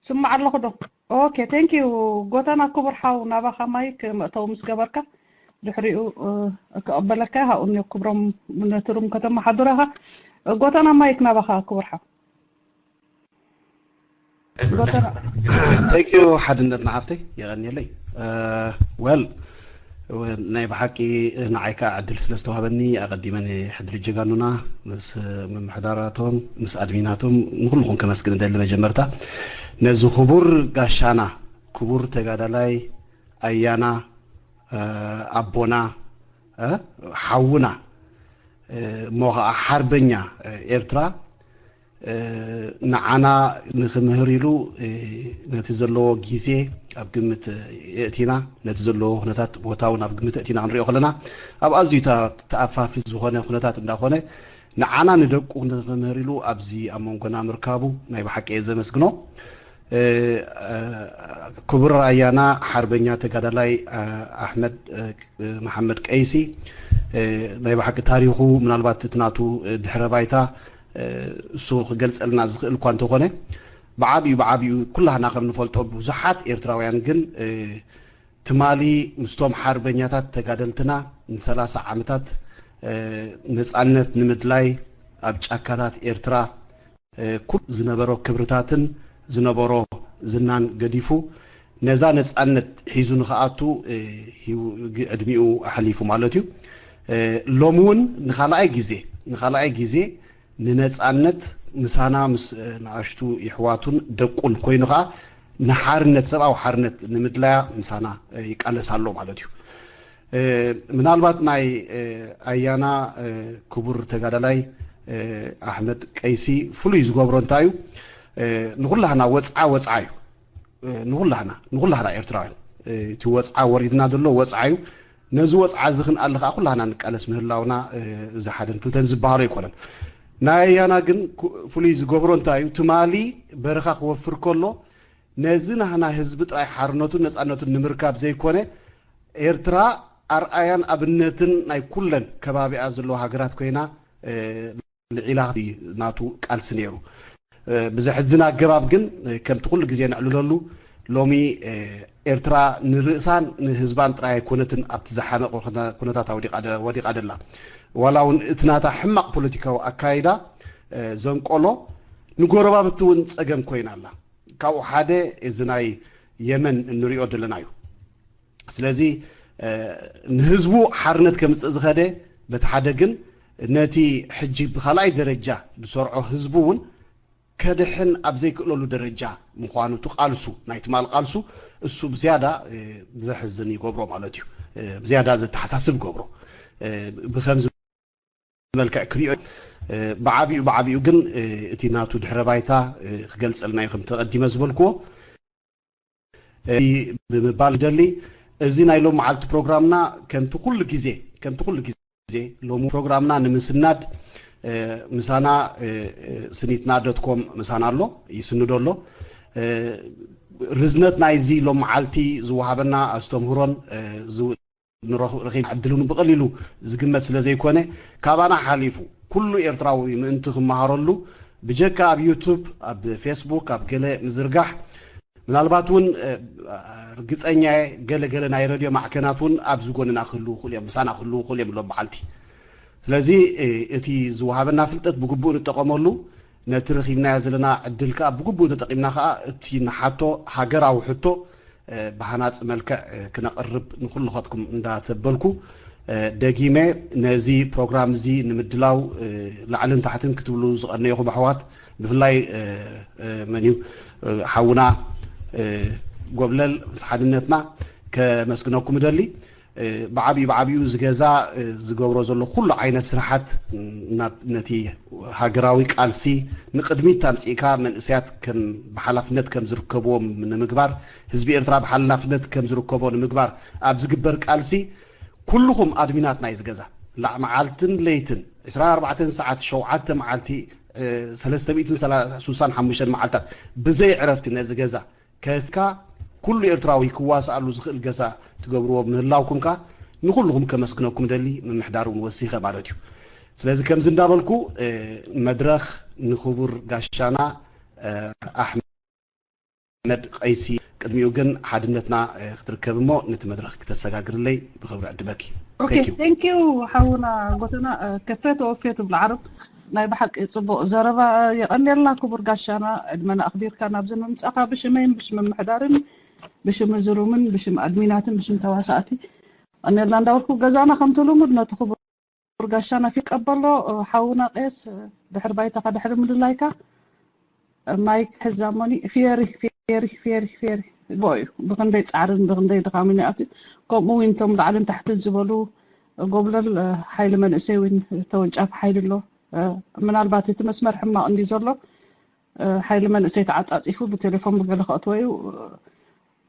ስማዕ ኣለኹ ዶ? ኦኬ፣ thank you። ጎተና ክቡር ሓው፣ ናባኻ ማይክ መእተዊ ምስ ገበርካ፣ ድሕሪኡ ክቕበለካ እየ። ሃኡኒ ክብሮም፣ ነቲ ሩም ከተመሓድረኻ። ጎተና ማይክ ናባኻ ክቡር ሓው። Thank you ሓድነት ንሓፍተይ፣ የቐንየለይ። Well፣ ናይ ብሓቂ ንዓይ ከዓ ዕድል ስለ ዝተዋሃበኒ ኣቐዲመ ንሕድሪ ጀጋኑና ምስ ምምሕዳራቶም ምስ ኣድሚናቶም ንኩልኹም ከመስግን እደሊ። መጀመርታ ነዚ ክቡር ጋሻና፣ ክቡር ተጋዳላይ፣ ኣያና፣ ኣቦና፣ ሓውና፣ እሞ ከዓ ሓርበኛ ኤርትራ ንዓና ንክምህር ኢሉ ነቲ ዘለዎ ግዜ ኣብ ግምት የእቲና፣ ነቲ ዘለዎ ኩነታት ቦታ እውን ኣብ ግምት የእቲና ክንሪኦ ከለና፣ ኣብ ኣዝዩ ተኣፋፊ ዝኾነ ኩነታት እንዳኾነ ንዓና ንደቁ ንክምህር ኢሉ ኣብዚ ኣብ መንጎና ምርካቡ ናይ ብሓቂ እየ ዘመስግኖ። ክቡር ኣያና ሓርበኛ ተጋዳላይ ኣሕመድ መሓመድ ቀይሲ፣ ናይ ብሓቂ ታሪኹ ምናልባት እቲ ናቱ ድሕረ ባይታ እሱ ክገልጸልና ዝኽእል እኳ እንተኾነ፣ ብዓቢኡ ብዓቢኡ ኩላህና ከም ንፈልጦ ብዙሓት ኤርትራውያን ግን ትማሊ ምስቶም ሓርበኛታት ተጋደልትና ንሰላሳ ዓመታት ነጻነት ንምድላይ ኣብ ጫካታት ኤርትራ ኩሉ ዝነበሮ ክብርታትን ዝነበሮ ዝናን ገዲፉ ነዛ ነጻነት ሒዙ ንኽኣቱ ዕድሚኡ ኣሕሊፉ ማለት እዩ። ሎሚ እውን ንኻልኣይ ግዜ ንኻልኣይ ግዜ ንነጻነት ምሳና ምስ ንኣሽቱ ይሕዋቱን ደቁን ኮይኑ ከዓ ንሓርነት፣ ሰብኣዊ ሓርነት ንምድላያ ምሳና ይቃለስ ኣሎ ማለት እዩ። ምናልባት ናይ ኣያና ክቡር ተጋዳላይ ኣሕመድ ቀይሲ ፍሉይ ዝገብሮ እንታይ እዩ? ንኩላህና ወፅዓ ወፅዓ እዩ። ንኩላህና ንኩላህና ኤርትራውያን እቲ ወፅዓ ወሪድና ዘሎ ወፅዓ እዩ። ነዚ ወፅዓ እዚ ክንኣሊ ከዓ ኩላህና ንቃለስ ምህላውና እዚ ሓደን ክልተን ዝበሃሎ ኣይኮነን። ናይ ኣያና ግን ፍሉይ ዝገብሮ እንታይ እዩ? ትማሊ በረኻ ክወፍር ከሎ ነዚ ናህና ህዝቢ ጥራይ ሓርነቱን ነፃነቱን ንምርካብ ዘይኮነ ኤርትራ ኣርኣያን ኣብነትን ናይ ኩለን ከባቢኣ ዘለዋ ሃገራት ኮይና ልዒላ ናቱ ቃልሲ ነይሩ። ብዘሕዝን ኣገባብ ግን ከምቲ ኩሉ ግዜ ነዕልለሉ ሎሚ ኤርትራ ንርእሳን ንህዝባን ጥራይ ኣይኮነትን ኣብቲ ዝሓመቐ ኩነታት ወዲቓ ደላ። ዋላ እውን እቲ ናታ ሕማቕ ፖለቲካዊ ኣካይዳ ዘንቆሎ ንጎረባብቲ እውን ጸገም ኮይና ኣላ። ካብኡ ሓደ እዚ ናይ የመን እንሪኦ ዘለና እዩ። ስለዚ ንህዝቡ ሓርነት ከምፅእ ዝኸደ በቲ ሓደ ግን ነቲ ሕጂ ብካልኣይ ደረጃ ዝሰርዖ ህዝቡ እውን ከድሕን ኣብ ዘይክእለሉ ደረጃ ምዃኑ እቲ ቃልሱ ናይ ትማል ቃልሱ እሱ ብዝያዳ ዘሕዝን ይገብሮ ማለት እዩ። ብዝያዳ ዘተሓሳስብ ገብሮ ብከምዚ መልክዕ ክሪኦ ብዓቢኡ ብዓቢኡ ግን እቲ ናቱ ድሕረ ባይታ ክገልፀልና እዩ ከምቲ ቀዲመ ዝበልክዎ። እዚ ብምባል ደሊ እዚ ናይ ሎም መዓልቲ ፕሮግራምና ከምቲ ኩሉ ግዜ ከምቲ ኩሉ ግዜ ሎሚ ፕሮግራምና ንምስናድ ምሳና ስኒትና ዶትኮም ምሳና ኣሎ ይስንዶ ኣሎ። ርዝነት ናይዚ ሎም መዓልቲ ዝወሃበና ኣስተምህሮን ረኺብ ዕድል እውን ብቐሊሉ ዝግመት ስለ ዘይኮነ ካባና ሓሊፉ ኩሉ ኤርትራዊ ምእንቲ ክመሃረሉ ብጀካ ኣብ ዩቱብ ኣብ ፌስቡክ ኣብ ገለ ምዝርጋሕ ምናልባት እውን ርግፀኛ ገለ ገለ ናይ ረድዮ ማዕከናት እውን ኣብዚ ጎንና ክህልዉ ክእሉ እዮም ምሳና ክህልዉ ክእሉ እዮም ሎም በዓልቲ። ስለዚ እቲ ዝወሃበና ፍልጠት ብግቡእ ንጠቐመሉ ነቲ ረኺብናዮ ዘለና ዕድል ከዓ ብግቡእ ተጠቒምና ከዓ እቲ ንሓቶ ሃገራዊ ሕቶ ብሃናፂ መልክዕ ክነቕርብ ንኩልኸትኩም እንዳተበልኩ ደጊመ ነዚ ፕሮግራም እዚ ንምድላው ላዕልን ታሕትን ክትብሉ ዝቐነየኹም ኣሕዋት ብፍላይ መን እዩ ሓውና ጎብለል ምስ ሓድነትና ከመስግነኩም እደሊ። ብዓብዩ ብዓብዩ ዝገዛ ዝገብሮ ዘሎ ኩሉ ዓይነት ስራሓት ነቲ ሃገራዊ ቃልሲ ንቅድሚት ኣምፂእካ መንእሰያት ከም ብሓላፍነት ከም ዝርከብዎም ንምግባር ህዝቢ ኤርትራ ብሓላፍነት ከም ዝርከቦ ንምግባር ኣብ ዝግበር ቃልሲ ኩልኹም ኣድሚናትና እዩ ዝገዛ ላዕ መዓልትን ለይትን ዕስራን ኣርባዕተን ሰዓት ሸውዓተ መዓልቲ ሰለስተ ሚእትን ስሳን ሓሙሽተን መዓልታት ብዘይ ዕረፍቲ ነዚ ገዛ ከፍካ ኩሉ ኤርትራዊ ክዋስኣሉ ዝኽእል ገዛ ትገብርዎ ምህላውኩም ከኣ ንኹልኹም ከመስግነኩም ደሊ ምምሕዳር እውን ወሲኸ ማለት እዩ። ስለዚ ከምዚ እንዳበልኩ መድረኽ ንኽቡር ጋሻና ኣሕመድ መሐመድ ቀይሲ። ቅድሚኡ ግን ሓድነትና ክትርከብ እሞ ነቲ መድረኽ ክተሰጋግርለይ ብኽብሪ ዕድመኪ። Okay, thank you ሓውና ጎተና። ከፈት ወፌት ብልዓረብ ናይ ብሓቂ ጽቡቕ ዘረባ። የቐንየልና ክቡር ጋሻና፣ ዕድመና ኣኽቢርካ ናብዚ ምምጻኻ ብሽመይን ብሽም ምምሕዳርን ብሽም ዝሩምን ብሽም ኣድሚናትን ብሽም ተዋሳእቲ የቐንየልና እንዳበልኩ፣ ገዛና ከምቲ ልሙድ ነቲ ክቡር ጋሻና ፊት ቀበሎ። ሓውና ቄስ፣ ድሕሪ ባይታኻ ድሕሪ ምድላይካ ማይክ ሕዛ ሞኒ። ፌሪ ፌሪ ፌሪ ፌሪ ቦዩ ብክንደይ ጻዕርን ብክንደይ ድኻምን ይኣትዩ። ከምኡ እውን እቶም ላዕልን ታሕትን ዝበሉ ጎብለል ሓይሊ መንእሰይ እውን ተወንጫፊ ሓይሊ ኣሎ። ምናልባት እቲ መስመር ሕማቕ እንዲ ዘሎ ሓይሊ መንእሰይ ተዓጻጺፉ ብቴሌፎን ብገለ ከእትወ እዩ።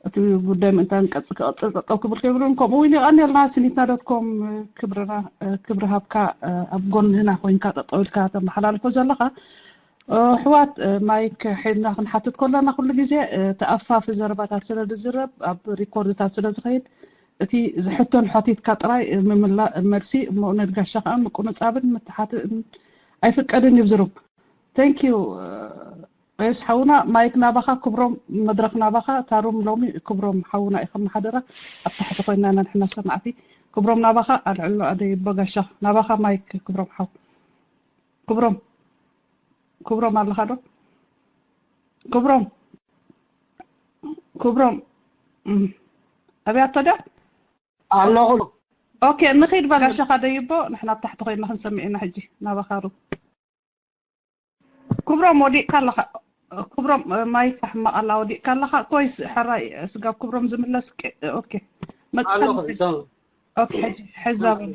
እቲ ጉዳይ ምእንታን ቀጽ ክቐጽል ጠጠው ክብል ከይብሉን ከምኡ እውን የቐንየልና። ስኒትና ዶት ኮም ክብርና ክብሪ ሃብካ ኣብ ጎንህና ኮይንካ ጠጠው ኢልካ ተመሓላልፎ ዘለኻ። ኣሕዋት ማይክ ሒድና ክንሓትት ከለና ኩሉ ግዜ ተኣፋፊ ዘረባታት ስለ ዝዝረብ ኣብ ሪኮርድታት ስለ ዝኸይድ እቲ ዝሕቶን ሓቲትካ ጥራይ ምምላ መልሲ እሞ ነድጋሻ ከዓ ምቁንጻብን ምትሓትእን ኣይፍቀድን እዩ ዝሩም። Thank you ሬስ ሓውና ማይክ ናባኻ ክብሮም መድረክ ናባኻ ታሩም ሎሚ ክብሮም ሓውና ኢኸም ሓደራ ኣብ ታሕቲ ኮይና ኢና ንሕና ሰማዕቲ ክብሮም ናባኻ ኣልዕሎ ኣደይ በጋሻ ናባኻ ማይክ ክብሮም ሓው ክብሮም ክብሮም ኣለኻ ዶ ክብሮም ክብሮም ኣብያቶ ዶ ኣለኹ ኦኬ ንኺድ በጋሻኻ ደይቦ ንሕና ኣብ ታሕቲ ኮይና ክንሰምዕ ኢና ሕጂ ናባኻ ሩ ክብሮም ወዲቕካ ኣለኻ ክብሮም ማይክ ሕማቕ ኣላ ወዲቕካ ኣለኻ ኮይስ ሕራይ ስጋብ ክብሮም ዝምለስ ኦኬ ኣለኹ ኦኬ ሕዛ በል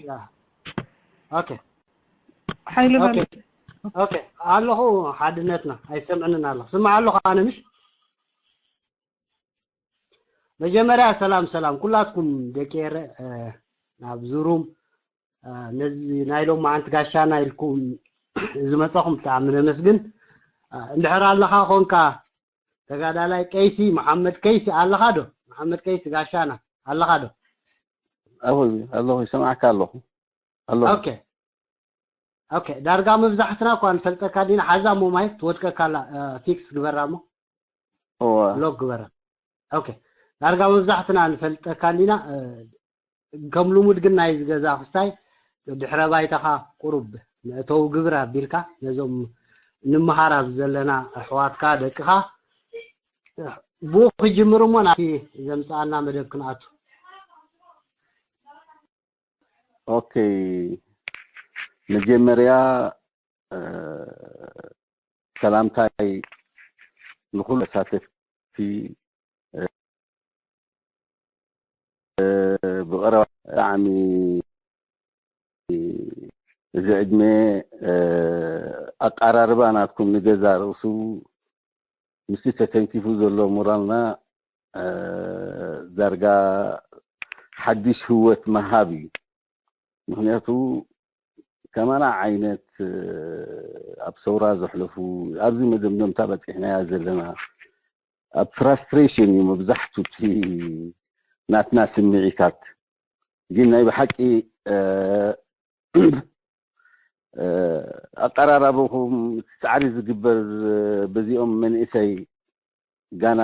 ኦኬ ሓይሉ በል ኦኬ ኣለኹ ሓድነትና ኣይሰምዕንን ኣለኹ ስማዕ ኣለኹ ኣነ ምሽ መጀመርያ ሰላም ሰላም ኩላትኩም ደቂ ኤረ ናብ ዙሩም ነዚ ናይ ሎማዓንቲ ጋሻና ኢልኩም ዝመፀኹም ብጣዕሚ ነመስግን። እንድሕር ኣለኻ ኾንካ ተጋዳላይ ቀይሲ መሓመድ ከይሲ ኣለኻ ዶ? መሓመድ ከይሲ ጋሻና ኣለኻ ዶ? ኣለኹ ኣለኹ ይሰማዕካ ኣለኹ ኣለኹ። ኦኬ ኦኬ ዳርጋ መብዛሕትና እኳ ንፈልጠካ ዲና ሓዛ እሞ ማይክ ትወድቀካ ኣላ ፊክስ ግበራ እሞ እወ ሎክ ግበራ። ኦኬ ዳርጋ መብዛሕትና ንፈልጠካ ዲና ከም ልሙድ ግን ናይዚ ገዛ ክስታይ ድሕረ ባይታኻ ቁሩብ መእተዊ ግብር ኣቢልካ ነዞም ንምሃር ኣብ ዘለና ኣሕዋትካ ደቅኻ ብኡ ክጅምር እሞ ናቲ ዘምፅኣና መደብ ክንኣቱ ኦኬ መጀመርያ ሰላምታይ ንኩሉ ተሳተፍቲ ብቐረባ ብጣዕሚ እዚ ዕድመ ኣቃራርባ ናትኩም ንገዛ ርእሱ ምስቲ ተተንኪፉ ዘሎ ሞራልና ዳርጋ ሓድሽ ህወት ምሃብ እዩ። ምክንያቱ ከማና ዓይነት ኣብ ሰውራ ዘሕለፉ ኣብዚ መደምደምታ በፂሕናያ ዘለና ኣብ ፍራስትሬሽን እዩ መብዛሕቱ እቲ ናትና ስምዒታት ግን ናይ ብሓቂ ኣቀራራብኹም እቲ ፃዕሪ ዝግበር በዚኦም መንእሰይ ጋና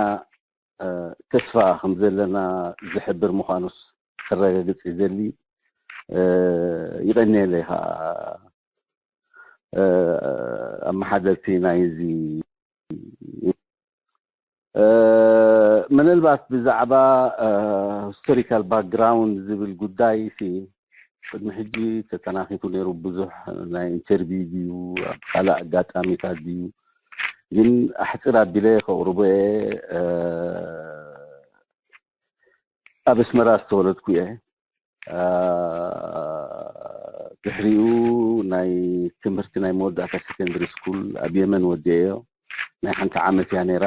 ተስፋ ከም ዘለና ዝሕብር ምዃኑስ ከረጋግፅ ይደሊ። ይቐንየለይ ከዓ ኣመሓደርቲ ናይዚ ምናልባት ብዛዕባ ሂስቶሪካል ባክግራውንድ ዝብል ጉዳይ ሲ ቅድሚ ሕጂ ተተናኺፉ ነይሩ። ብዙሕ ናይ ኢንተርቪው ድዩ ኣብ ካልእ ኣጋጣሚታት ድዩ ግን ኣሕፅር ኣቢለ ከቕርቦ እየ። ኣብ ኣስመራ ዝተወለድኩ እየ። ድሕሪኡ ናይ ትምህርቲ ናይ መወዳእታ ሰከንደሪ ስኩል ኣብ የመን ወዲኤዮ። ናይ ሓንቲ ዓመት እያ ነይራ።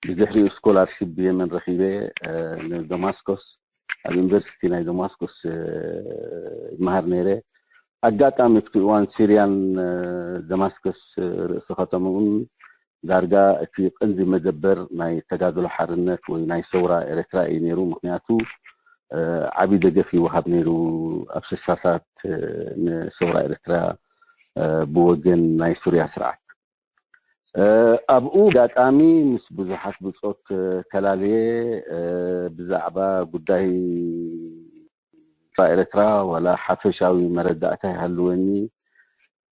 ብድሕሪኡ ስኮላርሺፕ ብየመን ረኺበ ንደማስኮስ ኣብ ዩኒቨርሲቲ ናይ ደማስቆስ ይመሃር ነይረ። ኣጋጣሚ እቲ እዋን ሲርያን ደማስቆስ ርእሲ ከተምኡን ዳርጋ እቲ ቀንዲ መደበር ናይ ተጋድሎ ሓርነት ወይ ናይ ሰውራ ኤርትራ እዩ ነይሩ። ምክንያቱ ዓብዪ ደገፍ ይወሃብ ነይሩ ኣብ ስሳሳት ንሰውራ ኤርትራ ብወገን ናይ ሱርያ ስርዓት። ኣብኡ ኣጋጣሚ ምስ ብዙሓት ብጾት ተላልየ ብዛዕባ ጉዳይ ኤርትራ ዋላ ሓፈሻዊ መረዳእታ ይሃልወኒ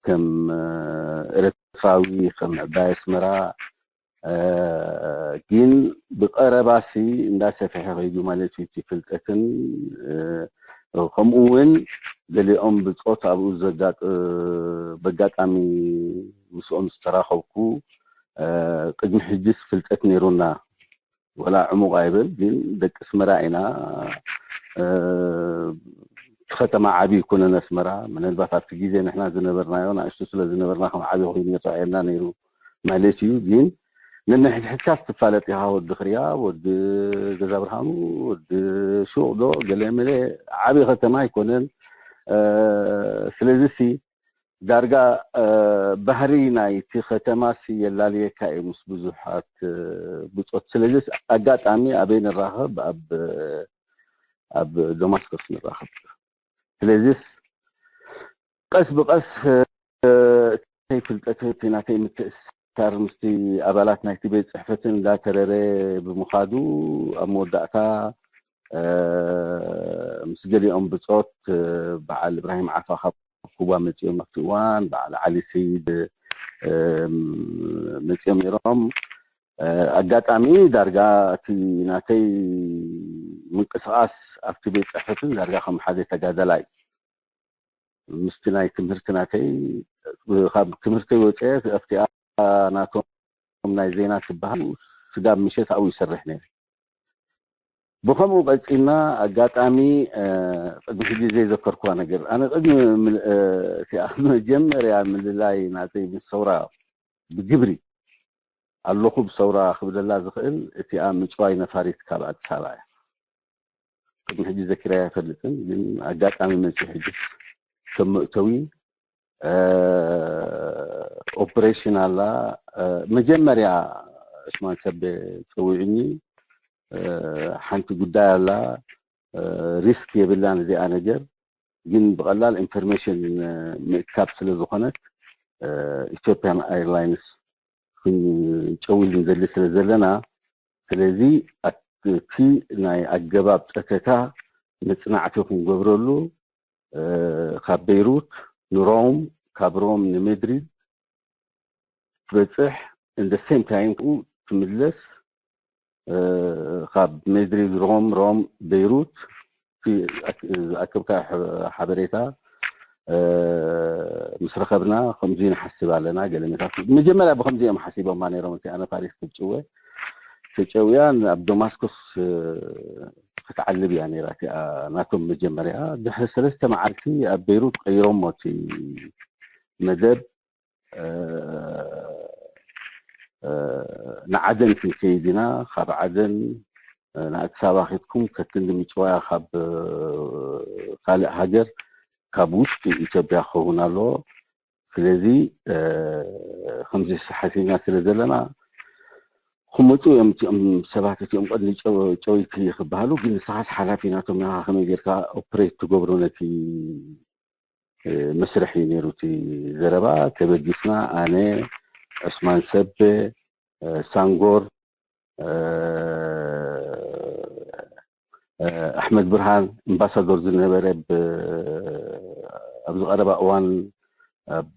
ከም ኤርትራዊ ከም ዕባይ ኣስመራ ግን ብቐረባሲ እንዳሰፍሐ ከይዱ ማለት እዩ እቲ ፍልጠትን ከምኡ እውን ገሊኦም ብጾት ኣብኡ በጋጣሚ ምስኦም ዝተራኸብኩ ቅድሚ ሕጅስ ፍልጠት ነይሩና ወላ ዕሙቕ ኣይብል ግን ደቂ ኣስመራ ኢና እቲ ከተማ ዓብዪ ይኮነን ኣስመራ ምናልባት ኣብቲ ግዜ ንሕና ዝነበርናዮ ንእሽቱ ስለ ዝነበርና ከም ዓብዪ ኮይኑ ይረኣየና ነይሩ ማለት እዩ ግን ነንሕድሕድካ ስትፋለጥ ኢኻ ወዲ ክርያ ወዲ ገዛ ብርሃኑ ወዲ ሹቕ ዶ ገለ መለ ዓብዪ ከተማ ኣይኮነን ስለዚ ሲ ዳርጋ ባህሪ ናይቲ ከተማሲ የላልየካ እዩ ምስ ብዙሓት ብጾት ስለዚስ ኣጋጣሚ ኣበይ ንራኸብ ኣብ ኣብ ደማስቆስ ንራኸብ ስለዚስ ቀስ ብቀስ እተይ ፍልጠት እቲ ናተይ ምትእስሳር ምስቲ ኣባላት ናይቲ ቤት ጽሕፈትን እንዳተረረ ብምኻዱ ኣብ መወዳእታ ምስ ገሊኦም ብጾት በዓል እብራሂም ዓፋ ካብ ኩባ መጺኦም ኣብቲ እዋን በዓል ዓሊ ሰይድ መጺኦም ነይሮም ኣጋጣሚ ዳርጋ እቲ ናተይ ምንቅስቃስ ኣብቲ ቤት ጽሕፈትን ዳርጋ ከም ሓደ ተጋደላይ ምስቲ ናይ ትምህርቲ ናተይ ካብ ትምህርተይ ወፀ ኣብቲኣ ናቶም ናይ ዜና ትበሃል ስጋብ ምሸት ኣብኡ ይሰርሕ ነይረ ብከምኡ ቀፂልና ኣጋጣሚ ቅድሚ ሕጂ ዘይዘከርኩዋ ነገር ኣነ ቅድሚ እቲኣ መጀመርያ ምልላይ ናተይ ምስ ሰውራ ብግብሪ ኣለኹ ብሰውራ ክብለላ ዝኽእል እቲኣ ምጭዋይ ነፋሪት ካብ ኣዲስ ኣበባ እያ ቅድሚ ሕጂ ዘኪራ ኣይፈልጥን ግን ኣጋጣሚ መፂ ሕጅስ ከም መእተዊ ኦፕሬሽን ኣላ መጀመርያ እስማን ሰብ ፀዊዕኒ ሓንቲ ጉዳይ ኣላ ሪስክ የብላን እዚኣ ነገር ግን ብቐላል ኢንፎርሜሽን ምእካብ ስለ ዝኾነት ኢትዮጵያን ኤርላይንስ ክንጨውል ንደሊ ስለ ዘለና ስለዚ እቲ ናይ ኣገባብ ፀተታ መፅናዕቲ ክንገብረሉ ካብ ቤይሩት ንሮም ካብ ሮም ንሜድሪድ ትበፅሕ እንደ ሴም ታይም ትምለስ ካብ ሜድሪድ ሮም ሮም ቤይሩት ዝኣክብካ ሓበሬታ ምስ ረኸብና ከምዚ ንሓስብ ኣለና ገለ መታት መጀመርያ ብከምዚ እዮም ሓሲቦማ ነይሮም እቲ ኣነ ፓሪስ ክብጭወ ተጨውያ ኣብ ደማስኮስ ክትዓልብ እያ ነይራ እቲኣ ናቶም መጀመርያ ድሕሪ ሰለስተ መዓልቲ ኣብ ቤይሩት ቀይሮሞ እቲ መደብ ንዓደን ክንከይድ ኢና ካብ ዓደን ንኣዲስ ኣበባ ኬድኩም ከክንዲ ምጭዋያ ካብ ካልእ ሃገር ካብ ውሽጢ ኢትዮጵያ ክኸውን ኣለዎ ስለዚ ከምዚ ሓሲብና ስለ ዘለና ክመፁ እዮም እቲኦም ሰባት እቲኦም ቀንዲ ጨወይቲ ክበሃሉ ግን ንስኻስ ሓላፊ ናቶም ኢኻ ከመይ ጌርካ ኦፕሬት ትገብሮ ነቲ መስርሕ እዩ ነይሩ እቲ ዘረባ ተበጊስና ኣነ ዑስማን ሰበ ሳንጎር ኣሕመድ ብርሃን ኣምባሳዶር ዝነበረ ኣብዚ ቀረባ እዋን ኣብ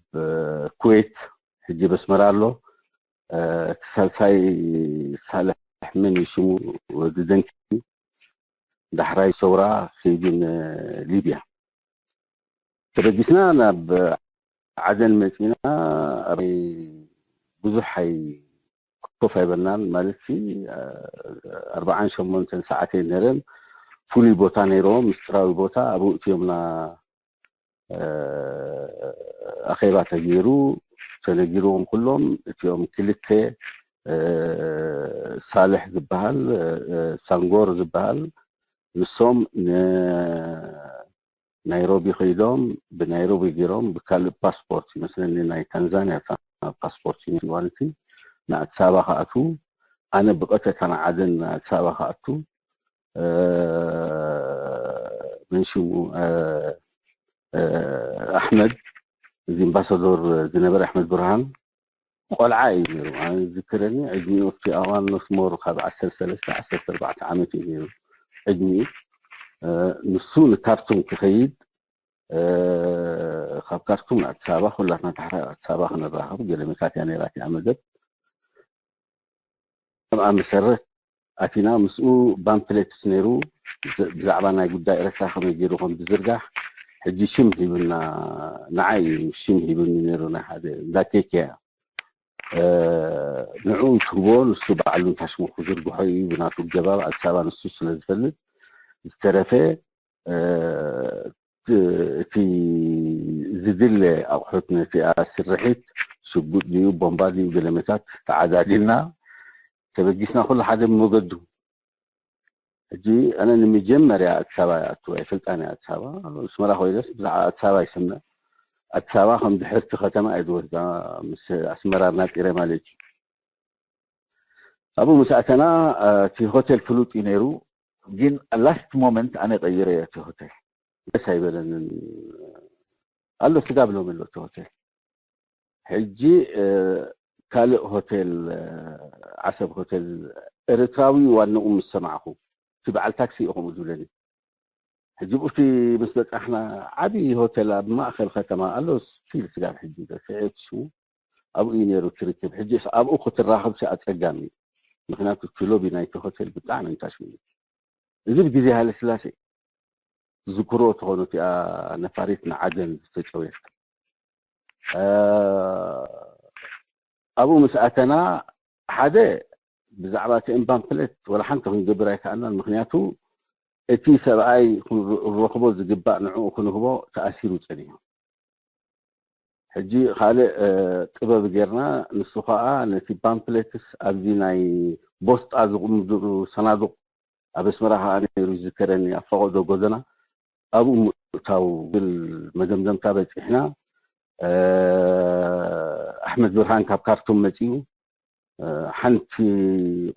ኩዌት ሕጂ በስመራ ኣሎ እቲ ሳልሳይ ሳልሕ መን እዩ ሽሙ ወዲ ደንኪ ዳሕራይ ሰውራ ከይዱ ንሊብያ ተበጊስና ናብ ዓደን መፂና ኣብ ብዙሕ ኣይ ኮፍ ኣይበልናን ማለት ኣርባዓን ሸሞንተን ሰዓት ነረን ፍሉይ ቦታ ነይርዎ ምስጢራዊ ቦታ ኣብኡ እትዮምና ኣኼባ ተገይሩ ተነጊርዎም ኩሎም እቲኦም ክልተ ሳልሕ ዝበሃል ሳንጎር ዝበሃል ንሶም ናይሮቢ ከይዶም ብናይሮቢ ገይሮም ብካልእ ፓስፖርት ይመስለኒ ናይ ታንዛንያ ፓስፖርት ይመስልዋንቲ ንኣዲስ ኣበባ ክኣትዉ ኣነ ብቐጥታ ንዓደን ንኣዲስ ኣበባ ክኣቱ መን ሽሙ ኣሕመድ እዚ ኣምባሳዶር ዝነበረ ኣሕመድ ብርሃን ቆልዓ እዩ ነይሩ። ኣነ ዝዝክረኒ ዕድሚኡ ኣብቲ ኣዋን ኖስሞር ካብ ዓሰርተ ሰለስተ ዓሰርተ ኣርባዕተ ዓመት እዩ ነይሩ ዕድሚኡ። ንሱ ንካርቱም ክኸይድ ካብ ካርቱም ንኣዲስ ኣበባ ኩላትና ዳሕራይ ኣዲስ ኣበባ ክንራኸብ ገለ መታት እያ ነይራ እቲኣ መደብ። ከምኣ መሰረት ኣቲና ምስኡ ባምፕሌትስ ነይሩ ብዛዕባ ናይ ጉዳይ ኤርትራ ከመይ ገይሩ ከም ዝዝርጋሕ ሕጂ ሽም ሂብና ንዓይ እዩ ሽም ሂብኒ ነይሩ ናይ ሓደ እንዳ ኬክ እያ ንዕኡ ትህቦ ንሱ ባዕሉ እንታሽሙ ክዝርግሖ እዩ ብናቱ ገባብ ኣዲስ ኣበባ ንሱ ስለ ዝፈልጥ ዝተረፈ እቲ ዝድለ ኣቑሑት ነቲ ስርሒት ሽጉጥ ድዩ ቦምባ ድዩ ገለመታት ተዓዳዲልና ተበጊስና ኩሉ ሓደ መገዱ ሕጂ ኣነ ንመጀመርያ ኣዲስ ኣበባ ይኣቱ ኣይፈልጣን ኣዲስ ኣበባ ኣስመራ ኮይነስ ብዛዕባ ኣዲስ ኣበባ ይሰምዕ ኣዲስ ኣበባ ከም ድሕርቲ ከተማ እየ ዝወስዳ ምስ ኣስመራ ናፂረ ማለት እዩ ኣብኡ ምስ ኣተና እቲ ሆቴል ፍሉጥ እዩ ነይሩ ግን ላስት ሞመንት ኣነ ቀይረ እቲ ሆቴል ደስ ኣይበለንን ኣሎ ስጋብ ሎሚ ኣሎ እቲ ሆቴል ሕጂ ካልእ ሆቴል ዓሰብ ሆቴል ኤርትራዊ ዋንኡ ምስ ሰማዕኹ እቲ በዓል ታክሲ እዩ ከምኡ ዝብለኒ ሕጂ ብኡቲ ምስ በጻሕና ዓብዪ ሆቴል ኣብ ማእኸል ከተማ ኣሎ ስቲል ስጋብ ሕጂ ስዒት ሽሙ ኣብኡ እዩ ነይሩ ትርክብ ሕጂ ኣብኡ ክትራኸብ ሲ ኣጸጋሚ እዩ ምክንያቱ እቲ ሎቢ ናይቲ ሆቴል ብጣዕሚ እንታሽሙ እዩ እዚ ብግዜ ሃይለ ስላሴ ዝክሮ ተኾኑ እቲኣ ነፋሪት ንዓደን ዝተጨውየት ኣብኡ ምስ ኣተና ሓደ ብዛዕባ እቲ እምባምፕለት ወላ ሓንቲ ክንገብር ኣይከኣልናን ምክንያቱ እቲ ሰብኣይ ክንረኽቦ ዝግባእ ንዕኡ ክንህቦ ተኣሲሩ ፀኒሑ ሕጂ ካልእ ጥበብ ጌርና ንሱ ከዓ ነቲ ባምፕሌትስ ኣብዚ ናይ ቦስጣ ዝቕምድሉ ሰናዱቕ ኣብ ኣስመራ ከዓ ነይሩ ዝዝከረኒ ኣብ ፈቐዶ ጎደና ኣብኡ ምእታው ብል መደምደምታ በፂሕና ኣሕመድ ብርሃን ካብ ካርቱም መፂኡ ሓንቲ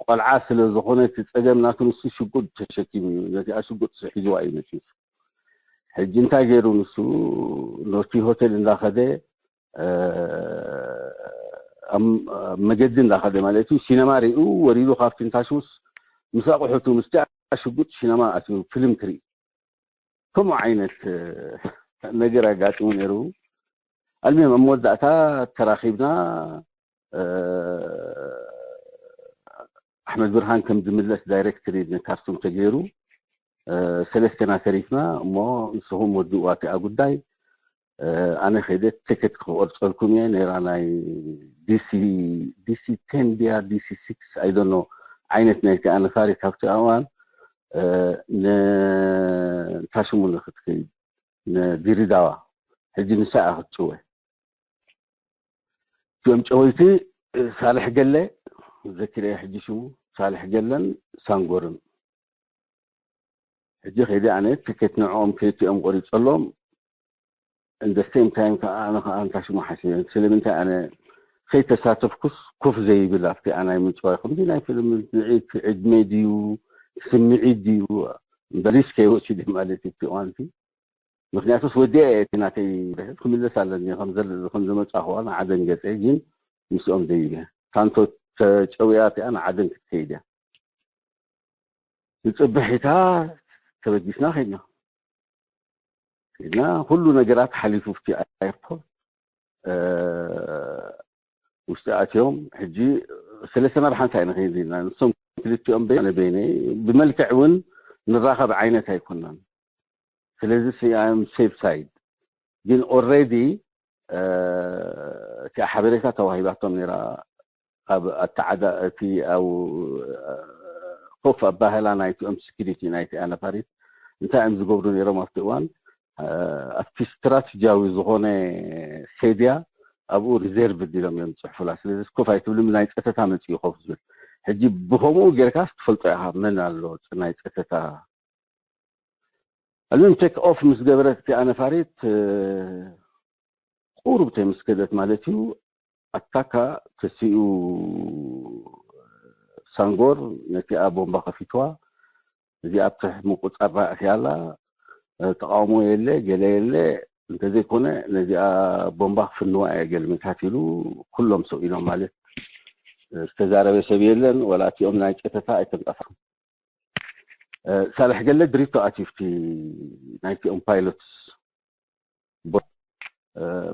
ቆልዓ ስለ ዝኾነ እቲ ፀገም ናቱ ንሱ ሽጉጥ ተሸኪሙ እዩ ነቲኣ ሽጉጥ ሒዝዋ እዩ መፂኡ ሕጂ እንታይ ገይሩ ንሱ ኖቲ ሆቴል እንዳኸደ ኣብ መገዲ እንዳኸደ ማለት እዩ ሲነማ ሪኡ ወሪዱ ካብቲ እንታሽሙስ ምስ ኣቑሑቱ ምስቲ ሽጉጥ ሲነማ ኣትዩ ፊልም ክርኢ ከምኡ ዓይነት ነገር ኣጋጢሙ ነይሩ ኣልሚም ኣብ መወዳእታ ተራኺብና ኣሕመድ ብርሃን ከም ዝምለስ ዳይሬክትሪ ንካርቱም ተገይሩ ሰለስተና ተሪፍና እሞ ንስኹም ወድእዋ እቲኣ ጉዳይ ኣነ ከይደ ትኬት ክቆርፀልኩም እየ ነራ ናይ ዲሲ ዲሲ ቴን ድያ ዲሲ ሲክስ ኣይደኖ ዓይነት ናይቲ ኣነፋሪት ኣብቲ እዋን ንታሽሙ ንክትከይድ ንዲሪዳዋ ሕጂ ንሳ ክትፅወ እዚኦም ጨወይቲ ሳልሕ ገለ ዘኪረ ሕጂ ሽሙ ሳልሕ ገለን ሳንጎርን ሕጂ ከይደ ኣነ ትኬት ንዕኦም ክልቲኦም ቆሪፀሎም እንደ ሴም ታይም ከዓ ኣነ ከዓ እንታይ ሽሙ ሓሲበ ስለምንታይ ኣነ ከይተሳተፍኩስ ኮፍ ዘይብል ኣብቲ ኣናይ ምጭዋይ ከምዚ ናይ ፊልም ስምዒት ዕድመ ድዩ ስምዒት ድዩ እምበሪስ ከይወሲደ ማለት እዩ እቲ እዋንቲ ምክንያቱስ ወዲኣ እየ እቲ ናተይ ርሕት ክምለስ ኣለኒ ከም ዝመፃኹዋ ንዓደን ገፀ ግን ምስኦም ደይበ ታንቶ ተጨውያ እቲኣ ንዓደን ክትከይድ እያ ንፅብሒታ ተበጊስና ከይድና ከይድና ኩሉ ነገራት ሓሊፉ ፍቲ ኤርፖርት ውሽጢ ኣትዮም ሕጂ ሰለስተና ብሓንሳ ኢና ከይድና ንሶም ክልቲኦም በይነ በይነ ብመልክዕ እውን ንራኸብ ዓይነት ኣይኮናን ስለዚ ሴፍ ሳይድ ግን ኦልሬዲ እቲኣ ሓበሬታ ተዋሂባቶም ነራ ኣብ ኣተዓዳ እቲ ኣብ ኮፍ ኣባህላ ናይቲኦም ስኪሪቲ ናይቲኣ ነፋሪት እንታይ እዮም ዝገብሩ ነይሮም ኣብቲ እዋን ኣብቲ ስትራቴጂያዊ ዝኾነ ሴድያ ኣብኡ ሪዘርቭ ዲሎም እዮም ዝፅሕፉላ ስለዚ ኮፍ ኣይትብልም ናይ ፀተታ መፅኡ ኮፍ ዝብል ሕጂ ብከምኡ ጌርካስ ትፈልጦ ኢኻ መን ኣሎ ናይ ፀተታ ኣልሚም ቴክ ኦፍ ምስ ገበረት እቲኣ ነፋሪት ቁሩብ ተይ ምስ ከደት ማለት እዩ ኣታካ ተሲኡ ሳንጎር ነቲኣ ቦምባ ከፊትዋ እዚኣ ኣብትሕ ምቁፃር ራእሲ ኣላ ተቃውሞ የለ ገለ የለ እንተዘይኮነ ነዚኣ ቦምባ ክፍንዋ እየ ገለመታት ኢሉ። ኩሎም ሰው ኢሎም ማለት ዝተዛረበ ሰብ የለን። ወላ እቲኦም ናይ ፀጥታ ኣይተንቀሳቀሱን። ሳልሕ ገለ ድሪቶ ኣትዩ ኣብቲ ናይቲኦም ፓይሎትስ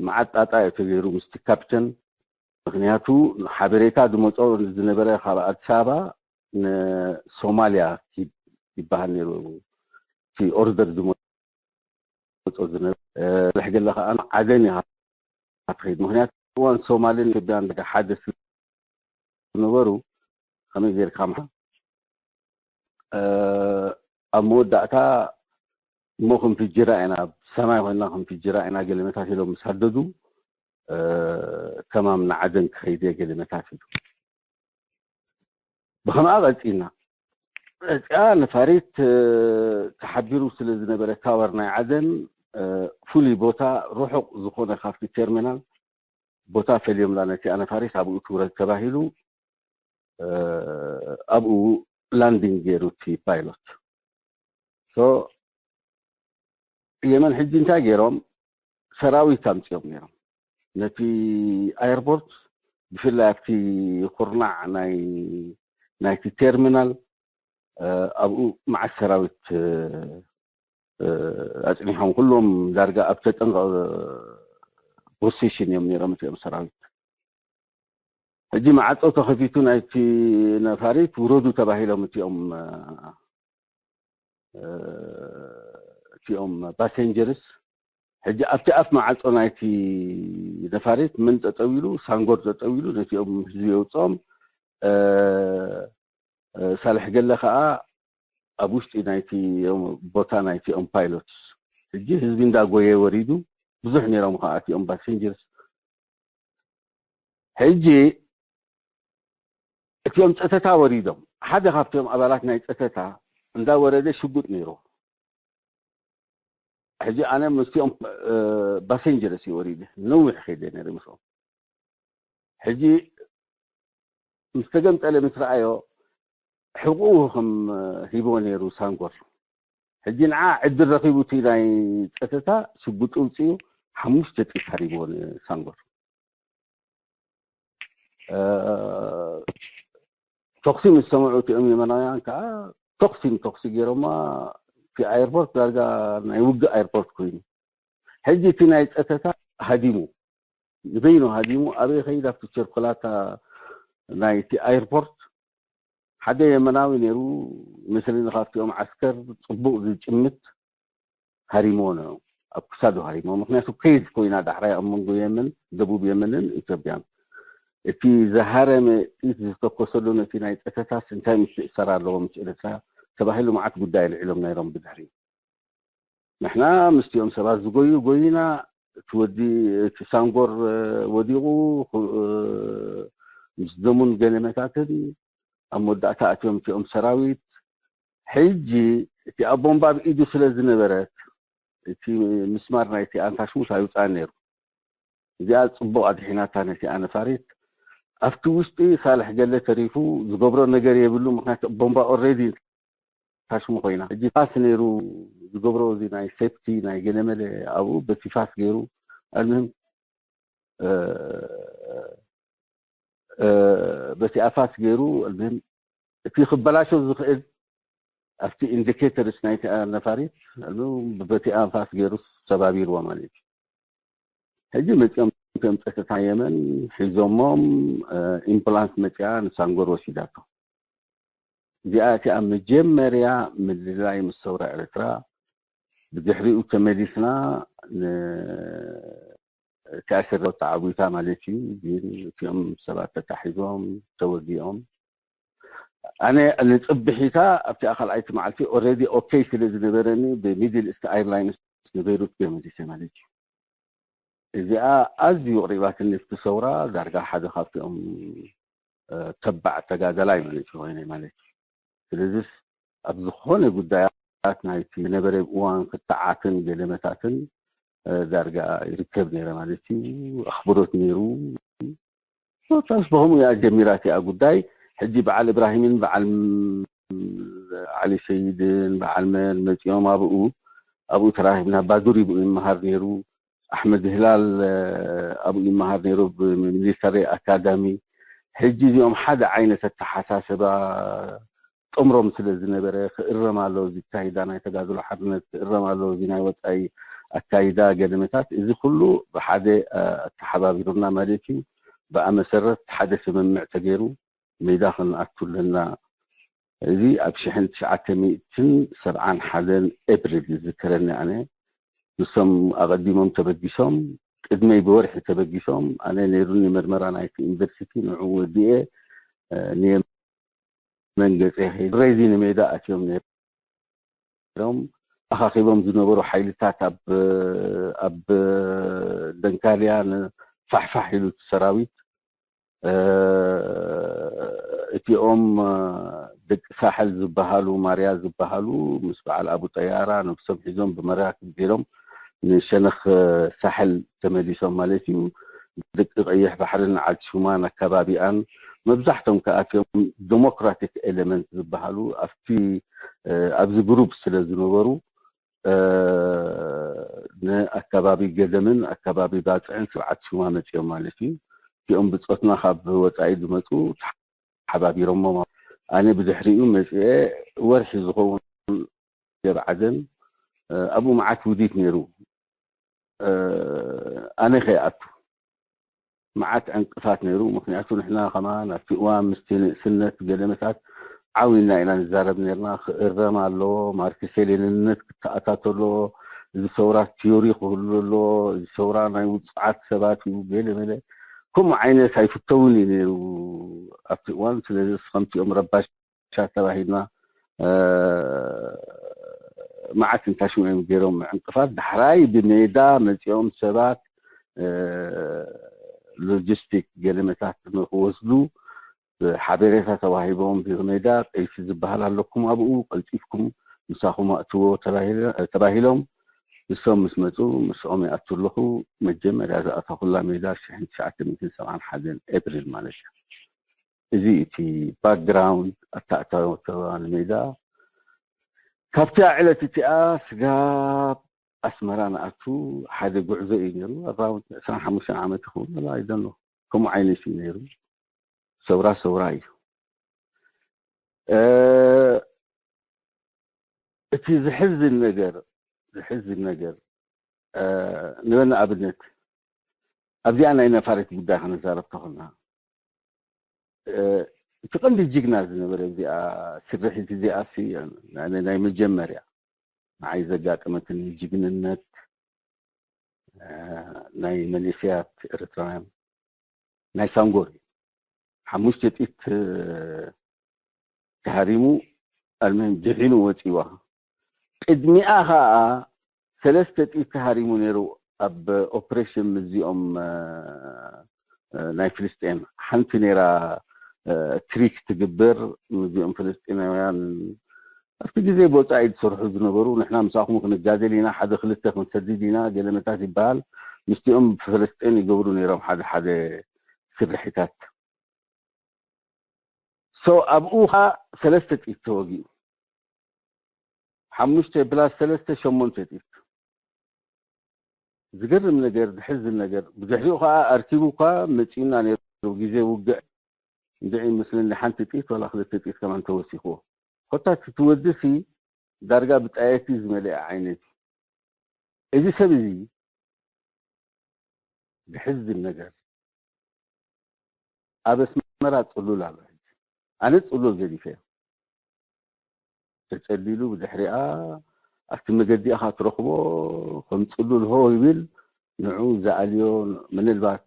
መዓጣጣ እዩ ተገይሩ ምስቲ ካፕተን። ምክንያቱ ሓበሬታ ዝመፆ ዝነበረ ካብ ኣዲስ ኣበባ ንሶማሊያ ይበሃል ነይሩ። እቲ ኦርደር ዝመፆ ዝነበረ ሳልሕ ገለ ከዓ ዓደን ኢኻ ትኸይድ። ምክንያቱ እዋን ሶማልን ኢትዮጵያን ሓደ ዝነበሩ ከመይ ጌርካ ምሓ ኣብ መወዳእታ እሞ ክንፍጅራ ኢና፣ ኣብ ሰማይ ኮይና ክንፍጅራ ኢና ገለመታት ኢሎም ምስ ሃደዱ ተማም ንዓደን ክኸይደ ገለመታት ኢሉ። ብከምኣ ቀፂልና እዚኣ ነፋሪት ተሓቢሩ ስለ ዝነበረ ታወር ናይ ዓደን ፍሉይ ቦታ ርሑቕ ዝኾነ ካብቲ ቴርሚናል ቦታ ፈልዮምላ ነቲ ኣነፋሪት ኣብኡ ትውረድ ተባሂሉ ኣብኡ ላንዲንግ ገይሩ እቲ ፓይሎት። የመን ሕጂ እንታይ ገይሮም? ሰራዊት ኣምፅኦም ነይሮም ነቲ ኣየርፖርት፣ ብፍላይ ኣብቲ ኩርናዕ ናይቲ ቴርሚናል ኣብኡ መዓት ሰራዊት ኣፅኒሖም። ኩሎም ዳርጋ ኣብ ተጠንቀ ፖሲሽን እዮም ነይሮም እቲኦም ሰራዊት። ሕጂ መዓፆ ተኸፊቱ ናይቲ ነፋሪት ውረዱ ተባሂሎም እቲኦም እቲኦም ፓሴንጀርስ። ሕጂ ኣብቲ ኣፍ መዓፆ ናይቲ ነፋሪት መን ጠጠው ኢሉ? ሳንጎር ጠጠው ኢሉ ነቲኦም ህዝቢ የውፅኦም። ሳልሕ ገለ ከዓ ኣብ ውሽጢ ናይቲ ቦታ ናይቲኦም ፓይሎትስ። ሕጂ ህዝቢ እንዳጎየ ወሪዱ። ብዙሕ ነይሮም ከዓ እቲኦም ፓሴንጀርስ። ሕጂ እቲኦም ፀተታ ወሪዶም፣ ሓደ ካብቲኦም ኣባላት ናይ ፀተታ እንዳወረደ ሽጉጥ ነይሩ። ሕጂ ኣነ ምስቲኦም ፓሴንጀርስ እዩ ወሪደ፣ ነዊሕ ከይደ ነይረ ምስኦም። ሕጂ ምስ ተገምጠለ ምስ ረኣዮ ሕቁኡ ከም ሂቦ ነይሩ ሳንጎር። ሕጂ ንዓ ዕድል ረኺቡ እቲ ናይ ፀተታ ሽጉጡ ውፅኡ ሓሙሽተ ጥይት ሃሪብዎ ንሳንጎር። ተኽሲ ምስ ሰምዑ እቲኦም የመናውያን ከዓ ተኽሲ ንተኽሲ ገይሮማ። እቲ ኣየርፖርት ዳርጋ ናይ ውግእ ኣየርፖርት ኮይኑ ሕጂ እቲ ናይ ፀተታ ሃዲሙ ንበይኑ ሃዲሙ ኣበይ ከይድ ኣብቲ ቸርኮላታ ናይቲ ኣየርፖርት ሓደ የመናዊ ነይሩ መስለኒ ካብቲኦም ዓስከር ፅቡቕ ዝጭምት ሃሪሞ ነው ኣብ ክሳዱ ሃሪሞ። ምክንያቱ ኬዝ ኮይና ዳሕራይ ኣብ መንጎ የመን ደቡብ የመንን ኢትዮጵያን እቲ ዝሃረመ ጥይት ዝተኮሰሉ ነቲ ናይ ፀተታስ እንታይ ምትእሰር ኣለዎ ምስ ኤርትራ ተባሂሉ መዓት ጉዳይ ኣልዒሎም ነይሮም ብድሕሪ ንሕና ምስቲኦም ሰባት ዝጎዩ ጎይና እቲ ወዲ እቲ ሳንጎር ወዲቑ ምስ ደሙን ገለመታትን ኣብ መወዳእታ ኣትዮም እቲኦም ሰራዊት ሕጂ እቲ ኣብ ቦምባ ኣብ ኢዱ ስለ ዝነበረት እቲ ምስማር ናይቲ ኣንታሽሙስ ኣይውፃን ነይሩ። እዚኣ ፅቡቕ ኣድሒናታ ነቲ ኣነፋሪት። ኣብቲ ውሽጢ ሳልሕ ገለ ተሪፉ ዝገብሮ ነገር የብሉ። ምክንያቱ ቦምባ ኦሬዲ ታሽሙ ኮይና ሕጂ ፋስ ነይሩ ዝገብሮ እዚ ናይ ሴፍቲ ናይ ገለመለ ኣብኡ በቲ ፋስ ገይሩ ኣልምህም በቲ ኣፋስ ገይሩ ኣልምህም እቲ ክበላሸው ዝኽእል ኣብቲ ኢንዲኬተርስ ናይቲ ነፋሪት በቲ ኣንፋስ ገይሩ ሰባቢርዎ ማለት እዩ። ሕጂ መፂኦም እቶም ፀጥታ የመን ሒዞሞም ኢምቡላንስ መፂኣ ንሳንጎር ወሲዳቶ። እዚኣ እቲኣ መጀመርያ ምልላይ ምስ ሰውራ ኤርትራ ብድሕሪኡ ተመሊስና እቲኣ ስረ ተዓዊታ ማለት እዩ። ግን እቲኦም ሰባት ተታሒዞም ተወዲኦም ኣነ ንፅብሒታ ኣብቲኣ ካልኣይቲ መዓልቲ ኦረዲ ኦኬ ስለ ዝነበረኒ ብሚድል ኢስት ኤርላይንስ ንበይሩት ገመዲሰ ማለት እዩ። እዚኣ ኣዝዩ ቅሪባትኒ ኣብቲ ሰውራ ዳርጋ ሓደ ካብቲኦም ተባዕ ተጋደላይ ማለት እዩ ኮይነ ማለት እዩ። ስለዚስ ኣብ ዝኾነ ጉዳያት ናይቲ ዝነበረ እዋን ክትዓትን ገለመታትን ዳርጋ ይርከብ ነይረ ማለት እዩ። ኣኽብሮት ነይሩ። ሶታስ ብኸምኡ እያ ጀሚራ እቲኣ ጉዳይ። ሕጂ በዓል እብራሂምን በዓል ዓሊ ሰይድን በዓል መን መፂኦም ኣብኡ ኣብኡ ተራኺብና ባዱሪ ብኡ ይመሃር ነይሩ። ኣሕመድ ህላል ኣብኡ ይመሃር ነይሩ ብሚሊተሪ ኣካዳሚ። ሕጂ እዚኦም ሓደ ዓይነት ኣተሓሳሰባ ጥምሮም ስለ ዝነበረ ክእረም ኣለዎ፣ እዚ ኣካይዳ ናይ ተጋድሎ ሓርነት ክእረም ኣለዎ፣ እዚ ናይ ወፃኢ ኣካይዳ ገለመታት፣ እዚ ኩሉ ብሓደ ኣተሓባቢሩና ማለት እዩ። ብኣ መሰረት ሓደ ስምምዕ ተገይሩ ሜዳ ክንኣቱ ኣለና። እዚ ኣብ ሽሕን ትሽዓተ ሚእትን ሰብዓን ሓደን ኤፕሪል ዝዝከረኒ ኣነ። ንሶም ኣቐዲሞም ተበጊሶም፣ ቅድመይ ብወርሒ ተበጊሶም። ኣነ ነይሩኒ መርመራ ናይቲ ዩኒቨርሲቲ፣ ንዑ ወዲኤ ንየመን ገፀ ሬዚ ንሜዳ ኣትዮም ነይሮም። ኣኻኺቦም ዝነበሩ ሓይልታት ኣብ ደንካልያ ንፋሕፋሕ ኢሉ ሰራዊት እቲኦም ደቂ ሳሕል ዝበሃሉ ማርያ ዝበሃሉ ምስ በዓል ኣቡ ጠያራ ነብሶም ሒዞም ብመራክብ ገይሮም ንሸነኽ ሳሕል ተመሊሶም ማለት እዩ። ደቂ ቀይሕ ባሕርን ዓዲ ሹማን ኣካባቢኣን መብዛሕቶም ከኣትዮም ዲሞክራቲክ ኤሌመንት ዝበሃሉ ኣብቲ ኣብዚ ግሩፕ ስለ ዝነበሩ ንኣካባቢ ገደምን ኣካባቢ ባፅዕን ስርዓት ሽማ መፂኦም ማለት እዩ። እቲኦም ብፆትና ካብ ወፃኢ ዝመፁ ተሓባቢሮሞ። ኣነ ብድሕሪኡ መፅአ ወርሒ ዝኸውን ገብዓደን ኣብኡ መዓት ውዲት ነይሩ። ኣነ ከይኣቱ መዓት ዕንቅፋት ነይሩ። ምክንያቱ ንሕና ከማን ኣብቲ እዋን ምስቲ ንእስነት ገለመታት ዓዊና ኢና ንዛረብ ነርና። ክእረም ኣለዎ፣ ማርክስ ሌኒንነት ክተኣታቶ ኣለዎ፣ እዚ ሰውራ ቲዮሪ ክህሉ ኣለዎ፣ እዚ ሰውራ ናይ ውፁዓት ሰባት እዩ ገለ መለ ከምኡ ዓይነት ኣይፍተውን እዩ ነይሩ ኣብቲ እዋን። ስለዚ ከምቲኦም ረባሽ ተባሂልና መዓት እንታሽሙ እዮም ገይሮም ዕንቅፋት። ዳሕራይ ብሜዳ መፂኦም ሰባት ሎጂስቲክ ገለመታት ንክወስዱ ሓበሬታ ተዋሂቦም ብሜዳ ቀይሲ ዝበሃል ኣለኩም ኣብኡ ቀልጢፍኩም ምሳኹም ኣእትዎ ተባሂሎም። ንሶም ምስ መፁ ምስኦም ይኣቱ ኣለኹ። መጀመርያ ዝኣተኹላ ሜዳ ሽሕን ትሽዓተ ሚእትን ሰብዓን ሓደን ኤፕሪል ማለት እዩ። እዚ እቲ ባክግራውንድ ኣተኣታተዋ ንሜዳ። ካብቲ ዕለት እቲኣ ስጋብ ኣስመራ ንኣቱ ሓደ ጉዕዞ እዩ ነይሩ። ኣራውንድ ዕስራን ሓሙሽተን ዓመት ይኸውን ወላ ኣይደኖ። ከምኡ ዓይነት እዩ ነይሩ። ሰውራ ሰውራ እዩ። እቲ ዝሕዝን ነገር ዝሕዝን ነገር ንበና ኣብነት ኣብዚኣ ናይ ነፋሪት ጉዳይ ከነዛረብ ተኾልና እቲ ቀንዲ ጅግና ዝነበረ እዚኣ ስርሒት እዚኣ ናይ መጀመርያ ንዓይ ዘጋጠመትኒ ጅግንነት ናይ መሌስያት ኤርትራውያን ናይ ሳንጎር እዩ። ሓሙሽተ ጢት ተሃሪሙ ኣልመን ድሒኑ ወፂዋ። ቅድሚኣ ከዓ ሰለስተ ጢት ተሃሪሙ ነይሩ ኣብ ኦፕሬሽን ምስዚኦም ናይ ፍልስጤን ሓንቲ ነይራ ትሪክ ትግበር ምስዚኦም ፍልስጤናውያን ኣብቲ ግዜ ብወፃኢ ዝሰርሑ ዝነበሩ ንሕና ምሳኹም ክንጋደል ኢና ሓደ ክልተ ክንሰድድ ኢና ገለመታት ይበሃል። ምስቲኦም ፍልስጤን ይገብሩ ነይሮም ሓደ ሓደ ስርሒታት። ሶ ኣብኡ ኸዓ ሰለስተ ጥይት ተወጊኡ ሓሙሽተ ብላስ ሰለስተ ሸሞንተ ጥይት። ዝገርም ነገር ዝሕዝን ነገር ብድሕሪኡ ከዓ ኣርኪቡ እኳ መፂኡና ነይሩ ግዜ ውግዕ እንድዒ ይመስለኒ ሓንቲ ጥይት ዋላ ክልተ ጥይት ከማን ተወሲኽዎ። ኮታ እቲ ትወዲ ሲ ዳርጋ ብጣየት እዩ ዝመልአ ዓይነት እዩ። እዚ ሰብ እዚ ዝሕዝን ነገር ኣብ ኣስመራ ፅሉል ኣሎ። ሕጂ ኣነ ፅሉል ገዲፈ ተፀሊሉ ብድሕሪኣ ኣብቲ መገዲ ኢኻ ትረኽቦ ከም ፅሉል ሆ ይብል ንዑ ዝኣልዮ ምንልባት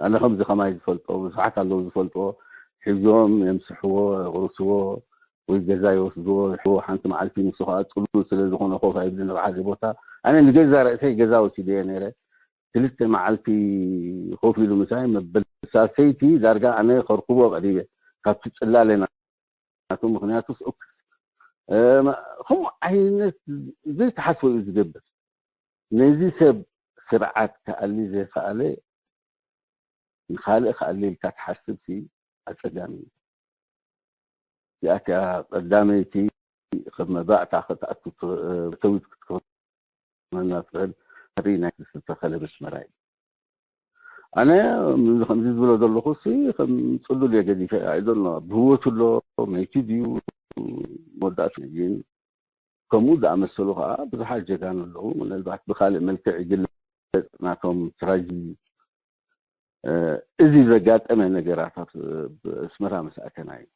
ኣነ ከምዚ ከማይ ዝፈልጦ ብዙሓት ኣለዉ ዝፈልጦ ሒዞም የምስሕዎ የቕርስዎ ወይ ገዛ ይወስድዎ ይሕዎ ሓንቲ መዓልቲ ንሱ ከዓ ፅሉል ስለ ዝኾነ ኮፍ ኣይብልን ኣብ ሓደ ቦታ ኣነ ንገዛ ርእሰይ ገዛ ወሲደዮ ነይረ ክልተ መዓልቲ ኮፍ ኢሉ ምሳይ መበል ሳልሰይቲ ዳርጋ ኣነ ከርክቦ ቀሪበ ካብቲ ፅላለ ናቱ ምክንያቱስ ኦክስ ከምኡ ዓይነት ዘይተሓስቦ እዩ ዝገብር ነዚ ሰብ ስርዓት ክኣሊ ዘይከኣለ ንካልእ ክኣሊ ኢልካ ትሓስብ ሲ ኣፀጋሚ እዩ እዚኣትያ ቀዳመይቲ ከም መባእታ ክትኣቱ ተዊት ክትከመና ትኽእል ድሕሪ ናይ ዝተተኸለ መስመራ እዩ። ኣነ ከምዚ ዝብሎ ዘለኹ ሲ ከም ጽሉል እየ ገዲፈ ኣይደሎ ብህወቱ ኣሎ መይቲ ድዩ መወዳእቱ ግን ከምኡ ዝኣመሰሉ ከዓ ብዙሓት ጀጋኑ ኣለዉ። ምናልባት ብካልእ መልክዕ ይግለጽ ናቶም ትራጂ እዚ ዘጋጠመ ነገራት ኣብ ኣስመራ ምስ ኣተና እዩ።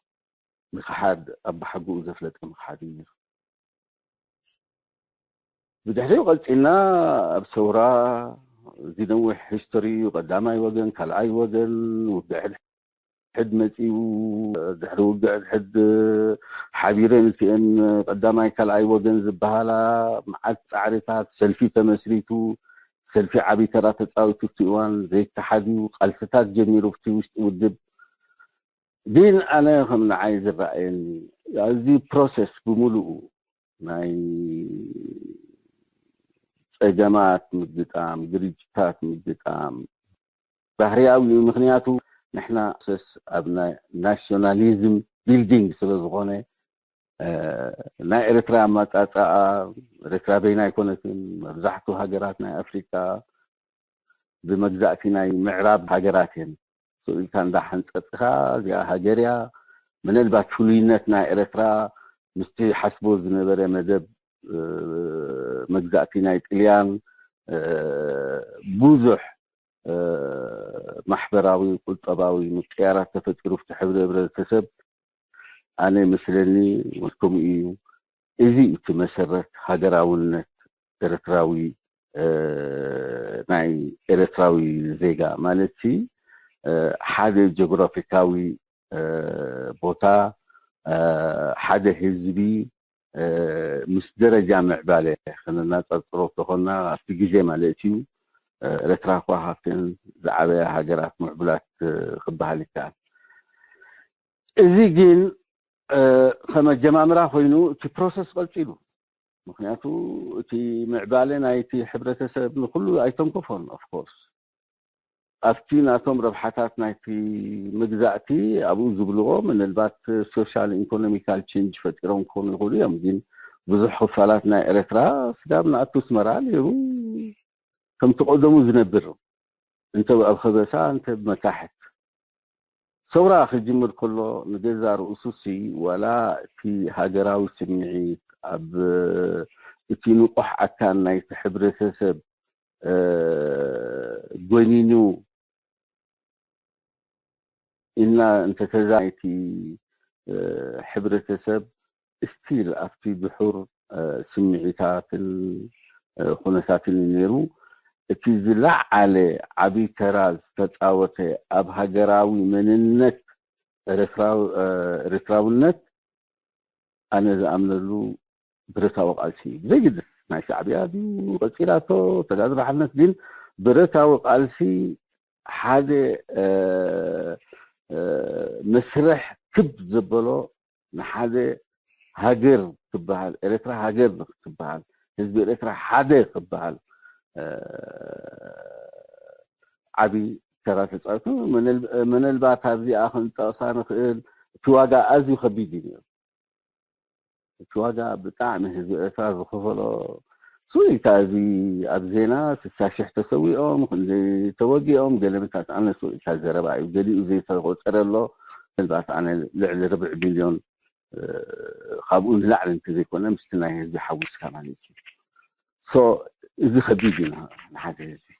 ምክሓድ ኣብ ብሓጉኡ ዘፍለጠ ምክሓድ እዩ። ብድሕሪኡ ቀፂልና ኣብ ሰውራ እዚ ነዊሕ ሂስቶሪ እዩ። ቀዳማይ ወገን፣ ካልኣይ ወገን፣ ውግዕ ሕድ መፂኡ። ድሕሪ ውግዕ ሕድ ሓቢረን እቲአን ቀዳማይ ካልኣይ ወገን ዝበሃላ መዓት ፃዕሪታት ሰልፊ ተመስሪቱ። ሰልፊ ዓብይ ተራ ተፃዊቱ ኣብቲ እዋን ዘይከሓድ እዩ። ቃልስታት ጀሚሩ ኣብቲ ውሽጢ ውድብ። ግን ኣነ ከም ንዓይ ዝረኣየኒ ኣብዚ ፕሮሰስ ብምሉኡ ናይ ፀገማት ምግጣም፣ ግርጭታት ምግጣም ባህርያዊ እዩ። ምክንያቱ ንሕና ፕሮሰስ ኣብ ናይ ናሽናሊዝም ቢልዲንግ ስለ ዝኾነ ናይ ኤርትራ ኣማፃፅኣ ኤርትራ በይና ኣይኮነትን። መብዛሕቱ ሃገራት ናይ ኣፍሪካ ብመግዛእቲ ናይ ምዕራብ ሃገራት እየን። ስኡ ኢልካ እንዳሓንፀፅኻ እዚኣ ሃገር እያ። ምናልባት ፍሉይነት ናይ ኤርትራ ምስቲ ሓስቦ ዝነበረ መደብ መግዛእቲ ናይ ጥልያን ብዙሕ ማሕበራዊ ቁጠባዊ ምቅያራት ተፈጢሩ ኣብቲ ሕብረ ህብረተሰብ ኣነ ይመስለኒ ከምኡ እዩ። እዚ እቲ መሰረት ሃገራውነት ኤርትራዊ ናይ ኤርትራዊ ዜጋ ማለት ሓደ ጂኦግራፊካዊ ቦታ ሓደ ህዝቢ ምስ ደረጃ ምዕባለ ክነናፀርፅሮ ተኾና ኣብቲ ግዜ ማለት እዩ ኤርትራ እኳ ካብተን ዝዓበያ ሃገራት ምዕቡላት ክበሃል ይከኣል። እዚ ግን ከመጀማምራ ኮይኑ እቲ ፕሮሰስ ቀፂሉ። ምክንያቱ እቲ ምዕባለ ናይቲ ሕብረተሰብ ንኩሉ ኣይተንከፎን። ኦፍኮርስ ኣብቲ ናቶም ረብሓታት ናይቲ መግዛእቲ ኣብኡ ዝብልዎ ምናልባት ሶሻል ኢኮኖሚካል ቼንጅ ፈጢሮም ክኾኑ ይኽእሉ እዮም። ግን ብዙሕ ክፋላት ናይ ኤርትራ ስጋብ ንኣቱ ኣስመራ ነይሩ ከምቲ ቀደሙ ዝነብር እንተ ኣብ ከበሳ እንተ መታሕት ሰውራ ክጅምር ከሎ ንገዛ ርእሱሲ ዋላ እቲ ሃገራዊ ስምዒት ኣብ እቲ ንቑሕ ኣካል ናይቲ ሕብረተሰብ ጎኒኑ ኢልና እንተተዛይቲ ሕብረተሰብ ስቲል ኣብቲ ድሑር ስምዒታትን ኩነታትን እዩ ነይሩ። እቲ ዝለዓለ ዓብዪ ተራ ዝተፃወተ ኣብ ሃገራዊ መንነት ኤርትራውነት ኣነ ዝኣምነሉ ብረታዊ ቃልሲ እዩ። ብዘይግድስ ናይ ሻዕብያ ድዩ ቀፂላቶ ተጋድሎ ሓርነት ግን ብረታዊ ቃልሲ ሓደ መስርሕ ክብ ዘበሎ ንሓደ ሃገር ክበሃል ኤርትራ ሃገር ንክትበሃል ህዝቢ ኤርትራ ሓደ ክበሃል ዓብዪ ተራ ተፃዊቱ። ምናልባት ኣብዚኣ ክንጠቕሳ ንኽእል እቲ ዋጋ ኣዝዩ ከቢድ እዩ ነይሩ። እቲ ዋጋ ብጣዕሚ ህዝቢ ኤርትራ ዝኸፈሎ ስኢልካ እዚ ኣብ ዜና ስሳ ሽሕ ተሰዊኦም ክንደይ ተወጊኦም ገለመታት ኣነ ስኢልካ ዘረባ እዩ ገሊኡ ዘይተቆፀረ ኣሎ ምናልባት ኣነ ልዕሊ ርብዒ ሚልዮን ካብኡ ንላዕሊ እንተዘይኮነ ምስቲ ናይ ህዝቢ ሓዊስካ ማለት እዩ ሶ እዚ ከቢድ እዩ ንሓደ ህዝቢ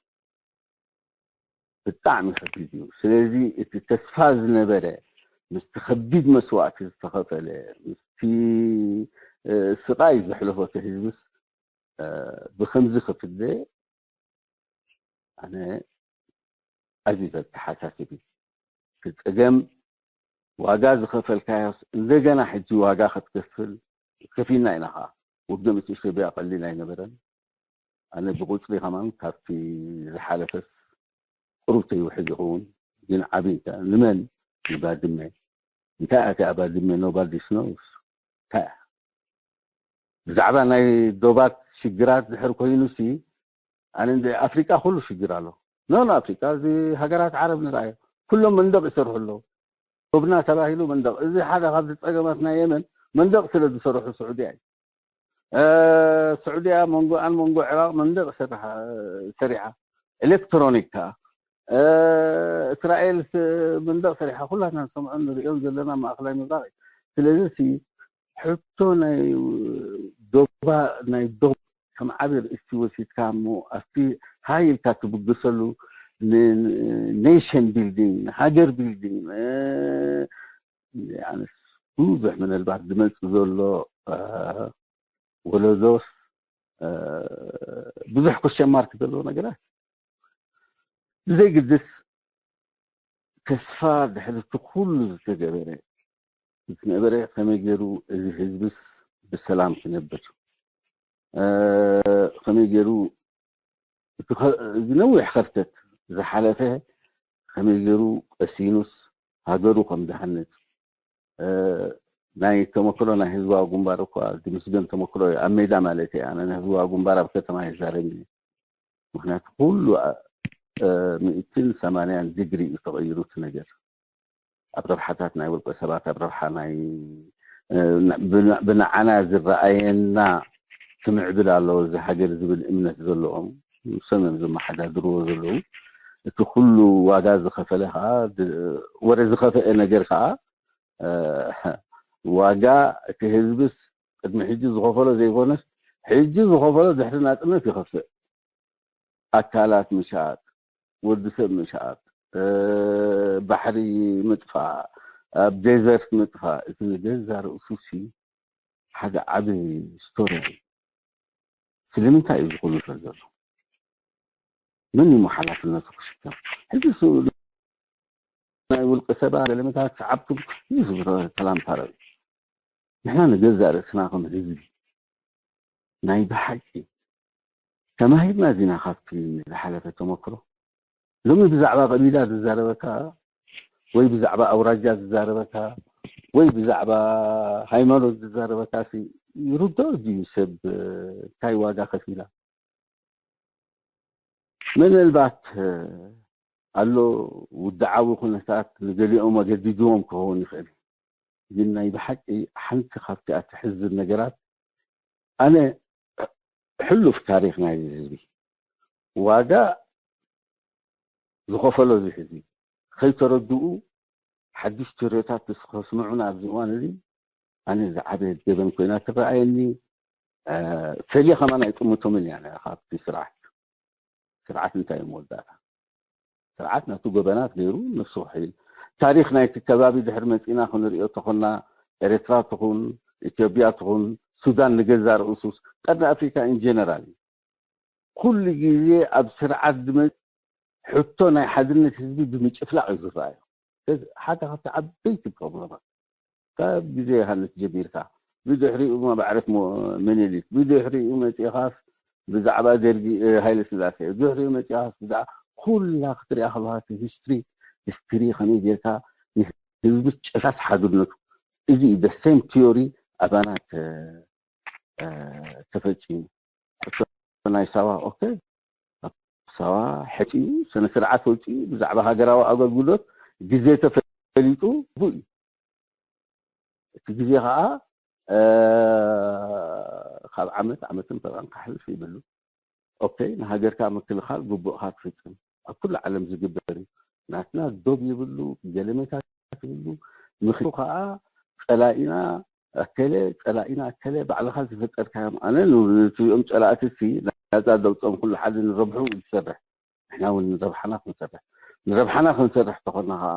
ብጣዕሚ ከቢድ እዩ። ስለዚ እቲ ተስፋ ዝነበረ ምስቲ ከቢድ መስዋእቲ ዝተኸፈለ ምስቲ ስቃይ ዘሕለፎ እቲ ህዝብስ ብከምዚ ክፍደ ኣነ ኣዝዩ ዘተሓሳስብ እዩ። እቲ ፀገም ዋጋ ዝኸፈልካዮስ እንደገና ሕጂ ዋጋ ክትከፍል ከፊልና ኢና ከዓ ውግእ ምስ ኢትዮጵያ ቀሊል ኣይነበረን። ኣነ ብቁፅሪ ከማን ካብቲ ዝሓለፈስ ቁሩብ ተይውሕዝ ይኸውን ግን ዓብይ እንተ ንመን ንባድመ እንታይ ኣቲ ኣባድመ nobody knows እንታይ ብዛዕባ ናይ ዶባት ሽግራት ድሕር ኮይኑ ሲ ኣነ እንደ ኣፍሪቃ ኩሉ ሽግር ኣሎ ኖ ኣፍሪቃ እዚ ሃገራት ዓረብ ንርኣዮ ኩሎም መንደቅ ይሰርሑ ኣለዉ ዶብና ተባሂሉ መንደቅ እዚ ሓደ ካብዚ ፀገማት ናይ የመን መንደቅ ስለ ዝሰርሑ ስዑድያ እዩ ስዑድያ መንጎኣን መንጎ ዕራቕ መንደቕ ሰሪሓ ኤሌክትሮኒክ ከኣ እስራኤል መንደቕ ሰሪሓ። ኩላትና ንሰምዖን ንሪኦን ዘለና ማእኸላይ ምብራቕ እዩ። ስለዚ ሕቶ ናይ ዶባ ናይ ዶብ ከም ዓቢ ርእስቲ ወሲድካ እሞ ኣብቲ ሃይ ኢልካ ትብግሰሉ ኔሽን ቢልዲንግ፣ ሃገር ቢልዲንግ ኣነስ ብዙሕ ምናልባት ዝመጽእ ዘሎ ወለዶስ ብዙሕ ኮስቸን ማርክ ዘለዎ ነገራት ብዘይግድስ ተስፋ ድሕሪ እቲ ኩሉ ዝተገበረ ዝነበረ ከመይ ገይሩ እዚ ህዝብስ ብሰላም ክነብር ከመይ ገይሩ ዝነዊሕ ከርተት ዝሓለፈ ከመይ ገይሩ ቀሲኑስ ሃገሩ ከም ዝሃንፅ ናይ ተመክሮ ናይ ህዝባዊ ግንባር እኳ ዝምስገን ተመክሮ እዩ ኣብ ሜዳ ማለት እየ ኣነ ንህዝባዊ ግንባር ኣብ ከተማ ይዛረብ እዩ ምክንያቱ ኩሉ ምእትን ሰማንያን ዲግሪ እዩ ተቐይሩ እቲ ነገር ኣብ ረብሓታት ናይ ውልቀ ሰባት ኣብ ረብሓ ናይ ብንዓና ዝረኣየና ክምዕብል ኣለዎ እዚ ሃገር ዝብል እምነት ዘለዎም ንሶም እዮም ዝመሓዳድርዎ ዘለዉ እቲ ኩሉ ዋጋ ዝኸፈለ ከዓ ወረ ዝኸፈአ ነገር ከዓ ዋጋ እቲ ህዝብስ ቅድሚ ሕጂ ዝኸፈሎ ዘይኮነስ ሕጂ ዝኸፈሎ ድሕሪ ናፅነት ይኸፍእ ኣካላት ምሻጥ ወዲ ሰብ ምሻጥ ባሕሪ ምጥፋእ ኣብ ዴዘርት ምጥፋእ እቲ ገዛ ርእሱሲ ሓደ ዓቢ ስቶሪ እዩ ስለምንታይ እዩ ዝኹሉ ሰብ ዘሎ መን እዩ ሓላፍነቱ ክሽከም ሕጂ ናይ ውልቂ ሰባት ገለመታት ሰዓብቱ እዚ ዝብሎ ተላምፓረ ንሕና ንገዛእ ርእስና ከም ህዝቢ ናይ ብሓቂ ተማሂርና ዲና ካብቲ ዝሓለፈ ተመክሮ ሎሚ ብዛዕባ ቀቢላ ዝዛረበካ ወይ ብዛዕባ ኣውራጃ ዝዛረበካ ወይ ብዛዕባ ሃይማኖት ዝዛረበካ ይርዶ ድዩ ሰብ እንታይ ዋጋ ከፊላ ምናልባት ኣሎ ውድዓዊ ኩነታት ንገሊኦም ኣገዲድዎም ክኸውን ይኽእል ግን ናይ ብሓቂ ሓንቲ ካብቲ ኣትሕዝን ነገራት ኣነ ሕሉፍ ታሪኽ ናይዚ ህዝቢ ዋጋ ዝኸፈሎ እዚ ህዝቢ ከይተረድኡ ሓድሽ ትርዮታት ከስምዑና ኣብዚ እዋን እዚ ኣነ ዝዓበየት ገበን ኮይና ትረኣየኒ ፈልየ ከማን ኣይጥምቶምን እያ ካብቲ ስርዓት ስርዓት እንታይ እዩ መወዳእታ ስርዓት ናቱ ጎበናት ገይሩ ነፍሱ ክሕይል ታሪኽ ናይቲ ከባቢ ድሕሪ መፂና ክንሪኦ ተኾና ኤርትራ ትኹን ኢትዮጵያ ትኹን ሱዳን ንገዛ ርእሱስ ቀርኒ ኣፍሪካ ኢንጀነራል ኩሉ ግዜ ኣብ ስርዓት ዝመፅ ሕቶ ናይ ሓድነት ህዝቢ ብምጭፍላቕ እዩ ዝረኣዮ ሓደ ካብቲ ዓበይቲ ፕሮብለማት ካብ ግዜ ዮሃንስ ጀሚርካ ብድሕሪኡ ማዕረት ምኒልክ ብድሕሪኡ መፂኻስ ብዛዕባ ደርጊ ሃይለ ስላሴ ድሕሪኡ መፂኻስ ብዛዕባ ኩላ ክትሪኣ ከለካ እቲ ሂስትሪ ሂስትሪ ከመይ ጌርካ ንህዝቢ ጨፍላስ ሓድነቱ እዚ እዩ the same theory ኣባና ተፈፂሙ ናይ ሳዋ ኦኬ ሳዋ ሕፂኡ ስነ ስርዓት ወፂኡ ብዛዕባ ሃገራዊ ኣገልግሎት ግዜ ተፈሊጡ እዩ እቲ ግዜ ከዓ ካብ ዓመት ዓመትን ፈቐን ክሓልፍ ይብሉ ኦኬ ንሃገርካ ምክልኻል ግቡእካ ትፍፅም ኣብ ኩሉ ዓለም ዝግበር እዩ ናትና ዶብ ይብሉ ገለመታት ይብሉ ምክሩ ከዓ ፀላኢና ኣከለ ፀላኢና ኣከለ ባዕልካ ዝፈጠርካዮም ኣነ ንትሪኦም ፀላእቲ ሲ ናፃ ደውፀም ኩሉ ሓደ ንረብሑ ዝሰርሕ ንሕና እውን ንረብሓና ክንሰርሕ ንረብሓና ክንሰርሕ ተኾና ከዓ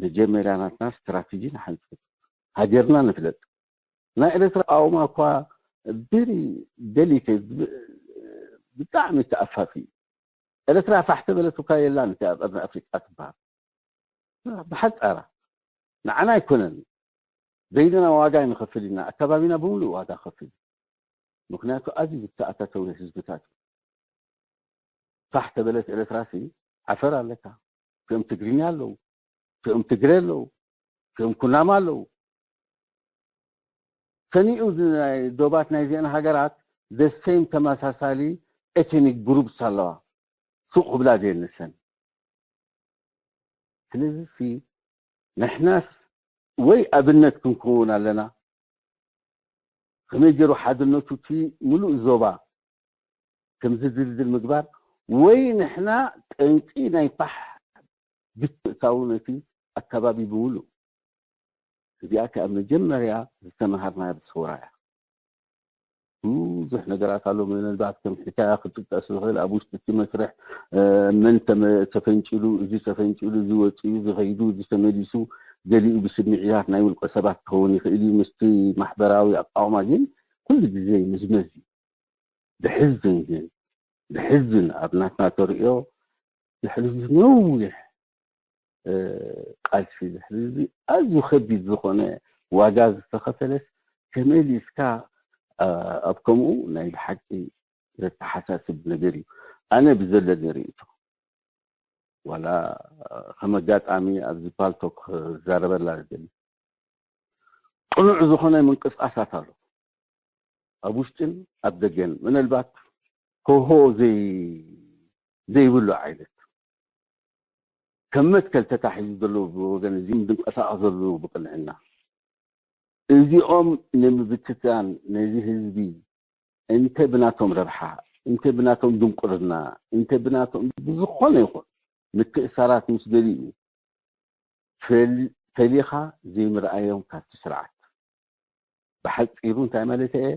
መጀመርያ ናትና ስትራቴጂ ንሓንፅብ ሃገርና ንፍለጥ ናይ ኤርትራ ኣውማ እኳ very delicate ብጣዕሚ ተኣፋፊ እዩ ኤርትራ ፋሕ ተበለት እኳ የላን እቲ ኣብ ቀርኒ ኣፍሪቃ ትበሃል ብሓፃራ ንዓና ኣይኮነን በይንና ዋጋ ንኸፍል ኢና ኣከባቢና ብምሉእ ዋጋ ከፍል ምክንያቱ ኣዝዩ ዝተኣታተወ ህዝብታት እዩ ፋሕ ተበለት ኤርትራሲ ዓፈር ኣለካ እቲኦም ትግርኛ ኣለዉ እቲኦም ትግረ ኣለዉ እቲኦም ኩናማ ኣለዉ ከኒኡ ናይ ዶባት ናይዚአን ሃገራት the same ተመሳሳሊ ethnic groups ኣለዋ ሱቕ ክብላ ዘየንሰን ስለዚ ንሕናስ ወይ ኣብነት ክንከውን ኣለና ከመይ ገይሩ ሓድነቱ እቲ ምሉእ ዞባ ከም ዝድልድል ምግባር፣ ወይ ንሕና ጠንቂ ናይ ፋሕ ብትእታው ነቲ ኣከባቢ ብምሉእ። እዚኣ ከኣ መጀመርያ ዝተመሃርናያ ብሰውራ እያ። ብዙሕ ነገራት ኣሎ። ምናልባት ከም ሕካያ ክጥቀስ ዝኽእል፣ ኣብ ውሽጢ እቲ መስርሕ መን ተፈንጭሉ፣ እዚ ተፈንጭሉ፣ እዚ ወፂኡ፣ እዚ ኸይዱ፣ እዚ ተመሊሱ፣ ገሊኡ ብስምዒታት ናይ ውልቀ ሰባት ክኸውን ይኽእል እዩ። ምስቲ ማሕበራዊ ኣቃውማ ግን ኩሉ ግዜ ይምዝመዝ እዩ። ድሕዝን ግን ድሕዝን ኣብ ናትና ተርእዮ ድሕሪ ነዊሕ ቃልሲ፣ ድሕሪ ኣዝዩ ከቢድ ዝኾነ ዋጋ ዝተኸፈለስ፣ ተመሊስካ ኣብ ከምኡ ናይ ብሓቂ ዘተሓሳስብ ነገር እዩ። ኣነ ብዘለኒ ርእይቶ፣ ዋላ ከም ኣጋጣሚ ኣብዚ ፓልቶክ ክዛረበላ ዝደሊ ቅኑዕ ዝኾነ ምንቅስቃሳት ኣሎ፣ ኣብ ውሽጥን ኣብ ደገን። ምናልባት ኮሆ ዘይብሉ ዓይነት ከም መትከል ተታሒዙ ዘሎ ብወገን እዚ ድንቀሳቀስ ዘሎ ብቅንዕና፣ እዚኦም ንምብትታን ነዚ ህዝቢ እንተ ብናቶም ረብሓ፣ እንተ ብናቶም ድንቁርና፣ እንተ ብናቶም ብዝኾነ ይኹን ምትእሳራት ምስ ገሊኡ ፈሊኻ ዘይምርኣዮም ካብቲ ስርዓት። ብሓፂሩ እንታይ ማለት እየ?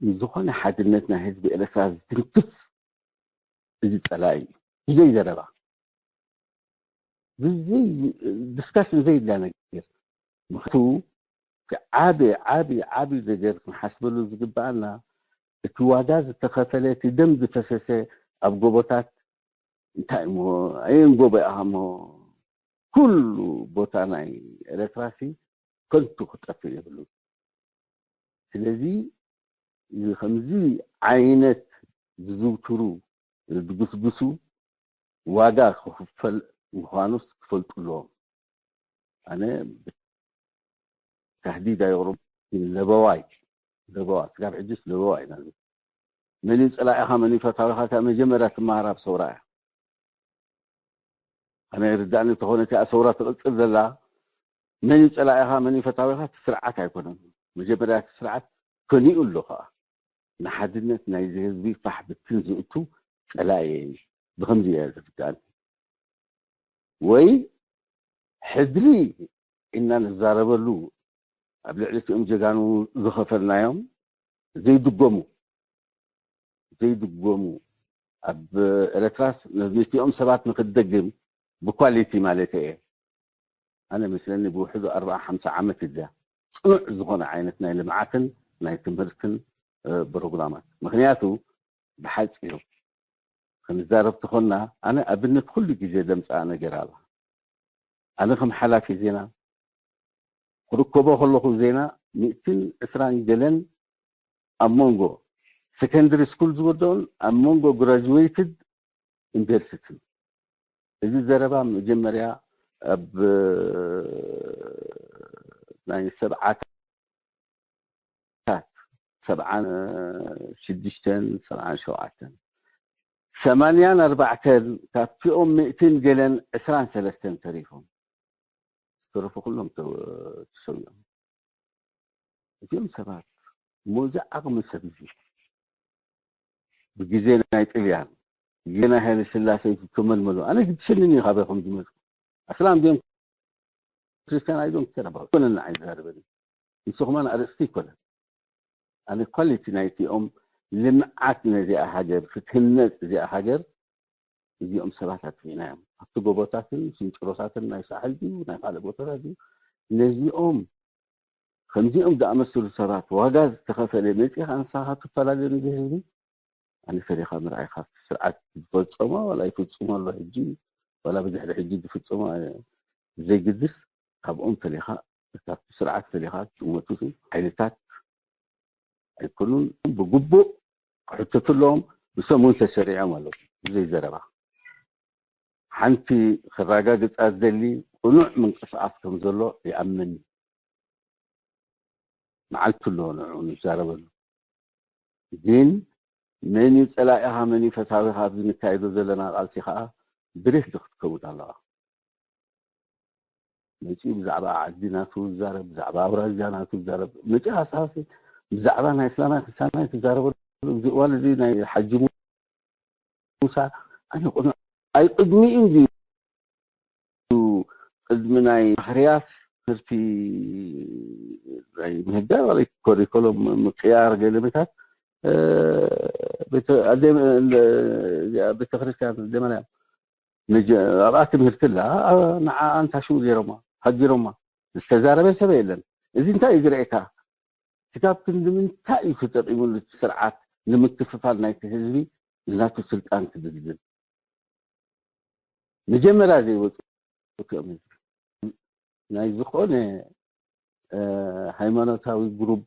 ንዝኾነ ሓድነት ናይ ህዝቢ ኤርትራ ዝትንክፍ እዚ ፀላኢ እዩ። ብዘይ ዘረባ፣ ብዘይ ዲስካሽን ዘይድላ ነገር። ምክቱ ዓቢ ዓቢ ዓቢ ነገር ክንሓስበሉ ዝግበኣና፣ እቲ ዋጋ ዝተኸፈለ፣ እቲ ደም ዝፈሰሰ ኣብ ጎቦታት እንታይ እሞ ኣየን ጎቦ ኢኻ እሞ ኩሉ ቦታ ናይ ኤርትራሲ ከንቱ ክጠፍእ የብሉን። ስለዚ ከምዚ ዓይነት ዝዝውትሩ ዝድግስግሱ ዋጋ ክኽፈል ምዃኑስ ክፈልጡ ኣለዎም። ኣነ ታህዲድ ኣይቕርብ፣ ለበዋይ ለበዋ ስጋብ ሕጅስ ለበዋ ኢና። መን እዩ ፀላኢኻ መን እዩ ፈታዊኻ እታ መጀመርያ ትመሃር ኣብ ሰውራ እያ። ኣነ ርዳእኒ እንተኾነ እቲኣ ሰውራ ትቕፅል ዘላ መን እዩ ፀላኢኻ መን እዩ ፈታዊኻ እቲ ስርዓት ኣይኮነን። መጀመርያ እቲ ስርዓት ከኒኡ ኣሎ ከዓ ንሓድነት ናይዚ ህዝቢ ፋሕ ብትን ዝእቱ ፀላኢ እየ። ብኸምዚ እየ ዝርዳእኒ። ወይ ሕድሪ ኢና ንዛረበሉ ኣብ ልዕሊ እቲኦም ጀጋኑ ዝኸፈልናዮም ዘይድገሙ ዘይድገሙ ኣብ ኤረትራስ ነዚኦም ሰባት ንክትደግም ብኳሊቲ ማለት እየ ኣነ መስለኒ ብውሕዱ ኣርባዓ ሓምሳ ዓመት እዚኣ ፅኑዕ ዝኾነ ዓይነት ናይ ልምዓትን ናይ ትምህርትን ፕሮግራማት ምክንያቱ ብሓፂሩ ክንዛረብ ተኾንና ኣነ ኣብነት ኩሉ ግዜ ደምፅኣ ነገር ኣላ ኣነ ከም ሓላፊ ዜና ክርከቦ ከለኹ ዜና ሚእትን ዕስራን ገለን ኣብ መንጎ ሰከንደሪ ስኩል ዝወደኡን ኣብ መንጎ ግራጅዌትድ ዩኒቨርሲቲን እዚ ዘረባ መጀመርያ ኣብ ናይ ሰብዓታት ሰብዓን ሽዱሽተን ሰብዓን ሸውዓተን ሰማንያን ኣርባዕተን ካብቲኦም ሚእትን ገለን ዕስራን ሰለስተን ተሪፎም ዝተረፉ ኩሎም ተሰዊኦም እዚኦም ሰባት ሞዚ ዓቕሚ ሰብ እዚ ብግዜ ናይ ጥልያን ብግዜ ናይ ሃይለ ስላሴ ዝተመልመሉ ኣነ ግድሸንን እዩ ካበይ ከም ዝመፁ ኣስላም ድዮም ክርስቲያን ኣይዶም ከረባ ኮነና ኣይዛረበኒ ንስኹማን ኣርእስቲ ይኮነን ኣነ ኳሊቲ ናይቲኦም ልምዓት ነዚኣ ሃገር ክትህነፅ እዚኣ ሃገር እዚኦም ሰባት ኣጥፊእናዮም ኣብቲ ጎቦታትን ስንጭሮታትን ናይ ሳሕል ድዩ ናይ ካልእ ቦታታት ድዩ ነዚኦም ከምዚኦም ዝኣመሰሉ ሰባት ዋጋ ዝተኸፈለ መፂኻ ንስኻ ትፈላለዩ ነዚ ህዝቢ ኣነ ፈሪኻ ምርኣይ ካብቲ ስርዓት ዝፈፀሞ ዋላ ይፍፅሞ ኣሎ ሕጂ ዋላ ብድሕሪ ሕጂ ዝፍፀሞ ዘይግድስ ካብኦም ፈሊኻ ካብቲ ስርዓት ፈሊኻ ትጥመቱ ሓይልታት ኣይኮኑን ብግቡእ ክሕተቱ ኣለዎም ብሰሙን ተሰሪዖም ኣለዉ ብዘይ ዘረባ ሓንቲ ክረጋግፃ ዝደሊ ቅኑዕ ምንቅስቃስ ከም ዘሎ ይኣምን መዓልቲ ኣሎ ንዕኡ ንዛረበሉ ግን መን እዩ ፀላኢኻ መን እዩ ፈታዊኻ ኣብዚ ንካየዶ ዘለና ቃልሲ ከዓ ብሬክ ክትከውን ኣለዋ መፂኡ ብዛዕባ ዓዲ ናቱ ዝዛረብ ብዛዕባ ኣውራጃ ናቱ ዝዛረብ መፂኻ ሳሲ ብዛዕባ ናይ እስላማይ ክርስቲያናይ ትዛረበሉ፣ እዚ እዋን እዚ ናይ ሓጂ ሙሳ ኣይቕድሚኡ እንድዩ፣ ቅድሚ ናይ ማክርያስ ትምህርቲ ናይ ምህዳር ወይ ኮሪኮሎም ምቅያር ገለመታት ቤተክርስትያን ደመርያ ኣብኣ ትምህርቲ ኣላ። ንዓ ኣንታሽው ገይሮማ ሃጊሮማ ዝተዛረበ ሰብ የለን። እዚ እንታይ እዩ ዝርእየካ? ስጋብ ክንዲ ምንታይ እዩ ተጠቂሙሉ እቲ ስርዓት ንምክፍፋል ናይቲ ህዝቢ ንናቱ ስልጣን ክድልድል? መጀመርያ ዘይወፁ እዮም። ናይ ዝኾነ ሃይማኖታዊ ግሩፕ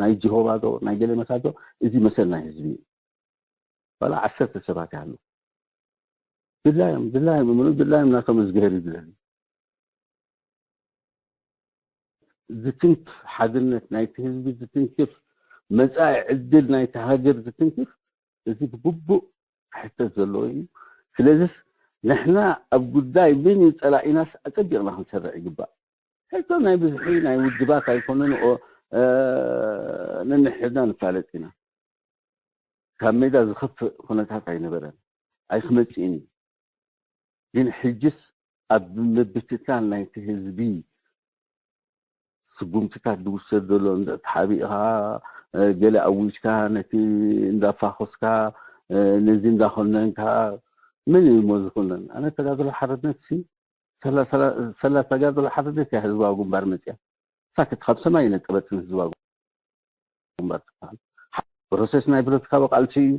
ናይ ጅሆባ ዶ ናይ ገለ መሳዶ እዚ መሰል ናይ ህዝቢ እዩ። ዋላ ዓሰርተ ሰባት ይሃሉ ድላዮም ድላዮም እምኑ ድላዮም ናቶም እዝግሄር ይድለል። ዝትንክፍ ሓድነት ናይቲ ህዝቢ ዝትንክፍ መጻኢ ዕድል ናይቲ ሃገር ዝትንክፍ እዚ ብግቡእ ክሕተት ዘለዎ እዩ። ስለዚስ ንሕና ኣብ ጉዳይ ምን እዩ ጸላኢናስ ኣጸቢቕና ክንሰርዕ ይግባእ። ሕቶ ናይ ብዝሒ ናይ ውድባት ኣይኮነን። ነንሕድና ንፋለጥ ኢና። ካብ ሜዳ ዝኸፍእ ኩነታት ኣይነበረን ኣይክመጽእን እዩ። ግን ሕጅስ ኣብ ምብትታን ናይቲ ህዝቢ ስጉምትታት ዝውሰድ ዘሎ እንድሕር ተሓቢእኻ ገለ ኣዊጅካ ነቲ እንዳፋኾስካ ነዚ እንዳኾነንካ መን እዩ እሞ ዝኹነን? ኣነ ተጋድሎ ሓርነት ሲ ሰላ ተጋድሎ ሓርነት እያ ህዝባዊ ግንባር መፅያ ሳክት ካብ ሰማይ ነጠበትን ህዝባዊ ግንባር ትበሃል ፕሮሰስ ናይ ፖለቲካዊ ቃልሲ እዩ።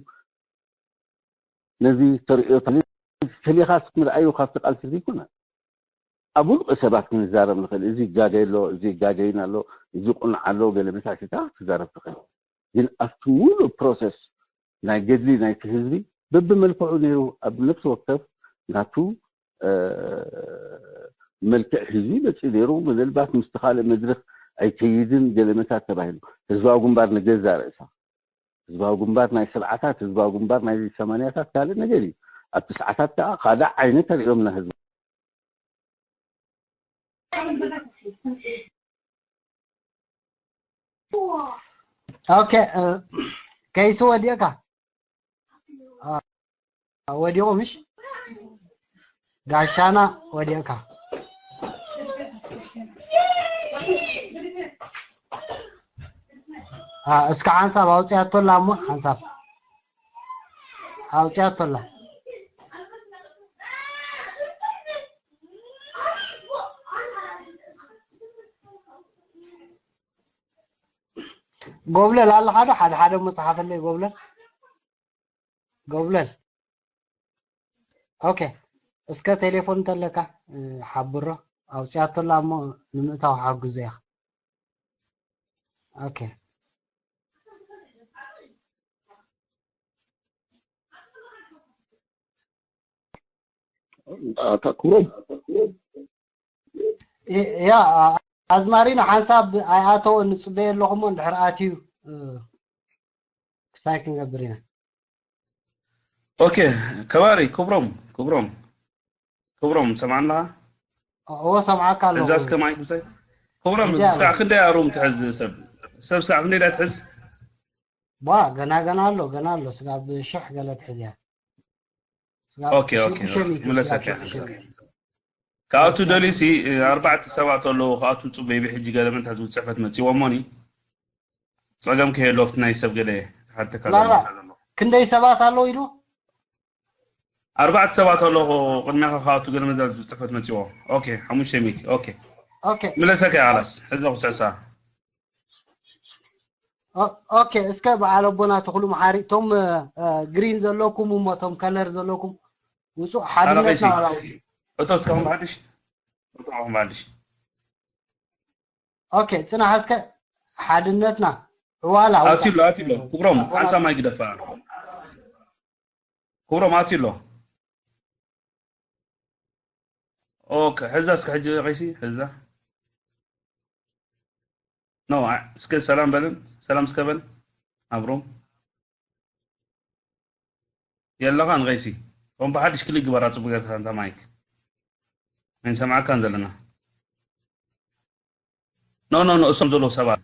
ነዚ ተርእዮ ፈሊኻስ ምርኣዩ ካብቲ ቃልሲ ዘይኮነ ኣብ ውልቂ ሰባት ክንዛረብ ንኽእል። እዚ ይጋገይ ኣሎ፣ እዚ ይጋገይን ኣሎ፣ እዚ ቁኑዕ ኣሎ ገለ መሳኪታ ክትዛረብ ትኽእል። ግን ኣብቲ ሙሉእ ፕሮሰስ ናይ ገድሊ ናይቲ ህዝቢ በብመልክዑ ነይሩ ኣብ ነፍሲ ወከፍ ናቱ መልክዕ ሒዙ ይመፅእ ነይሩ። ምናልባት ምስቲ ካልእ መድረኽ ኣይከይድን ገለመታት ተባሂሉ ህዝባዊ ግንባር ንገዛ ርእሳ ህዝባዊ ግንባር ናይ ሰብዓታት ህዝባዊ ግንባር ናይ ሰማንያታት ካልእ ነገር እዩ። ኣብ ትስዓታት ከዓ ካልእ ዓይነት ኣርእዮምና ህዝቢ ኦኬ ከይሱ ወዲእካ ወዲቑ ምሽ ጋሻና ወዲቕካ እስከ ሓንሳብ ኣውፅያቶላ እሞ ሓንሳብ ኣውፅያቶላ ጎብለል ኣለኻ ዶ ሓደ ሓደ መፅሓፈለይ ጎብለል ጎብለል ኦኬ እስከ ቴሌፎን እንተለካ ሓብሮ ኣውፅያቶላ እሞ ንምእታው ሓግዞ ኢኻ ኦኬ ኣታ ክብሮም ያ ኣዝማሪኖ ሓንሳብ ኣይኣተወ ንፅበየ ኣለኹ እሞ እንድሕር ኣትዩ ክስታይ ክንገብር ኢና ኦኬ ከባሪ ክብሮም ክብሮም ክብሮም ሰማዕና እዎ ሰምዓካ ኣለኹ እዛስ ከማይ ክብሮም ስካዕ ክንደይ ኣሩም ትሕዝ ሰብ ሰብ ስካዕ ክንደይ ዳ ትሕዝ ባ ገና ገና ኣሎ ገና ኣሎ ስጋብ ሽሕ ገለ ትሕዝያ ኦኬ ኦኬ ምለሰካ ካብቱ ደሊሲ ኣርባዕተ ሰባት ኣለዉ ካብቱ ፅበይ ብሕጂ ገለመንታ ዝብል ፅሕፈት መፂዎም ሞኒ ፀገም ከየሎ ኣብቲ ናይ ሰብ ገለ ተሓተካ ክንደይ ሰባት ኣለዉ ኢሉ ኣርባዕተ ሰባት ኣለኹ ቅድሚያኻ ካብቱ ገለመንታ ዝብል ፅሕፈት መፂዎም ኦኬ ሓሙሽተ ሚእቲ ኦኬ ምለሰካ ላስ ሕዚ ኩስዕሳ ኦኬ እስከ በዓል ኣቦና ተኽሉ መሓሪ እቶም ግሪን ዘለኩም እሞ እቶም ከለር ዘለኩም ውፁእ ሓድነትና እቶ እስካኹም ሓድሽ እቶም ሓድሽ ኦኬ ፅናሕ እስከ ሓድነትና ዕዋላ ኣትሎ ኣትሎ ክብሮም ሓንሳ ማይ ግደፋ ክብሮም ኣትሎ ኦኬ ሕዛ እስከ ሕጂ ቀይሲ ሕዛ ኖ እስከ ሰላም በልን ሰላም እስከ በል ኣብሮም የለኻን ቀይሲ ከም ብሓድሽ ክሊክ ግበራ ፅቡቅ ጌርካ እንታ ማይክ ኣይንሰምዓካን ዘለና ኖ ኖ ኖ እሶም ዘለዉ ሰባት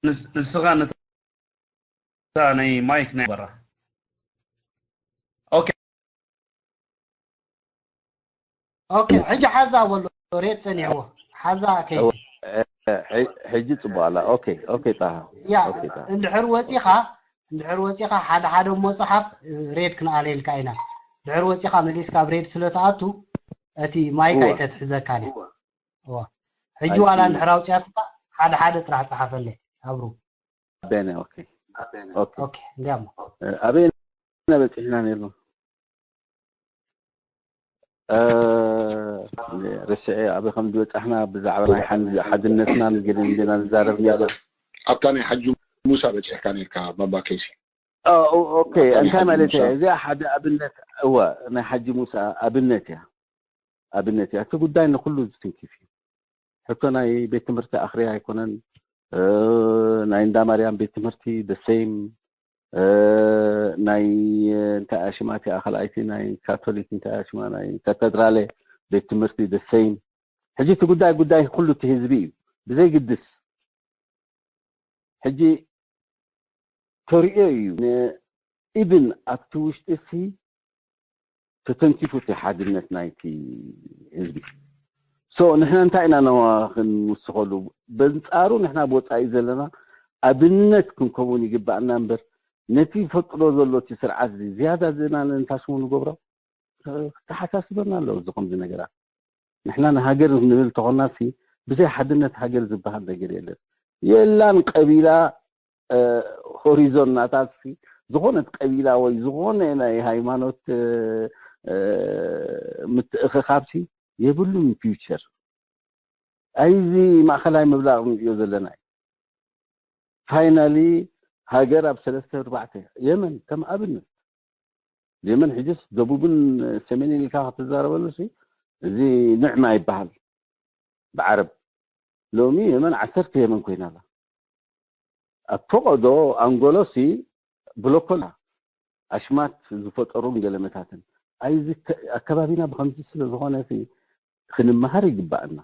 ንስኻ ነታ ናይ ማይክ ናይ በራ። ኦኬ። ኦኬ፣ ሕጂ ሓዛ በሎ። ሬድ ጸኒዕዎ። ሓዛ ከይሲ ሕጂ ጽቡቅ ኣላ። ኦኬ ኦኬ ጣሃ ያ እንድሕር ወፂኻ እንድሕር ወፂኻ ሓደ ሓደ መፅሓፍ ሬድ ክንኣልየልካ ኢና። ድሕር ወፂኻ መሊስካ ኣብ ሬድ ስለ ትኣቱ እቲ ማይክ ኣይተትሕዘካን እያ። ሕጂ ዋላ እንድሕር ኣውፅኣትካ ሓደ ሓደ ጥራሕ ፀሓፈለይ ኣብሩ። ኣበነ ኦኬ ኦኬ ኦኬ እንዲያሞ ኣበነ በፂሕና ነርና ርስዐ ኣበይ ከም ዝበፃሕና ብዛዕባ ናይ ሓድነትናን ገለን ገና ንዛረብ ነርና። ኣብታ ናይ ሓጂ ሙሳ በፂሕካ ነርካ ባባ ከይሲ። ኦኬ እንታይ ማለት እያ እዚኣ ሓደ ኣብነት እወ ናይ ሓጂ ሙሳ ኣብነት እያ ኣብነት እያ እቲ ጉዳይ ንኩሉ ዝትንክፍ እዩ ሕቶ ናይ ቤት ትምህርቲ ኣኽርያ ኣይኮነን ናይ እንዳ ማርያም ቤት ትምህርቲ the same ናይ እንታይ ኣሽማ እቲኣ ካልኣይቲ ናይ ካቶሊክ እንታይ ኣሽማ ናይ ካተድራለ ቤት ትምህርቲ the same ሕጂ እቲ ጉዳይ ጉዳይ ኩሉ እቲ ህዝቢ እዩ ብዘይግድስ ሕጂ ተሪኦ እዩ even ኣብቲ ውሽጢ ሲ ተተንኪፉ እቲ ሓድነት ናይቲ ህዝቢ so ንሕና እንታይ ኢና ነዋ ክንውስኸሉ በንፃሩ ንሕና ብወፃኢ ዘለና ኣብነት ክንከውን ይግባእና እምበር ነቲ ፈጥሮ ዘሎ እቲ ስርዓት እዚ ዝያዳ ዝና ንንታስሙ ንገብሮ ተሓሳስበና ኣለዎ እዚ ከምዚ ነገራት ንሕና ንሃገር ንብል ተኾና ሲ ብዘይ ሓድነት ሃገር ዝበሃል ነገር የለን የላን ቀቢላ ሆሪዞን ናታ ሲ ዝኾነት ቀቢላ ወይ ዝኾነ ናይ ሃይማኖት ምትእኽኻብ ሲ የብሉን future ኣይዚ ማእኸላይ ምብላቕ ንሪኦ ዘለና እዩ finally ሃገር ኣብ ሰለስተ ኣርባዕተ የመን ከም ኣብነት የመን ሕጅስ ደቡብን ሰሜንን ኢልካ ክትዛረበሉ ሲ እዚ ንዕማ ይበሃል ብዓረብ ሎሚ የመን ዓሰርተ የመን ኮይና ኣላ ኣብ ፈቐዶ ኣንጎሎ ሲ ብሎኮላ ኣሽማት ዝፈጠሩን ገለመታትን ኣይዚ ኣከባቢና ብከምዚ ስለ ዝኾነ ሲ ክንመሃር ይግባእና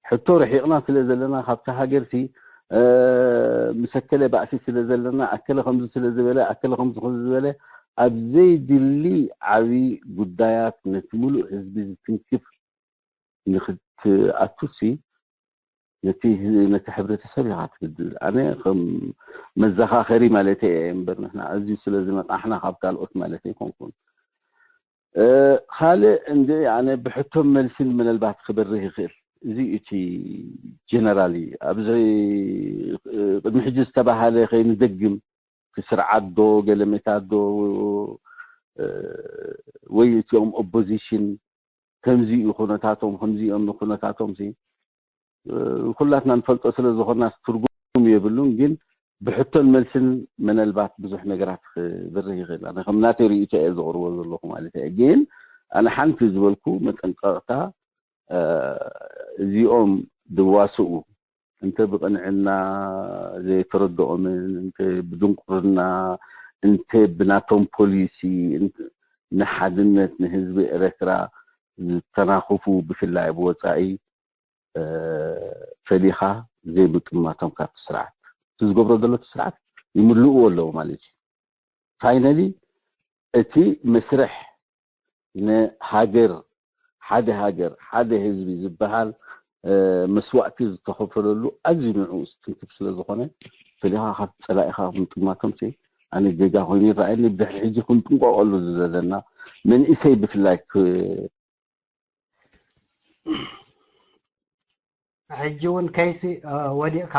ሕቶ ርሒቕና ስለ ዘለና ካብቲ ሃገር ሲ ምስ ኣከለ ባእሲ ስለ ዘለና ኣከለ ከምዚ ስለ ዝበለ ኣከለ ከምዚ ከምዚ ዝበለ ኣብ ዘይድሊ ዓብዪ ጉዳያት ነቲ ሙሉእ ህዝቢ ዝትንክፍ ንክትኣቱ ሲ ነቲ ነቲ ሕብረተሰብ ኢኻ ትብድል ኣነ ከም መዘኻኸሪ ማለት እየ እምበር ንሕና ኣዝዩ ስለ ዝነቃሕና ካብ ካልኦት ማለት ኣይኮንኩን ካልእ እንደ ኣነ ብሕቶም መልስን ምናልባት ክበርህ ይኽእል እዚ እቲ ጀነራሊ ኣብዚ ቅድሚ ሕጂ ዝተባሃለ ከይንደግም እቲ ስርዓት ዶ ገለመታት ዶ ወይ እቲኦም ኦፖዚሽን ከምዚ እዩ ኩነታቶም ከምዚ እዮም ንኩነታቶም ኩላትና ንፈልጦ ስለ ዝኾና ትርጉም የብሉን ግን ብሕቶን መልስን መነልባት ብዙሕ ነገራት ክብርህ ይኽእል ኣነ ከም ናተይ ርእይቶ እየ ዘቕርቦ ዘለኹ ማለት እየ ግን ኣነ ሓንቲ ዝበልኩ መጠንቀቕታ እዚኦም ድዋስኡ እንተ ብቕንዕና ዘይተረድኦምን እንተ ብድንቁርና እንተ ብናቶም ፖሊሲ ንሓድነት ንህዝቢ ኤረትራ ዝተናኽፉ ብፍላይ ኣብ ወፃኢ ፈሊኻ ዘይምጥማቶም ካብቲ ስርዓት እቲ ዝገብሮ ዘሎ እቲ ስርዓት ይምልእዎ ኣለዉ ማለት እዩ finally እቲ መስርሕ ንሃገር ሓደ ሃገር ሓደ ህዝቢ ዝበሃል መስዋእቲ ዝተኸፈለሉ ኣዝዩ ንዕኡ ዝትንክፍ ስለ ዝኾነ ፈሊኻ ካብ ፀላኢኻ ምጥማቶም ኣነ ጌጋ ኮይኑ ይረኣየኒ ብድሕሪ ሕጂ ክንጥንቀቐሉ ዘለና መንእሰይ ብፍላይ ሕጂ እውን ከይሲ ወዲቕካ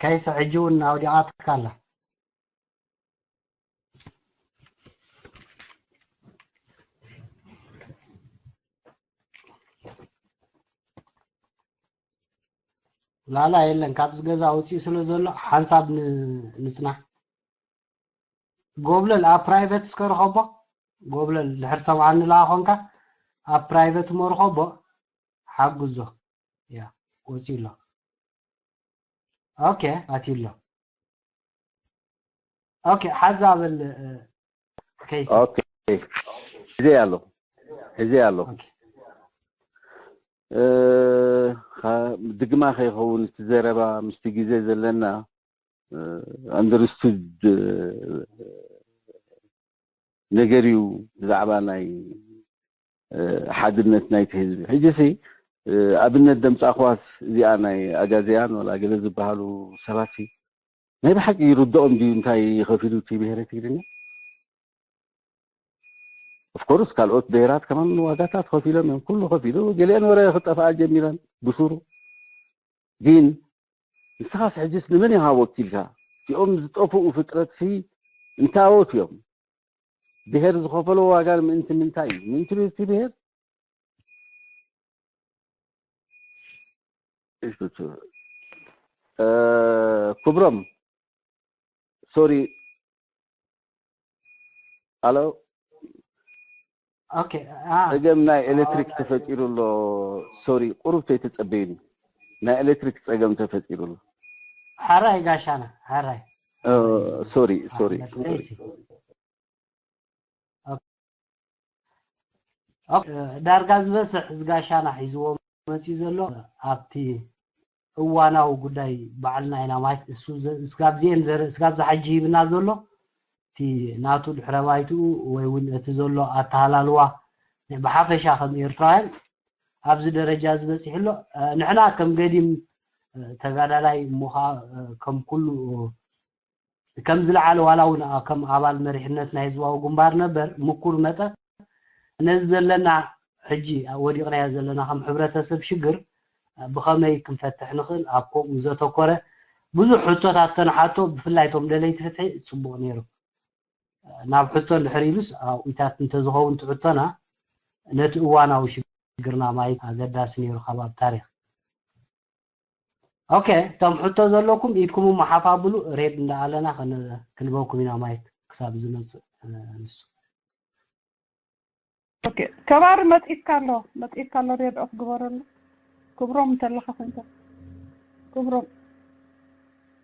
ከይሲ ሕጂ እውን ኣውዲቓትካ ኣላ ላላ የለን ካብዚ ገዛ ወፂኡ ስለ ዘሎ ሓንሳብ ንፅናሕ ጎብለል ኣብ ፕራይቨት እስከ ርኸቦ ጎብለል ድሕር ሰምዓኒ ለኣ ኮንካ ኣብ ፕራይቨት እሞ ርኸቦ ሓግዞ ያ ወፂኡ ኣሎ ኦኬ ኣትዩ ኣሎ ኦኬ ሓዛ በል ከይሲ ኦኬ ጊዜ ኣሎ ጊዜ ኣሎ ኦኬ ድግማ ከይኸውን እቲ ዘረባ ምስቲ ግዜ ዘለና ኣንደርስቱድ ነገር እዩ ብዛዕባ ናይ ሓድነት ናይቲ ህዝቢ። ሕጂ ሲ ኣብነት ደምፃ ኳስ እዚኣ ናይ ኣጋዝያን ወላ ገለ ዝበሃሉ ሰባት ሲ ናይ ብሓቂ ይርድኦም ድዩ እንታይ ከፊሉ እቲ ብሄረ ትግርኛ? ኦፍኮርስ ካልኦት ብሄራት ከማን ዋጋታት ከፊሎም እዮም። ኩሉ ከፊሉ ገሊአን ወረ ክጠፍኣ ጀሚረን ብሱሩ። ግን ንስኻስ ሕጅስ ንመን ኢኻ ወኪልካ? እቲኦም ዝጠፍኡ ፍጥረት ሲ እንታዎት እዮም? ብሄር ዝኸፈሎ ዋጋ ምእንቲ ምንታይ እዩ? ምእንቲ እቲ ብሄር? ክብሮም ሶሪ ኣሎ። ኦኬ። ጸገም ናይ ኤሌክትሪክ ተፈጢሩ ኣሎ። ሶሪ፣ ቁሩብ ተይተጸበዩኒ። ናይ ኤሌክትሪክ ጸገም ተፈጢሩ ኣሎ። ሓራይ ጋሻና፣ ሓራይ። ሶሪ፣ ሶሪ። ዳርጋ ዝበዝሕ እዚ ጋሻና ሒዝዎ መፅዩ ዘሎ ኣብቲ እዋናዊ ጉዳይ ባዕልና ኢና ማለት እሱ እስካብዚኤን እስካብዚ ሓጂ ሂብና ዘሎ እቲ ናቱ ድሕረ ባይትኡ ወይ እውን እቲ ዘሎ ኣተሃላልዋ ብሓፈሻ ከም ኤርትራውያን ኣብዚ ደረጃ ዝበፂሑ ኣሎ። ንሕና ከም ገዲም ተጋዳላይ እሞ ከዓ ከም ኩሉ ከም ዝለዓለ ዋላ እውን ከም ኣባል መሪሕነት ናይ ህዝባዊ ግንባር ነበር ምኩር መጠን ነዚ ዘለና ሕጂ ወዲቕናዮ ዘለና ከም ሕብረተሰብ ሽግር ብኸመይ ክንፈትሕ ንኽእል ኣብ ከምኡ ዘተኮረ ብዙሕ ሕቶታት ተንሓቶ። ብፍላይ እቶም ደለይቲ ፍትሒ ፅቡቕ ነይሩ። ናብ ሕቶ እንድሕር ኢሉስ ኣብኢታት እንተዝኸውን ትሕቶና ነቲ እዋናዊ ሽግርና ማየት ኣገዳሲ ነይሩ ካብ ኣብ ታሪክ። ኦኬ፣ እቶም ሕቶ ዘለኩም ኢድኩም እሞ ሓፍ ኣብሉ። ሬድ እንዳኣለና ክንበኩም ኢና ማይክ ክሳብ ዝመጽእ ንሱ። ኦኬ፣ ከባሪ መጺእካ ኣሎ፣ መጺእካ ኣሎ። ሬድ ኦፍ ግበረሉ። ክብሮም እንተለኻ ኮንካ። ክብሮም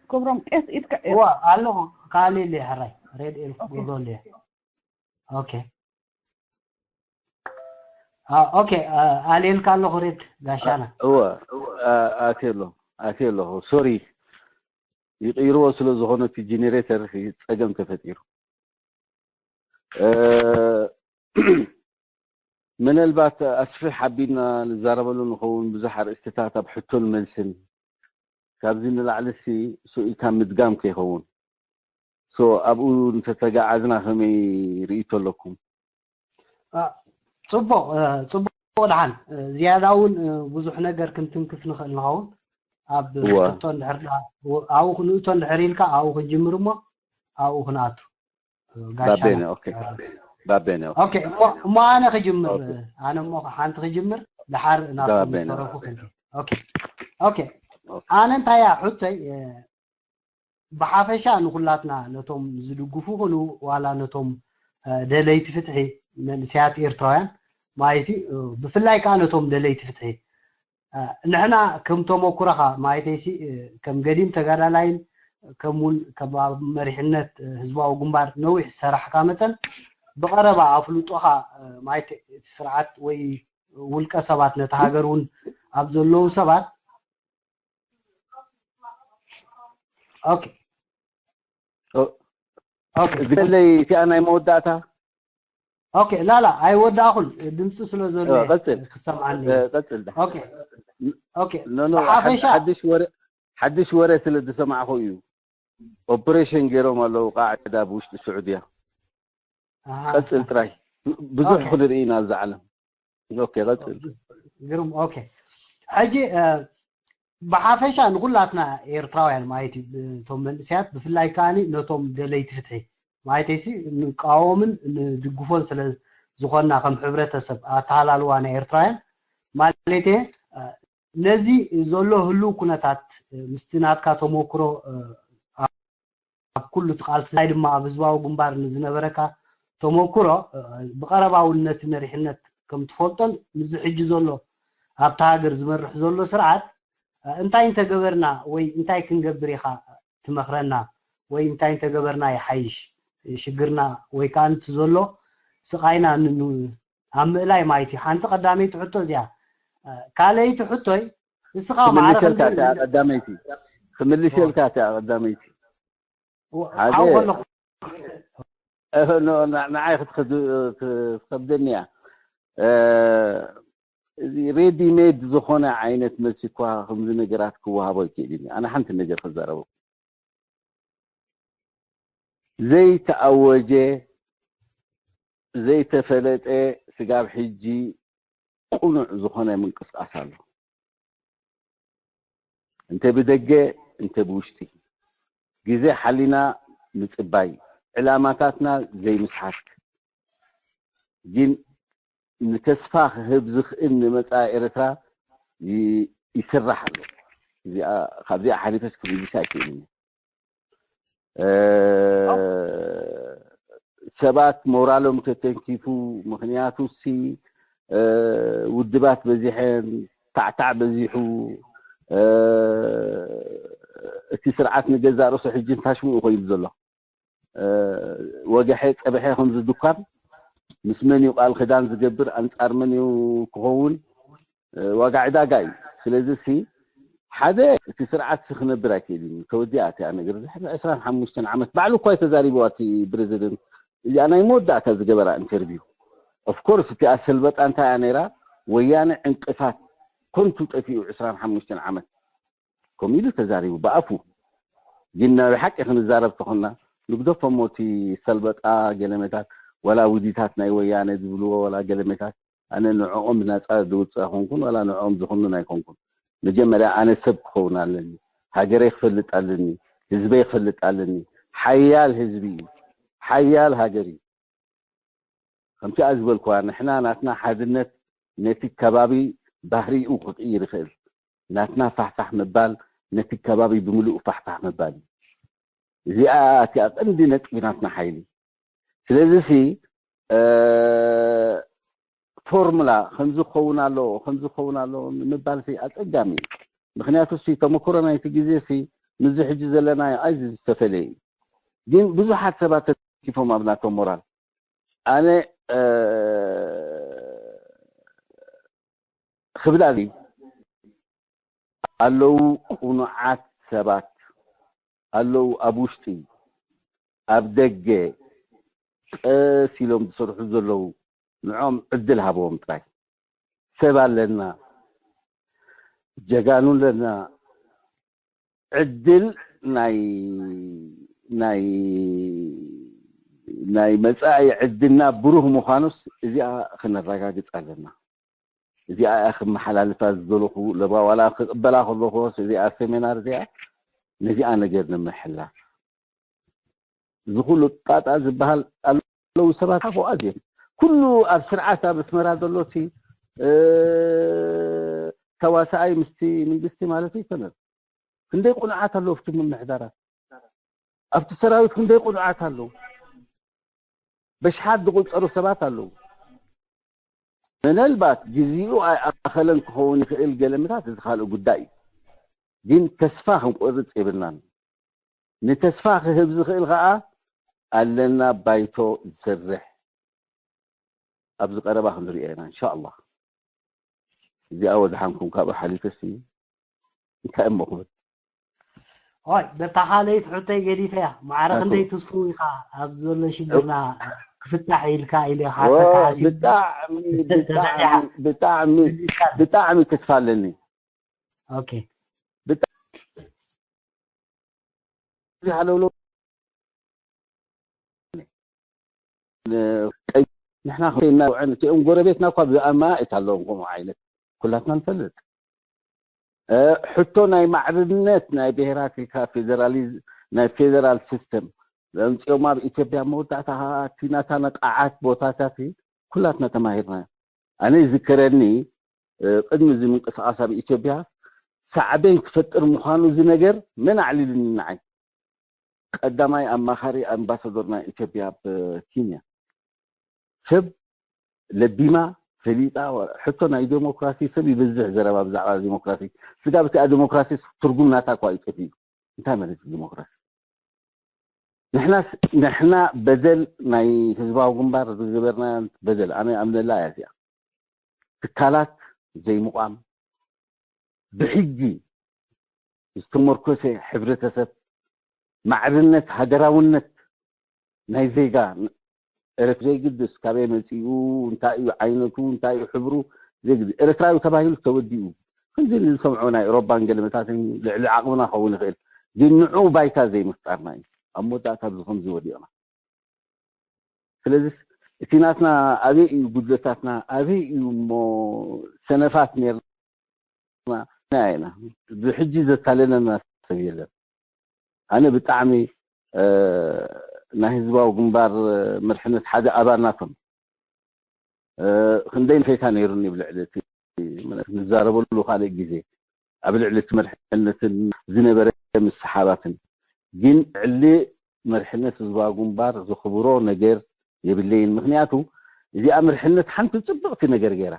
ክብሮም ቄስ ኢድካ እዋ ኣለኹ። ካሊል ሕራይ ሬድ ኤልፍ ግብረሉ። ኦኬ ኦኬ። ኣልየልካ ኣለኹ ሬድ ጋሻና። እወ ኣትየ ኣለኹ ኣትየ ኣለኹ። ሶሪ ይቕይርዎ ስለ ዝኾነ እቲ ጀኔሬተር ጸገም ተፈጢሩ። ምናልባት ኣስፍሕ ኣቢልና ንዛረበሉ ንኸውን ብዙሕ ኣርእስትታት ኣብ ሕቶን መልስን ካብዚ ንላዕሊ ሲ ስኢልካ ምድጋም ከይኸውን። ሶ ኣብኡ እንተተጋዓዝና ከመይ ርእይቶ ኣለኩም? ጽቡቕ ጽቡቕ ደሓን ዝያዳ እውን ብዙሕ ነገር ክንትንክፍ ንኽእል ንኸውን ኣብ ሕቶ እንድሕር ኣብኡ ክንእቶ እንድሕር ኢልካ ኣብኡ ክንጅምር እሞ ኣብኡ ክንኣቱ ባቤነ ኦኬ ባቤነ ኦኬ እሞ ኣነ ክጅምር ኣነ እሞ ሓንቲ ክጅምር ድሓር ናብቶም ዝተረፉ ክንከ ኦኬ ኦኬ ኣነ እንታይ እያ ሕቶይ ብሓፈሻ ንኹላትና ነቶም ዝድግፉ ኹኑ ዋላ ነቶም ደለይቲ ፍትሒ መንእሰያት ኤርትራውያን ማለት እዩ ብፍላይ ከዓ ነቶም ደለይቲ ፍትሒ ንሕና ከም ተመኩረኻ ማለተይሲ ከም ገዲም ተጋዳላይን ከምውን ከም ኣብ መሪሕነት ህዝባዊ ግንባር ነዊሕ ዝሰራሕካ መጠን ብቐረባ ኣፍልጦኻ ማለት እቲ ስርዓት ወይ ውልቀ ሰባት ነቲ ሃገር እውን ኣብ ዘለዉ ሰባት ኦኬ ኦኬ እዚለይ እቲኣ ናይ መወዳእታ ኦኬ ላላ ኣይወዳእኹን ድምፂ ስለ ዘሎ ክሰምዓኒ ቀፅል ኦኬ ኦኬ ብሓፈሻ ሓድሽ ወረ ስለ ዝሰማዕኹ እዩ ኦፕሬሽን ገይሮም ኣለዉ ቃዕዳ ብውሽጢ ስዑድያ ቀፅል ጥራይ ብዙሕ ክንርኢ ኢና ኣብዚ ዓለም ኦኬ ቀፅል ግሩም ኦኬ ሕጂ ብሓፈሻ ንኩላትና ኤርትራውያን ማለት እዩ እቶም መንእሰያት ብፍላይ ከዓኒ ነቶም ደለይቲ ፍትሒ ማለተይሲ ንቃወምን ንድግፎን ስለ ዝኾንና ከም ሕብረተሰብ ኣተሃላልዋ ናይ ኤርትራውያን ማለት ነዚ ዘሎ ህልው ኩነታት ምስቲ ናትካ ተመክሮ ኣብ ኩሉ እቲ ቃልሲ ናይ ድማ ኣብ ህዝባዊ ግንባር ንዝነበረካ ተመክሮ ብቐረባ እውን ነቲ መሪሕነት ከም ትፈልጦን ምስዚ ሕጂ ዘሎ ኣብቲ ሃገር ዝመርሕ ዘሎ ስርዓት እንታይ እንተገበርና ወይ እንታይ ክንገብር ኢኻ ትመኽረና ወይ እንታይ እንተገበርና ይሓይሽ ሽግርና ወይ ከዓ እቲ ዘሎ ስቓይና ኣብ ምእላይ ማለት እዩ ሓንቲ ቀዳመይቲ ሕቶ እዚኣ ካልኣይቲ ሕቶይ ንስኻ ማዕረ ክምልሰልካ ክንደይ እታ ቀዳመይቲ ክምልሰልካ እታ ቀዳመይቲ ሓደ ሓው ከለኹ እ፣ ኖ፣ ን- ንዓይ ክትክድ- ክትከብደኒ እያ። እ፣ እዚ ሬዲ ሜድ ዝኾነ ዓይነት መልሲ እኳ ከምዚ ነገራት ክወሃቦ ኣይክእልን እዩ። ኣነ ሓንቲ ነገር ክዛረበ ዘይተኣወጀ ዘይተፈለጠ ስጋብ ሕጂ ቁኑዕ ዝኾነ ምንቅስቃስ ኣሎ። እንተ ብደገ እንተ ብውሽጢ ግዜ ሓሊና ምጽባይ ዕላማታትና ዘይምስሓት ግን ንተስፋ ክህብ ዝኽእል ንመጻኢ ኤርትራ ይ- ይስራሕ ኣሎ። እዚኣ ካብዚኣ ሓሊፈስ ክምልስ ኣይክእልን እየ። እ፣ ሰባት ሞራሎም ተተንኪፉ ምኽንያቱ ሲ እ፣ ውድባት በዚሐን ታዕታዕ በዚሑ እ፣ እቲ ስርዓት ንገዛእ ርእሱ ሕጂ እንታይ ሽሙ እዩ ኮይኑ ዘሎ እ፣ ወገሐ ጸበሐ ከምዚ ድኳን ምስ መን እዩ ቃል ክዳን ዝገብር ኣንጻር መን እዩ ክኸውን እ፣ ዋጋ ዕዳጋ እዩ። ስለዚ ሲ ሓደ እቲ ስርዓት ሲ ክነብር ኣይክእልን እዩ። ተወዲኣ እቲኣ ነገር ድሕሪ ዕስራን ሓሙሽተን ዓመት ባዕሉ እኳ ተዛሪብዋ እቲ ፕሬዚደንት እዚኣ ናይ መወዳእታ ዝገበራ ኢንተርቪው ኦፍኮርስ እቲኣ ሰልበጣ እንታይ እያ ነይራ ወያነ ዕንቅፋት ኮንቱ ጠፊኡ ዕስራን ሓሙሽተን ዓመት ከምኡ ኢሉ ተዛሪቡ ብኣፉ ግን ናይ ሓቂ ክንዛረብ ተኾንና ንግደፎ እሞ እቲ ሰልበጣ ገለመታት ዋላ ውዲታት ናይ ወያነ ዝብልዎ ዋላ ገለመታት ኣነ ንዕኦም ብናፃ ዝውፅእ ኣይኮንኩን ዋላ ንዕኦም ዝኹንን ኣይኮንኩን መጀመርያ ኣነ ሰብ ክኸውን ኣለኒ ሃገረይ ክፈልጥ ኣለኒ ህዝበይ ክፈልጥ ኣለኒ ሓያል ህዝቢ እዩ ሓያል ሃገር እዩ ከምቲኣ ዝበልኩዋ ንሕና ናትና ሓድነት ነቲ ከባቢ ባህሪኡ ክቅይር ይኽእል ናትና ፋሕፋሕ ምባል ነቲ ከባቢ ብምልኡ ፋሕፋሕ ምባል እዩ እዚኣ እቲኣ ቀንዲ ነጥቢ ናትና ሓይሊ ስለዚ ሲ ፎርሙላ ከምዚ ክኸውን ኣለዎ ከምዚ ክኸውን ኣለዎ ንምባል ሲ ኣፀጋሚ እዩ ምክንያቱ ሲ ተመክሮ ናይቲ ግዜ ሲ ምዚ ሕጂ ዘለናዮ ኣዝዩ ዝተፈለየ እዩ ግን ብዙሓት ሰባት ተኪፎም ኣብ ናቶም ሞራል ኣነ ክብላ እዚ ኣለዉ ቅኑዓት ሰባት ኣለዉ ኣብ ውሽጢ ኣብ ደገ ቀስ ኢሎም ዝሰርሑ ዘለዉ ንዖም ዕድል ሃብዎም ጥራይ ሰብ ኣለና ጀጋኑ ኣለና ዕድል ናይ ናይ ናይ መጻኢ ዕድልና ብሩህ ምዃኑስ እዚኣ ክነረጋግጽ ኣለና። እዚኣ እያ ክመሓላልፋ ዝደለኹ ለባ ዋላ ክቕበላ ከለኹስ እዚኣ ሴሚናር እዚኣ ነዚኣ ነገር ንምሕላፍ እዚ ኩሉ ጣጣ ዝበሃል ኣለዉ ሰባት ሓፎ ኣዝዮም ኩሉ ኣብ ስርዓት ኣብ ኣስመራ ዘሎ ሲ ተዋሳኣይ ምስቲ መንግስቲ ማለት ይኮነን ክንደይ ቁኑዓት ኣለዉ ኣብቲ ምምሕዳራት ኣብቲ ሰራዊት ክንደይ ቁኑዓት ኣለዉ በሽሓት ዝቁፀሩ ሰባት ኣለዉ ምናልባት ግዚኡ ኣይኣኸለን ክኸውን ይኽእል ገለምታት እዚ ካልእ ጉዳይ እዩ ግን ተስፋ ክንቆርፅ የብልናን ንተስፋ ክህብ ዝኽእል ከዓ ኣለና ባይቶ ዝሰርሕ ኣብዚ ቀረባ ክንሪኦ ኢና እንሻ ኣላህ እዚኣ ወድሓንኩም ካብኡ ሓሊፈሲ እንታይ እሞ ክብል ኦይ በታ ካልኣይቲ ሕቶይ ገዲፈያ ማዕረ ክንደይ ትስፉው ኢኻ ኣብ ዘሎ ሽግርና ክፍታሕ ኢልካ ኢለ ክሓተካ ሓሲብ ብጣዕሚ ብጣዕሚ ብጣዕሚ ተስፋ ኣለኒ ኦኬ ብጣዕሚ ሃለውለው ንሕና እናውዕን እቲኦም ጎረቤትና እኳ ብኣማኢት ኣለዎም ከምኡ ዓይነት ኩላትና ንፈልጥ ሕቶ ናይ ማዕርነት ናይ ብሄራት ኢልካ ፌደራሊዝ ናይ ፌደራል ሲስተም ዘምፅኦም ኣብ ኢትዮጵያ መወዳእታ እቲ ናታ ነቃዓት ቦታታት ኩላትና ተማሂርና ኣነ ይዝከረኒ ቅድሚ እዚ ምንቅስቃስ ኣብ ኢትዮጵያ ሳዕቤን ክፈጥር ምዃኑ እዚ ነገር መን ኣዕሊሉኒ ንዓይ ቀዳማይ ኣማኻሪ ኣምባሳዶር ናይ ኢትዮጵያ ኣብ ኬንያ ሰብ ለቢማ ፈሊጣ ሕቶ ናይ ዴሞክራሲ ሰብ ይበዝሕ ዘረባ ብዛዕባ ዴሞክራሲ ስጋብ እቲኣ ዴሞክራሲ ትርጉም ናታ እኳ ይጠፍ እዩ እንታይ ማለት እዩ ዴሞክራሲ ንሕናስ ንሕና በደል ናይ ህዝባዊ ግንባር ዝገበርና በደል ኣነ ኣምነላ እያ እዚኣ ትካላት ዘይምቋም ብሕጊ ዝተመርኮሰ ሕብረተሰብ፣ ማዕርነት፣ ሃገራውነት ናይ ዜጋ፣ ኤርትራ ዘይግድስ ካበይ መጺኡ፣ እንታይ እዩ ዓይነቱ፣ እንታይ እዩ ሕብሩ፣ ዘይግድስ፣ ኤርትራዊ ተባሂሉ ተወዲኡ። ከምዚ ንሰምዖ ናይ ኤሮፓን ገለመታትን ልዕሊ ዓቕምና ክኸውን ይኽእል፣ ግን ንዑ ባይታ ዘይምፍጣርና እዩ ኣብ መወዳእታ ኣብዚ ከምዚ ወዲቕና። ስለዚስ እቲ ናትና ኣበይ እዩ ጉድለታትና፣ ኣበይ እዩ እሞ ሰነፋት ነርና ኢና። ብሕጂ ዘታለለና ሰብ የለን። ኣነ ብጣዕሚ ናይ ህዝባዊ ግንባር መርሕነት ሓደ ኣባል ናቶም ክንደይ ንፌታ ነይሩኒ ብልዕሊ እቲ ንዛረበሉ ካልእ ግዜ ኣብ ልዕሊ እቲ መርሕነትን ዝነበረ ምስሓባትን ግን ዕሊ መርሕነት ህዝባዊ ግንባር ዝኽብሮ ነገር የብለይን። ምክንያቱ እዚኣ መርሕነት ሓንቲ ፅብቕቲ ነገር ገይራ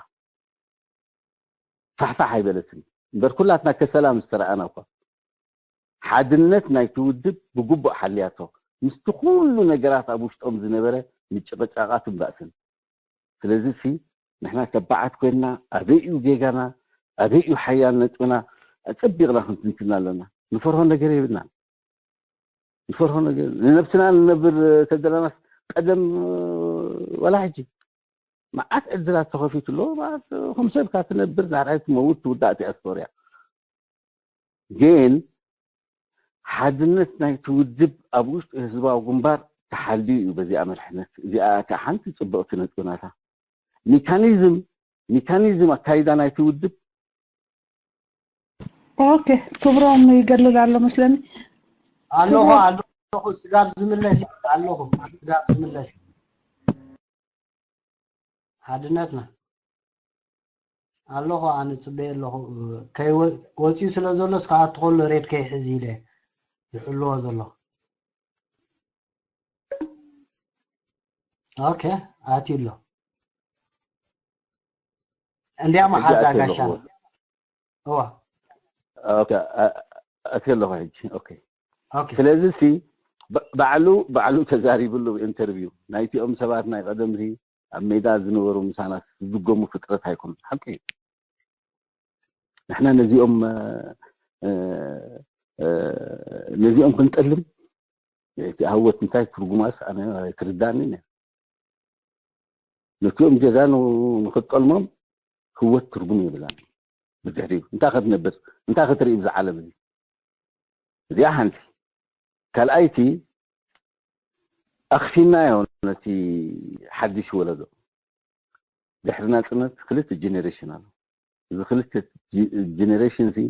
ፋሕፋሕ ኣይበለትን እምበር ኩላትና ከሰላም ዝተረኣና እኳ ሓድነት ናይቲ ውድብ ብግቡእ ሓልያቶ ምስቲ ኩሉ ነገራት ኣብ ውሽጦም ዝነበረ ምጭቕጫቓትን ባእስን። ስለዚ ሲ ንሕና ተባዓት ኮይንና ኣበይ እዩ ጌጋና፣ ኣበይ እዩ ሓያል ነጥብና ኣጸቢቕና ክንትንትና ኣለና። ንፈርሆ ነገር የብልናን። ንፈርሆ ነገር ንነብስና ንነብር ተደለናስ ቀደም ወላ ሕጂ መዓት ዕድላት ተኸፊቱ ኣሎ። ከም ሰብካ ትነብር ዳሕራይ ትመውት ትውዳእ እቲኣ ስቶርያ። ግን ሓድነት ናይቲ ውድብ ኣብ ውሽጢ ህዝባዊ ግንባር ተሓልዩ እዩ በዚኣ መርሕነት እዚኣ እታ ሓንቲ ፅብቕቲ ነጥብናታ ሜካኒዝም ሜካኒዝም ኣካይዳ ናይቲ ውድብ ኦኬ ክብሮም ይገልል ኣሎ መስለኒ ኣለኹ ክብሮም። ኣለኹ ስጋብ ዝምለስ ኣለኹ ስጋብ ዝምለስ ሓድነትና ኣለኹ ኣነ ፅበየ ኣለኹ ከይወፅዩ ስለ ዘሎ እስካኣቱ ከሎ ሬድ ከይሕዝ ኢለ ይሕልዎ ዘሎ ኦኬ ኣትዩ ኣሎ እንዲያ መሓዛ ጋሻ እዋ ኣትየ ኣለኹ ሕጂ ኦኬ ስለዚ ሲ ባዕሉ ባዕሉ ተዛሪብሉ ኢንተርቪው ናይቲኦም ሰባት ናይ ቀደም ዚ ኣብ ሜዳ ዝነበሩ ምሳና ዝድገሙ ፍጥረት ኣይኮኑ ሓቂ እዩ ንሕና ነዚኦም ነዚኦም ክንጠልም እቲ ሃወት እንታይ ትርጉማስ ኣነ ኣይትርዳኒ ነቲኦም ጀጋኑ ንክትጠልሞም ህወት ትርጉም የብላን ብድሕሪኡ እንታይ ክትነብር እንታይ ክትርኢ ብዚ ዓለም እዚ እዚኣ ሓንቲ ካልኣይቲ ኣኽፊናዮ ነቲ ሓድሽ ወለዶ ድሕሪ ናፅነት ክልተ ጀኔሬሽን ኣሎ እዚ ክልተ ጀኔሬሽን ሲ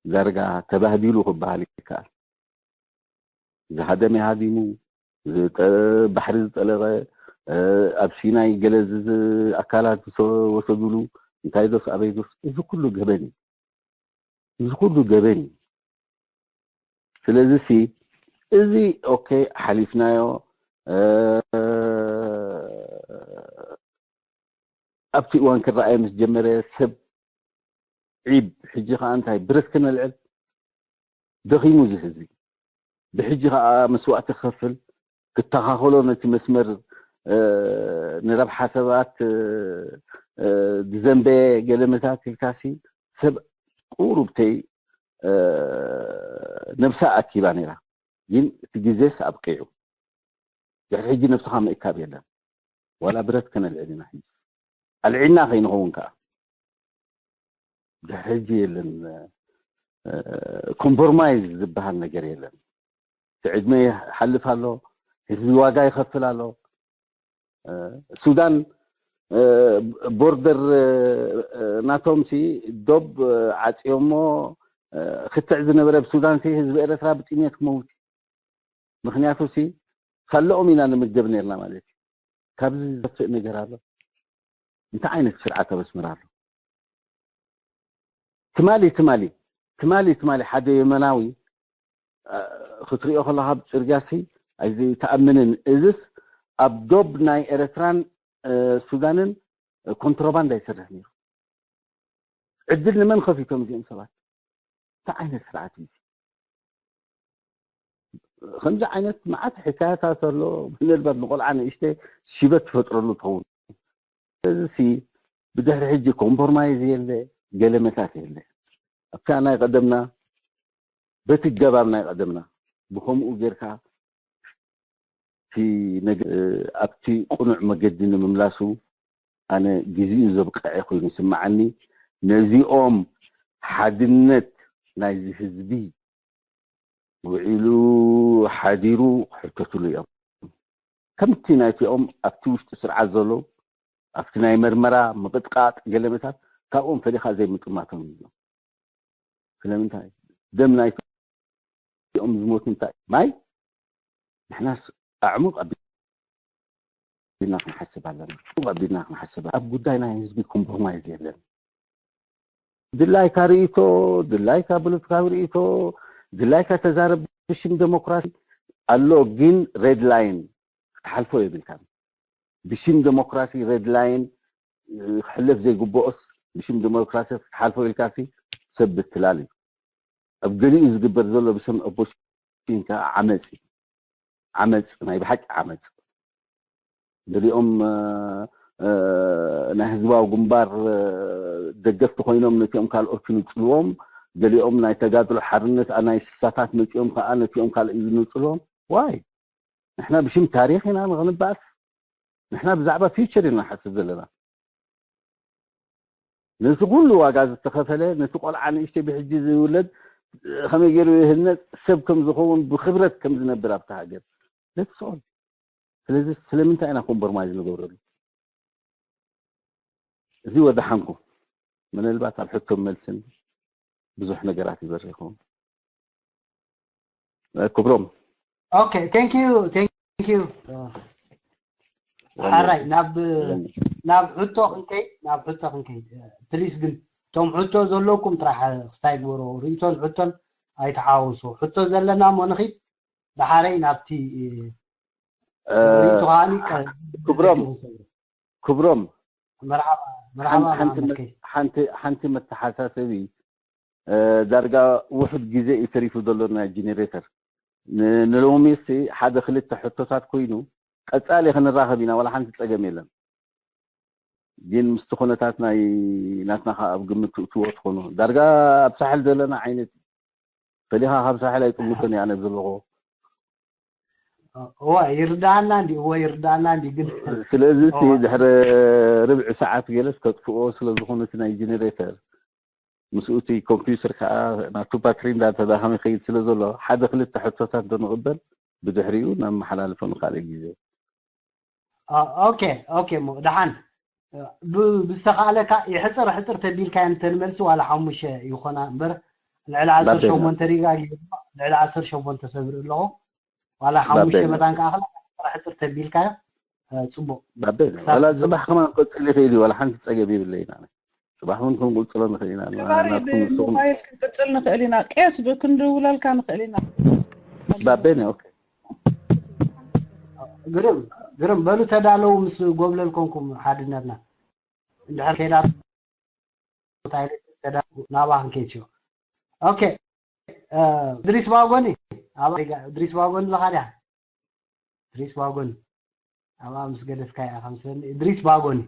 ዳርጋ ተባህዲሉ ክበሃል ይከኣል ዝሃደመ ሃዲሙ ባሕሪ ዝጠለቐ ኣብ ሲናይ ገለ ኣካላት ዝወሰዱሉ እንታይ ዶስ ኣበይ ዶስ እዚ ኩሉ ገበን እዩ እዚ ኩሉ ገበን እዩ ስለዚ ሲ እዚ ኦኬ ሓሊፍናዮ ኣብቲ እዋን ክረኣየ ምስ ጀመረ ሰብ ዒብ ሕጂ ከዓ እንታይ ብረት ክነልዕል ደኺሙ እዚ ህዝቢ ብሕጂ ከዓ መስዋእቲ ክኸፍል ክተኻኸሎ ነቲ መስመር ንረብሓ ሰባት ዝዘንበየ ገለመታት ኢልካሲ ሰብ ቁሩብተይ ነብሳ ኣኪባ ነይራ ግን እቲ ግዜስ ኣብቂዑ ድሕሪ ሕጂ ነብስኻ ምእካብ የለን ዋላ ብረት ከነልዕል ኢና ሕጂ ኣልዒልና ከይንኸውን ከዓ ድሕሪ ሕጂ የለን ኮምፕሮማይዝ ዝበሃል ነገር የለን እቲ ዕድመ ይሓልፍ ኣሎ ህዝቢ ዋጋ ይኸፍል ኣሎ ሱዳን ቦርደር ናቶም ሲ ዶብ ዓፅዮሞ ክትዕ ዝነበረ ብሱዳን ሲ ህዝቢ ኤረትራ ብጥሜት ክመውት ምክንያቱ ሲ ካለኦም ኢና ንምገብ ነርና ማለት እዩ ካብዚ ዝጠፍእ ነገር ኣሎ እንታይ ዓይነት ስርዓት ኣብ ኣስመራ ኣሎ ትማሊ ትማሊ ትማሊ ትማሊ ሓደ የመናዊ ክትሪኦ ከለካ ኣብ ፅርግያ ሲ ኣይተኣምንን እዝስ ኣብ ዶብ ናይ ኤረትራን ሱዳንን ኮንትሮባንዳ ይሰርሕ ነይሩ ዕድል ንመን ከፊቶም እዚኦም ሰባት እንታይ ዓይነት ስርዓት እዩ ከምዚ ዓይነት መዓት ሕካያታት ኣሎ ምንልባት ንቆልዓ ንእሽተ ሽበት ትፈጥረሉ ትኸውን እዚ ብድሕሪ ሕጂ ኮምፕሮማይዝ የለ ገለመታት የለ ኣብታ ናይ ቀደምና በቲ ገባብ ናይ ቀደምና ብኸምኡ ጌርካ እቲ ነገ ኣብቲ ቅኑዕ መገዲ ንምምላሱ ኣነ ግዜኡ ዘብቀዐ ኮይኑ ይስምዓኒ። ነዚኦም ሓድነት ናይዚ ህዝቢ ውዒሉ ሓዲሩ ክሕተትሉ እዮም። ከምቲ ናይቲኦም ኣብቲ ውሽጢ ስርዓት ዘሎ ኣብቲ ናይ መርመራ ምቕጥቃጥ ገለመታት ካብኦም ፈሊኻ ዘይምጥማቶም እዩ። ስለምንታይ ደም ናይቶም ዝሞቱ እንታይ ማይ ንሕናስ ኣዕሙቕ ኣቢልና ክንሓስብ ኣለና። ኣዕሙቕ ኣቢልና ክንሓስብ ኣብ ጉዳይ ናይ ህዝቢ ኮምፕሮማይዝ የለን። ድላይካ ርእይቶ፣ ድላይካ ፖለቲካዊ ርእይቶ፣ ድላይካ ተዛረብ ብሽም ዴሞክራሲ ኣሎ፣ ግን ሬድ ላይን ክትሓልፎ የብልካን። ብሽም ዴሞክራሲ ሬድ ላይን ክሕለፍ ዘይግብኦስ ብሽም ዴሞክራሲ ክትሓልፎ ኢልካሲ ሰብ ብትላል እዩ። ኣብ ገሊኡ ዝግበር ዘሎ ብስም ኦፖዚሽን ከዓ ዓመፅ እዩ። ዓመፅ፣ ናይ ብሓቂ ዓመፅ። ገሊኦም ናይ ህዝባዊ ግንባር ደገፍቲ ኮይኖም ነቲኦም ካልኦት ይንፅልዎም። ገሊኦም ናይ ተጋድሎ ሓርነት ናይ ስሳታት መፂኦም ከዓ ነቲኦም ካልእ ይንፅልዎም። ዋይ ንሕና ብሽም ታሪኽ ኢና ንኽንባኣስ? ንሕና ብዛዕባ ፊውቸር ኢና ንሓስብ ዘለና። ነዚ ኩሉ ዋጋ ዝተኸፈለ ነቲ ቆልዓ ንእሽተይ ብሕጂ ዝውለድ ከመይ ገይሩ ይህነፅ ሰብ ከም ዝኸውን ብክብረት ከም ዝነብር ኣብቲ ሃገር ነትስኦል። ስለዚ ስለምንታይ ኢና ኮምፕሮማይዝ ንገብረሉ? እዚ ወደሓንኩም ምናልባት ኣብ ሕቶም መልስን ብዙሕ ነገራት ይበርህ ይኸውን። ክብሮም okay thank you thank you ሓራይ ናብ ናብ ሕቶ ክንከይ ናብ ሕቶ ክንከይ ፕሊስ ግን እቶም ሕቶ ዘለኩም ጥራሕ ክስታይ ግበሮ። ርእቶን ሕቶን ኣይተሓዋውሱ። ሕቶ ዘለና እሞ ንኺድ። ደሓረይ ናብቲ ርእቶ ከዓኒ ክብሮም ክብሮም መርሓባ መርሓባ መሓመድ ከይ ሓንቲ መተሓሳሰቢ ዳርጋ ውሑድ ግዜ እዩ ተሪፉ ዘሎ ናይ ጀነሬተር። ንሎሚ ሲ ሓደ ክልተ ሕቶታት ኮይኑ ቀጻሊ ክንራኸብ ኢና፣ ዋላ ሓንቲ ጸገም የለን። ግን ምስቲ ኩነታት ናይ ናትና ከዓ ኣብ ግምት ትእትዎ ትኾኑ። ዳርጋ ኣብ ሳሕል ዘለና ዓይነት ፈሊኻ ካብ ሳሕል ኣይጥምቶን እየ ኣነ ዘለኹ። እዋ ይርዳኣና እንዲ እዋ ይርዳኣና እንዲ ግን ስለዚ ሲ ድሕሪ ርብዒ ሰዓት ገለስ ከጥፍኦ ስለዝኾነ እቲ ናይ ጀነሬተር ምስኡ እቲ ኮምፒውተር ከዓ ናቱ ባትሪ እንዳተዳኸመ ይኸይድ ስለ ዘሎ ሓደ ክልተ ሕቶታት ዶ ንቕበል ብድሕሪኡ ነመሓላልፎ ንካልእ ግዜ። ኦኬ ኦኬ እሞ ደሓን ብዝተኻእለካ ይሕፅር ሕፅር ተቢልካ እንተንመልሲ ዋላ ሓሙሸ ይኾና እምበር ልዕሊ ዓሰርተ ሸሞንተ ሪጋ ልዕሊ ዓሰርተ ሸሞንተ ሰብሪ ኣለኹ ዋላ ሓሙሽተ መታን ከኣኽላ ሕፅር ተቢልካዮ ፅቡቅ ባበል ዋላ ፅባሕ ከማን ክቅፅል ይኽእል እዩ ዋላ ሓንቲ ፀገም የብለይና። ፅባሕ እውን ክንቅፅሎ ንኽእል ኢና። ብሞባይል ክንቅፅል ንኽእል ኢና። ቄስ ክንድውለልካ ንኽእል ኢና። ባበል ኦኬ ግርም ግርም በሉ ተዳለው ምስ ጎብለል ኮንኩም ሓድነትና እንድሕር ከይዳ ናባ ክንከይድ ሽዮ ኦኬ እድሪስ ባጎኒ እድሪስ ባጎኒ ኣለኻ ድያ እድሪስ ባጎኒ ኣብኣ ምስ ገደፍካ ኢኻ መስለኒ እድሪስ ባጎኒ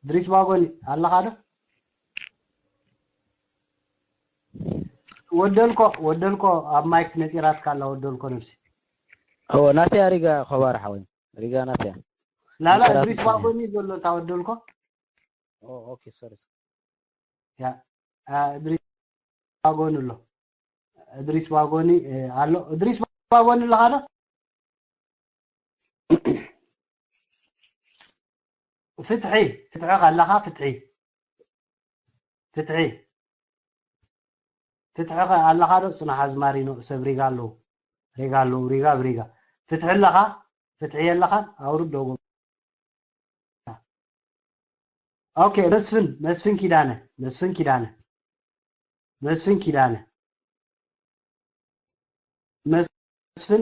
እድሪስ ባጎኒ ኣለኻ ዶ ወደልኮ ወደልኮ ኣብ ማይክ ነጢራትካ ኣላ ወደልኮ ነብሲ እዎ ናተይ ኣሪጋ ኸባር ሓወይ ሪጋ ናተይ ላላ እድሪስ ባጎኒ ዘሎ እታ ወደልኮ ኦኬ ሶሪ ያ እድሪስ ባጎኒ ኣሎ እድሪስ ባጎኒ ኣሎ እድሪስ ባጎኒ ኣለኻ ዶ ፍትሒ ፍትሒ ኣለኻ ፍትሒ ፍትሒ ፍትሒ ኣለኻ ዶ ፅናሕ ኣዝማሪኖ ሰብ ሪጋ ኣለዉ ሪጋ ኣለዉ ሪጋ ብሪጋ ፍትሒ ኣለኻ ፍትሒ የለኻን ኣውርድ ዶ ኦኬ መስፍን መስፍን ኪዳነ መስፍን ኪዳነ መስፍን ኪዳነ መስፍን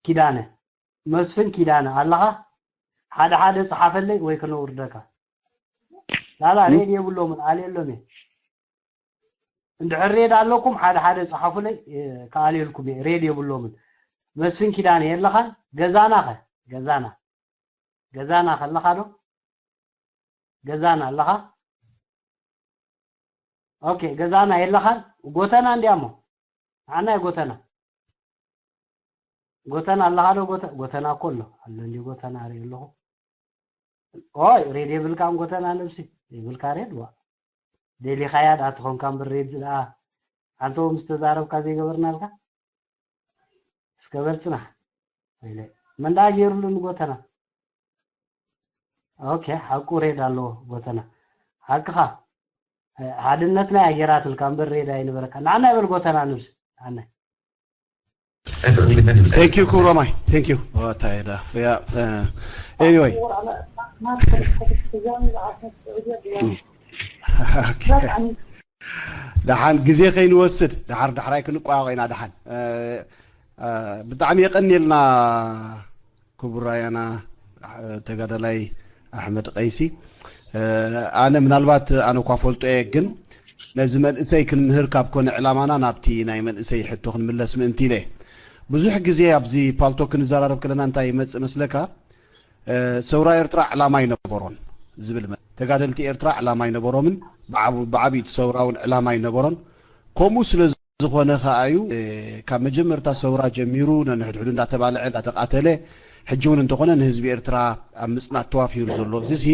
ኪዳነ መስፍን ኪዳነ ኣለኻ ሓደ ሓደ ፀሓፈለይ ወይ ከነውርደካ ላላ ሬድ የብሎምን ኣልየሎም እየ እንድሕር ሬድ ኣለኩም ሓደ ሓደ ፀሓፉለይ ከኣልየልኩም እየ ሬድ የብሎምን መስፍን ኪዳነ የለኻን ገዛና ኸ ገዛና ገዛና ከለኻ ዶ ገዛና ኣለኻ ኦኬ፣ ገዛና የለኻን? ጎተና እንዲያሞ። ንዓና ጎተና። ጎተና ኣለኻ ዶ? ጎተ-፣ ጎተና እኮ ኣሎ። ኣሎ እንዲ ጎተና ኣርኢ ኣለኹ። ኦይ፣ ሬድ የብልካን ጎተና ነብሲ። የብልካ ሬድ ዋ። ደሊኻያ ዳ ትኾንካ እምበር ሬድ ደኣ። ሓንቲ ምስ ተዛረብካ ዘይገበርናልካ። እስከ በል ጽናሕ። ወይለ። መን ደኣ ገይሩሉ ንጎተና? ኦኬ፣ ሓቁ ሬድ ኣለዎ ጎተና። ሓቅኻ። ሓድነትና እያ ገይራትልካ እምበር ሬድ ኣይነበረካ። ንዓና ይበል ጎተና ንብሲ። ንዓና። Thank you ክብሮማይ። Thank you። እንታይ ዳ ያ ኤኒወይ ደሓን ግዜ ከይንወስድ ደሓር ዳሕራይ ክንቋቆ ኢና። ደሓን ብጣዕሚ የቀንየልና ክቡር ኣያና ተጋዳላይ ኣሕመድ ቀይሲ። ኣነ ምናልባት ኣነ እኳ ፈልጦ እየ፣ ግን ነዚ መንእሰይ ክንምህር ካብ ኮነ ዕላማና ናብቲ ናይ መንእሰይ ሕቶ ክንምለስ ምእንቲ ኢለ። ብዙሕ ግዜ ኣብዚ ፓልቶክ ክንዘራረብ ከለና እንታይ ይመጽእ መስለካ? ሰውራ ኤርትራ ዕላማ ኣይነበሮን ዝብል መ-፣ ተጋደልቲ ኤርትራ ዕላማ ኣይነበሮምን፣ ብዓብ-፣ ብዓብዩ እቲ ሰውራ እውን ዕላማ ኣይነበሮን። ከምኡ ስለ ዝኾነ ከኣ እዩ፣ ካብ መጀመርታ ሰውራ ጀሚሩ ነንሕድሕዱ እንዳተባልዐ እንዳተቃተለ፣ ሕጂ እውን እንተኾነ ንህዝቢ ኤርትራ ኣብ ምጽናት ተዋፊሩ ዘሎ። እዚሲ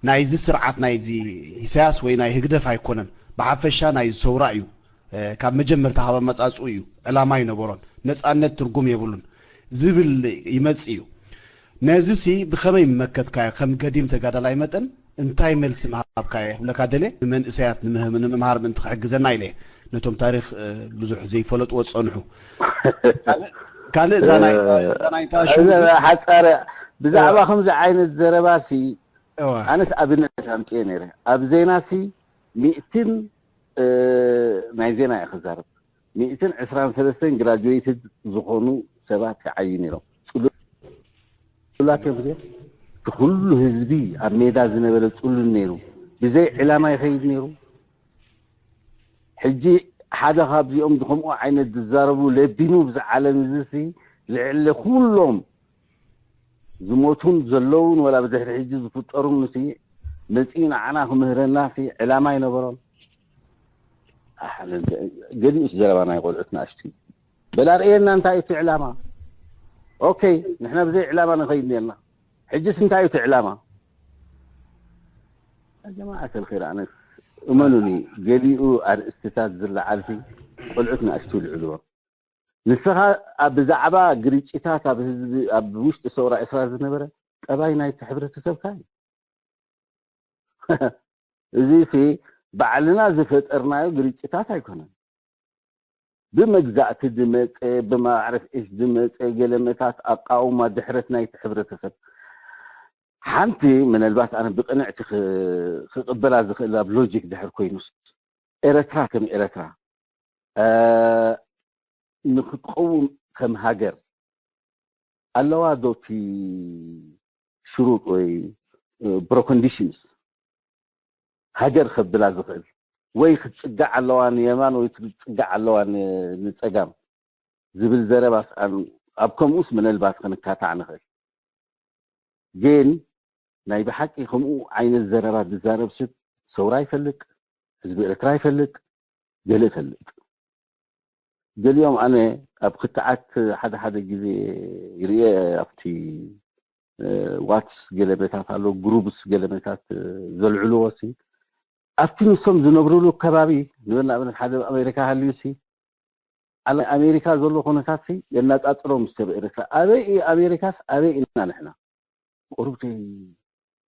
ናይዚ ስርዓት ናይዚ ኢሳያስ ወይ ናይ ህግደፍ ኣይኮነን፣ ብሓፈሻ ናይዚ ሰውራ እዩ። ካብ መጀመርታ ካብ ኣመጻጽኡ እዩ። ዕላማ ኣይነበሮን፣ ነጻነት ትርጉም የብሉን ዝብል ይመጽእ እዩ። ነዚሲ ብኸመይ መመከትካዮ? ከም ገዲም ተጋዳላይ መጠን እንታይ መልሲ ምሃብካዮ? ክብለካ ደልየ፣ ንመንእሰያት ንምህም-፣ ንምምሃር ምእንቲ ክሕግዘና ኢለ እየ። ነቶም ታሪኽ ብዙሕ ዘይፈለጥዎ ዝጸንሑ። ካልእ፣ ካልእ እዛ ናይ፣ እዛ ናይ እንታይ ሽሙ? ሓጻረ፣ ብዛዕባ ከምዚ ዓይነት ዘረባሲ፣ እዋ። ኣነስ ኣብነት ኣምጽኤ ነይረ። ኣብ ዜናሲ ሚእትን ናይ ዜና እየ ክዛረብ። ሚእትን ዕስራን ሰለስተን ግራጁዌትድ ዝኾኑ ሰባት ይዓዩ ነይሮም። ጽሉላት እዮም ድዮም? እቲ ኩሉ ህዝቢ ኣብ ሜዳ ዝነበረ ጽሉል ነይሩ። ብዘይ ዕላማ ይኸይድ ነይሩ። ሕጂ ሓደ ካብዚኦም ከምኡ ዓይነት ዝዛረቡ ለቢሙ ብዚ ዓለም እዚሲ ልዕሊ ኩሎም ዝሞቱን ዘለውን ወላ ብድሕሪ ሕጂ ዝፍጠሩን ሲ መጺኡ ንዓና ክምህረና ሲ ዕላማ ኣይነበሮን። ኣሕ፣ ገሊኡስ ዘረባ ናይ ቆልዑት ንኣሽቱ እዩ። በል ኣርእየና እንታይ እቲ ዕላማ? ኦኬ፣ ንሕና ብዘይ ዕላማ ንኸይድ ነርና። ሕጅስ እንታይ እዩ እቲ ዕላማ? ያ ጀማዓት ኣልኸይር፣ ኣነስ እመኑኒ፣ ገሊኡ ኣርእስትታት ዝለዓል ሲ ቆልዑት ንኣሽቱ ይልዕልዎ። ንስኻ ኣብ ብዛዕባ ግርጭታት ኣብ ህዝቢ፣ ኣብ ውሽጢ ሰውራ ኤርትራ ዝነበረ ጠባይ ናይቲ ሕብረተሰብካ እዩ። እዚ ሲ ባዕልና ዝፈጠርናዮ ግርጭታት ኣይኮነን። ብመግዛእቲ ዝመጸ፣ ብማዕረፍ ኤሽ ዝመጸ ገለመታት ኣቃውማ ድሕረት ናይቲ ሕብረተሰብ። ሓንቲ ምናልባት ኣነ ብቅንዕቲ ክ-፣ ክቅበላ ዝኽእል ኣብ ሎጂክ ድሕር ኮይኑስ፣ ኤረትራ ከም ኤረትራ፣ እ፣ ንክትቀውም ከም ሃገር ኣለዋ ዶ እቲ ሽሩጥ ወይ፣ እ፣ ፕሮኮንዲሽንስ ሃገር ከብላ ዝኽእል? ወይ ክትጽጋዕ ኣለዋ ንየማን ወይ ክትጽጋዕ ኣለዋ ን-፣ ንጸጋም ዝብል ዘረባስ ኣን-፣ ኣብ ከምኡስ ምናልባት ክንካታዕ ንኽእል። ግን ናይ ብሓቂ ከምኡ ዓይነት ዘረባ ዝዛረብ ሰብ ሰውራ ይፈልጥ፣ ህዝቢ ኤርትራ ይፈልጥ፣ ገለ ይፈልጥ። ገሊኦም ኣነ ኣብ ክትዓት ሓደ ሓደ ግዜ ይርእየ፣ ኣብቲ፣ እ፣ ዋትስ ገለመታት ኣሎ፣ ግሩፕስ ገለመታት፣ እ፣ ዘልዕልዎ ሲ ኣብቲ ንሶም ዝነብሩሉ ከባቢ ንብል ንኣብነት ሓደ ኣብ ኣሜሪካ ሃልዩ ሲ ኣለ ኣሜሪካ ዘሎ ኩነታት ሲ የናጻጽሮ ምስ ሰብ ኤርትራ። ኣበይ እዩ ኣሜሪካስ ኣበይ ኢና ንሕና? ቁሩብ ዘይ-፣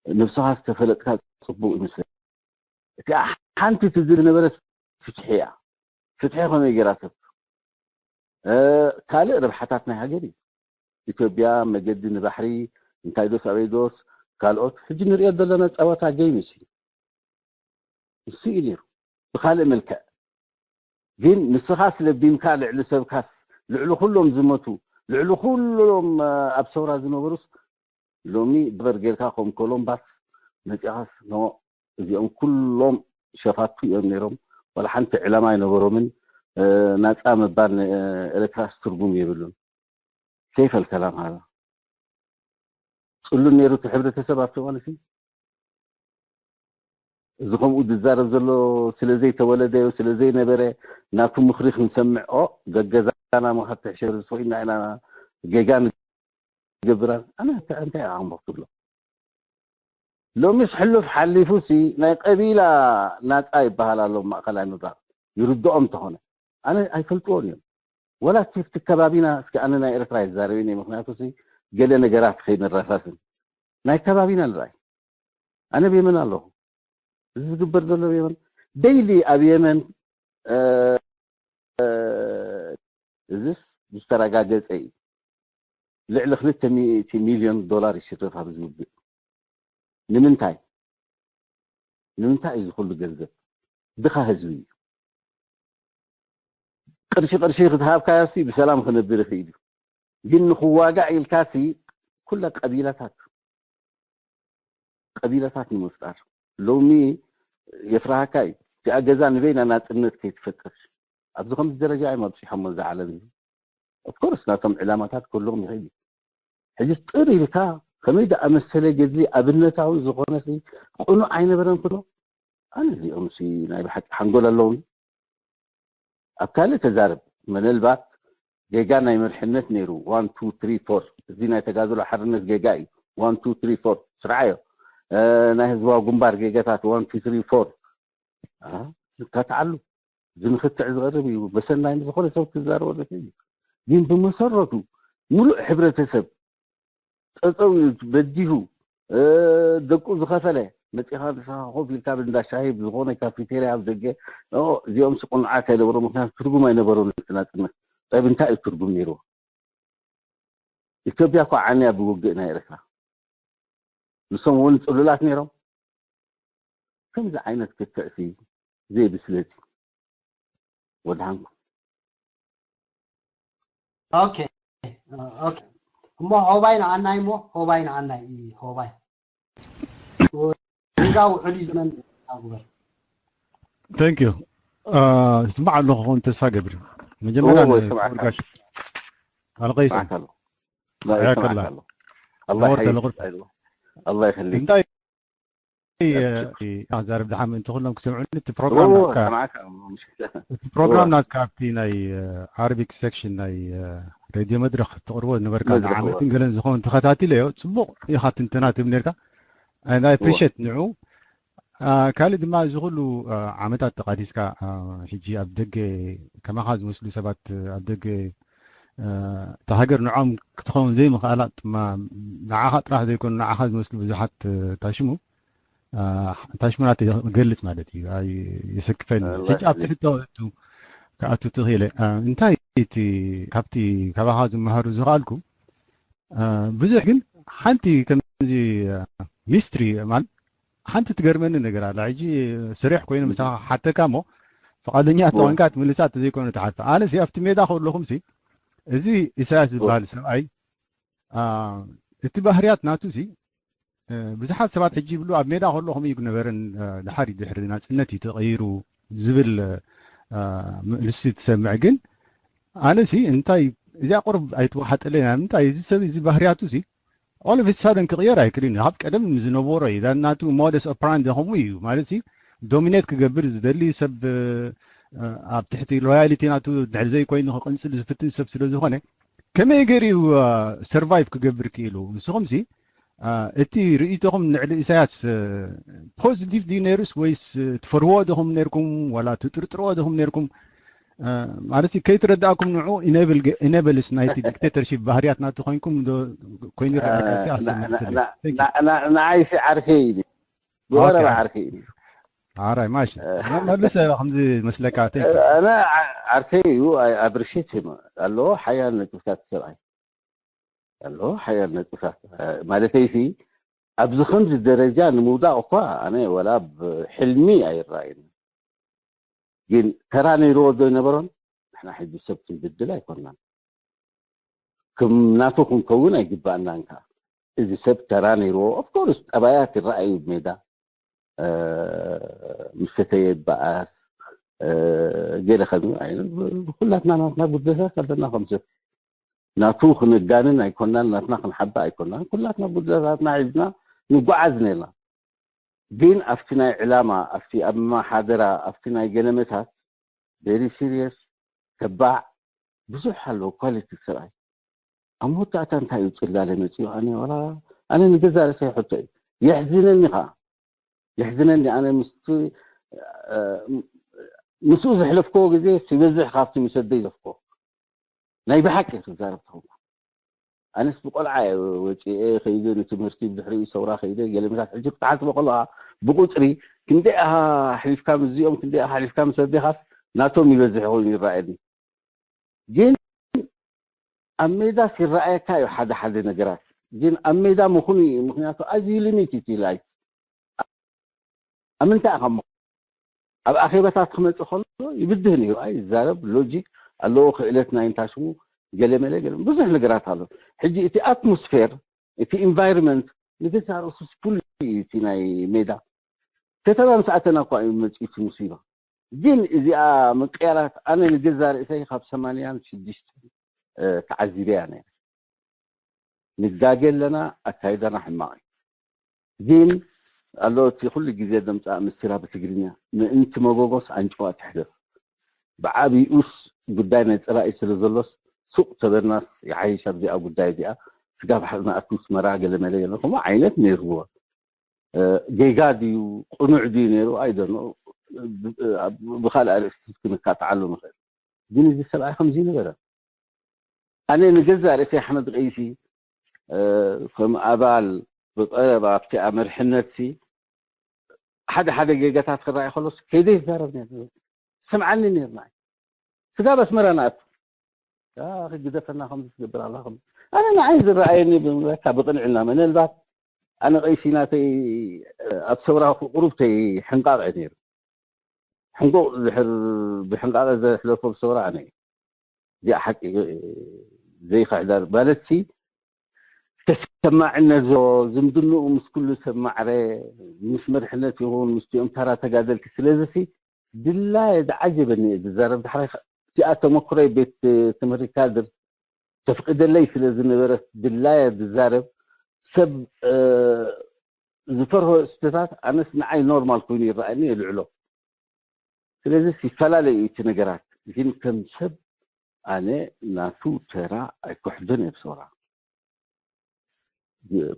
ነብስኻ ዝተፈለጥካ ጽቡቅ ይመስለኒ። እቲኣ ሓንቲ ትድል ዝነበረት ፍትሒ እያ። ፍትሒ ከመይ ገይራ ሰብ፣ እ፣ ካልእ ረብሓታት ናይ ሃገር እዩ። ኢትዮጵያ መገዲ ንባሕሪ እንታይ ዶስ ኣበይ ዶስ ካልኦት ሕጂ ንሪኦ ዘለና ጸወታ ጌም እዩ። እሱ እዩ ነይሩ ብኻልእ መልክዕ። ግን ንስኻስ ለቢምካ ልዕሊ ሰብካስ ልዕሊ ኩሎም ዝመቱ ልዕሊ ኩሎም፣ እ፣ ኣብ ሰውራ ዝነበሩስ ሎሚ በር ጌርካ ከም ኮሎምባስ መጺኻስ ኖ እዚኦም ኩሎም ሸፋቱ እዮም ነይሮም። ዋላ ሓንቲ ዕላማ ኣይነበሮምን። እ፣ ናጻ ምባል ንኤርትራስ ትርጉም የብሉን። كيف الكلام هذا? ጽሉል ነይሩ እቲ ሕብረተሰብ ኣብቲ እዋን እቲ እዚ ከምኡ ዝዛረብ ዘሎ ስለ ዘይተወለደ፣ ስለ ዘይነበረ፣ ናቱ ምኽሪ ክንሰምዕ፣ ኦ፣ ገገዛና መኸትሕ ሸር ዝኽኢልና ኢና፣ ጌጋ ንገብር። ኣነ እንታይ፣ እንታይ ኣቕምቦ ትብሎ? ሎሚስ ሕሉፍ ሓሊፉ ሲ ናይ ቀቢላ ናጻ ይበሃል ኣሎ ማእከላይ ምብራቕ። ይርድኦም እንተኾነ። ኣነ ኣይፈልጥዎን እዮም። ወላ እቲ፣ እቲ ከባቢና፣ እስኪ ኣነ ናይ ኤርትራ ይዛረብን እየ፣ ምኽንያቱ ሲ ገለ ነገራት ከይንረሳስን። ናይ ከባቢና ንርኣይ። ኣነ ብየመን ኣለኹ። እዚ ዝግበር ዘሎ ብየመን፣ ደይሊ ኣብ የመን፣ እ፣ እ፣ እዚስ ዝተረጋገጸ እዩ። ልዕሊ ክልተ ሚእቲ ሚልዮን ዶላር ይሽረፍ ኣብዚ ውግእ። ንምንታይ? ንምንታይ እዩ እዚ ኩሉ ገንዘብ? ድኻ ህዝቢ እዩ። ቅርሺ ቅርሺ ክትሃብካዮ ሲ ብሰላም ክነብር ይኽእል እዩ። ግን ንኽዋጋእ ኢልካ ሲ ኩለ ቀቢላታት፣ ቀቢላታት ንምፍጣር። ሎሚ የፍርሃካ እዩ። እዚኣ ገዛ ንበይና ናጽነት ከይትፈጥር። ኣብዚ ከምዚ ደረጃ እዮም ኣብጺሖሞ እዚ ዓለም እዚ። ኦፍኮርስ ናቶም ዕላማታት ክህልዎም ይኽእል እዩ። ሕጂ ጥር ኢልካ ከመይ ደኣ መሰለ ገድሊ ኣብነታዊ ዝኾነ ሲ ቅኑዕ ኣይነበረን ክብሎ? ኣነ እዚኦም ሲ ናይ ብሓቂ ሓንጎል ኣለዎም። ኣብ ካልእ ተዛረብ። ምናልባት ጌጋ ናይ መርሕነት ነይሩ፣ ዋን ቱ ትሪ ፎር። እዚ ናይ ተጋድሎ ሓርነት ጌጋ እዩ። ዋን ቱ ትሪ ፎር ስርዓዮ። እ፣ ናይ ህዝባዊ ግንባር ጌጋታት ዋን ቱ ትሪ ፎር። አ፣ ከተዓሉ። እዚ ንክትዕ ዝቐርብ እዩ። መሰናይ ንዝኾነ ሰብ ክዛረቦ ዝኽእል እዩ። ግን ብመሰረቱ ምሉእ ሕብረተሰብ ጠጠው ኢሉ በዲሁ፣ እ፣ ደቁ ዝኸፈለ መፂኻ ንስኻ ኮፍ ኢልካ ብእንዳ ሻሂ ብዝኾነ ካፌቴርያ ኣብ ደገ፣ ኦ፣ እዚኦም ሲ ቅኑዓት ኣይነበሩ፣ ምክንያቱ ትርጉም ኣይነበሩን እቲ ናፅነት። ጠብ እንታይ እዩ ትርጉም ነይርዎ? ኢትዮጵያ እኮ ዓንያ ብውግእ ናይ ኤርትራ። ንሶም እውን ፅሉላት ነይሮም። ከምዚ ዓይነት ክትዕ ሲ ዘይብስለት እዩ። ወድሓንኩም። ኦኬ፣ ኦኬ። እሞ ሆባይ ንዓናይ፣ እሞ ሆባይ ንዓናይ፣ ሆባይ። ጌጋ ውዕል እዩ ዘመን ኣጉበር። Thank you። ስማዕ ኣለኹ ክኸውን ተስፋ ገብር። መጀመርያ እዎ፣ ንክቡር ይሰማዕካ። ጋሽ ኣልቀይስ ይሰማዕካ ኣሎ። ላ ሕያከላ። ይሰማዕካ ኣሎ። ኣላ ክቡር ይሐይሽ ተለቕር ኣይዞ። ኣላ ይኸሊክ። እንታይ ኣብሽር። ዛረብ ድሓ ምእንቲ ኩሎም ክሰምዑኒ እቲ ፕሮግራም እዎ፣ ናትካ ሰማዕካ። ምሽ-፣ እቲ ፕሮግራም እዎ። ናትካ ኣብቲ ናይ ዓረቢክ ሴክሽን ናይ ዓረቢክ ሴክሽን ናይ ሬድዮ መድረኽ ትቕርቦ ነበርካ መድረኽ፣ ንዓመትን እዎ። ገለን ዝኾኑ ተኸታቲለዮ። ጽቡቕ ኢኻ ትንተና ትህብ ነርካ። And I እዎ። appreciate ንዑ። አ፣ ካልእ ድማ እዚ ኩሉ አ፣ ዓመታት ተቓዲስካ አ፣ ሕጂ ኣብ ደገ ከማኻ ዝመስሉ ሰባት አ፣ ኣብ ደገ አ፣ እታ ሃገር ንዖም ክትኸውን ዘይምኽኣላ ድማ ንዓኻ ጥራሕ ዘይኮኑ ንዓኻ ዝመስሉ ብዙሓት አ፣ ታሽሙ አ፣ ታሽሙናት ይገልጽ ማለት እዩ። ኣይ፣ የሰክፈኒ። ኣላ ሕጂ ኣብቲ ይኸሊክ። ሕቶ ክኣቱ ትኽእለ። አ፣ እንታይ እቲ ካብቲ ካባኻ ዝመሃሩ ዝኸኣልኩ አ፣ ብዙሕ ግን ሓንቲ ከምዚ አ፣ ሚስትሪ ማለት ሓንቲ ትገርመኒ ነገር ኣላ። ሕጂ ስሪሕ ኮይኑ ምሳኻ ሓተካ እሞ ፍቓደኛ እዎ። ተኾንካ ትምልሳ ተዘይኮይኑ ትሓልፋ። ኣነሲ ኣብቲ ሜዳ ከለኹምሲ እዚ ኢሳያስ እዎ። ዝበሃል ሰብኣይ አ፣ እቲ ባህርያት ናቱሲ እ፣ ብዙሓት ሰባት ሕጂ ይብሉ ኣብ ሜዳ ከሎ ከምኡ ይግነበርን እ፣ ድሓር ድሕሪ ናፅነት እዩ ተቐይሩ ዝብል እ፣ ምልሲ ትሰምዕ። ግን ኣነሲ እንታይ እዚኣ ቁርብ ኣይትወሓጠለይ። ንምንታይ እዚ ሰብ እዚ ባህርያቱ ሲ all of a sudden ክቕየር ኣይክልን እዩ። ካብ ቀደም ዝነበሮ እዩ። ዳ ናቱ ሞደስ ኦፕራንዲ ከምኡ እዩ ማለት ሲ ዶሚኔት ክገብር ዝደሊ ሰብ እ፣ ኣብ ትሕቲ ሎያሊቲ ናቱ ድሕሪ ዘይኮይኑ ክቕንፅል ዝፍትን ሰብ ስለ ዝኾነ ከመይ ገይሩ እዩ ሰርቫይቭ ክገብር ክኢሉ? ንስኹም ሲ አ፣ እቲ ርእይቶኹም ንዕሊ ኢሳያስ ፖዚቲቭ ድዩ ነይሩስ ወይስ ትፈርዎ ዲኹም ነርኩም ዋላ ትጥርጥርዎ ዲኹም ነርኩም? አ፣ ማለት ሲ ከይትረዳእኩም ንዑ ኢነብል ኢነብልስ ናይቲ ዲክቴተርሺፕ ባህርያት ናቱ ኮይንኩም ዶ ኮይኑ ይረኣየካ ሲ ኣሰብ መልስለይ። Thank you። ንዓይሲ ዓርከይ እዩ። ብቐረባ ኦኬ። ዓርከይ እዩ። ኣራይ ማሽ መልስ ከምዚ መስለካ። Thank you። ኣነ ዓ- ዓርከይ እዩ፣ ኣይ ኣፕሪሼት ኣለዎ። ሓያል ነጥብታት ሰብኣይ ኣለዎ፣ ሓያል ነጥብታት። ማለተይሲ ኣብዚ ከምዚ ደረጃ ንምውዳቕ እኳ ኣነ ወላ ብሕልሚ ኣይረኣየኒ። ግን ተራ ነይርዎ ዶ ይነበሮን? ንሕና ሕጂ ሰብ ክንብድል ኣይኮንናን። ክም ናቱ ክንከውን ኣይግባእናን ከኣ። እዚ ሰብ ተራ ነይርዎ። ኦፍኮርስ ጠባያት ይረኣዩ ሜዳ። እ፣ ምስ ሰተየ ይበኣስ፣ እ፣ ገለ ከም ዓይነት ኩላትና ናትና ጉድለታት ኣለና ከም ሰብ። ናቱ ክነጋንን ኣይኮናን፣ ናትና ክንሓብእ ኣይኮናን። ኩላትና ጉድለታትና ሒዝና ንጓዓዝ ነርና። ግን ኣብቲ ናይ ዕላማ ኣብቲ ኣመሓደራ ኣብቲ ናይ ገለመታት very serious ተባዕ ብዙሕ ኣለዎ quality ሰብኣይ። ኣብ መወዳእታ እንታይ እዩ ጽላለ መጺኡ? ኣነ ዋላ ኣነ ንገዛ ርእሰይ ሕቶ እዩ የሕዝነኒ። ኸዓ የሕዝነኒ። ኣነ ምስቲ ምስኡ ዘሕለፍክዎ ግዜ ይበዝሕ ካብቲ ምስ ኣደይ ዘፍክዎ። ናይ ብሓቂ ክዛረብ ተኾንኩ ኣነስ ብቆልዓ እየ ወፂኤ ከይደ ንትምህርቲ ብድሕሪኡ ሰውራ ከይደ ገለመታት ሕጂ ክትሓስቦ ከለካ ብቁፅሪ ክንደይ ኣኻ ኣሕሊፍካ ምስዚኦም ክንደይ ኣኻ ኣሕሊፍካ ምስ ኣዴኻስ ናቶም ይበዝሕ ኮይኑ ይረኣየኒ። ግን ኣብ ሜዳስ ይረኣየካ እዩ ሓደ ሓደ ነገራት። ግን ኣብ ሜዳ ምኹን እዩ ምክንያቱ ኣዝዩ limት እዩ ላይፍ ኣብ ምንታይ ኢኻ እሞ ኣብ ኣኼባታት ክመጽእ ከሎ ይብድህ ነይሩ። ኣይ ይዛረብ ሎጂክ ኣለዎ ክእለት ናይ እንታይ ሽሙ ገለ መለ ገለ ብዙሕ ነገራት ኣሎ። ሕጂ እቲ ኣትሞስፌር እቲ ኢንቫይሮንመንት ንገዛእ ርእሱ ፍሉይ እዩ። እቲ ናይ ሜዳ ከተማ ምስ ኣተና እኳ እዩ መጺኡ እቲ ሙሲባ። ግን እዚኣ ምቅያራት ኣነ ንገዛእ ርእሰይ ካብ ሰማንያን ሽዱሽተን ተዓዚበያ ነይረ። ንጋገ ኣለና ኣካይዳና ሕማቕ እዩ። ግን ኣሎ እቲ ኩሉ ግዜ ደምፃ ምስላ ብትግርኛ ምእንቲ መጎጎስ ኣንጭዋ ትሕደፍ። ብዓብይኡስ ጉዳይ ናይ ፀላኢ ስለ ዘሎስ ሱቕ ተበልናስ ይሓይሽ ኣብዚኣ ጉዳይ እዚኣ ስጋብ ሓዝና ኣኪስ መራ ገለመለ ገለ ከምኡ ዓይነት ነይርዎ። ጌጋ ድዩ ቅኑዕ ድዩ ነይሩ ኣይደኖ። ብካልእ ኣርእስቲ ክንካትዓሉ ንኽእል። ግን እዚ ሰብኣይ ከምዚ ነበረ። ኣነ ንገዛእ ርእሰይ ኣሕመድ ቀይሲ ከም ኣባል ብቀረባ ኣብቲ ኣመርሕነት ሓደ ሓደ ጌጋታት ክረኣይ ከሎስ ከይደ ይዛረብ ነር ስምዓኒ ነርና ስጋብ ኣስመራ ንኣቱ ግደፈና ከም ትገብር ኣላ ኣነ ንዓይ ዝረኣየኒ ብምለካ ብቅንዕና መነልባት ኣነ ቀይሲ ናተይ ኣብ ሰውራ ቁሩብተይ ሕንቃቕ ነይሩ ሕንቁቕ ድሕር ብሕንቃቐ ዘሕለፎ ብሰውራ ኣነ እዩ እዚኣ ሓቂ ዘይክሕደር ማለት ሲ ተሰማዕነት ዝምድንኡ ምስ ኩሉ ሰብ ማዕረ ምስ መድሕነት ይኹን ምስቲኦም ተራ ተጋደልቲ ስለዚ ሲ ድላየ ዝዓጀበኒ እየ ዝዛረብ ዳሕራይ እቲኣ ተመክሮይ ቤት ትምህርቲ ካድር ተፍቅደለይ ስለ ዝነበረት ድላየ ዝዛረብ ሰብ ዝፈርሆ እስትታት ኣነስ ንዓይ ኖርማል ኮይኑ ይረኣየኒ የልዕሎ ስለዚ ይፈላለ እዩ እቲ ነገራት ግን ከም ሰብ ኣነ ናቱ ተራ ኣይኮሕደን እየ ብሰውራ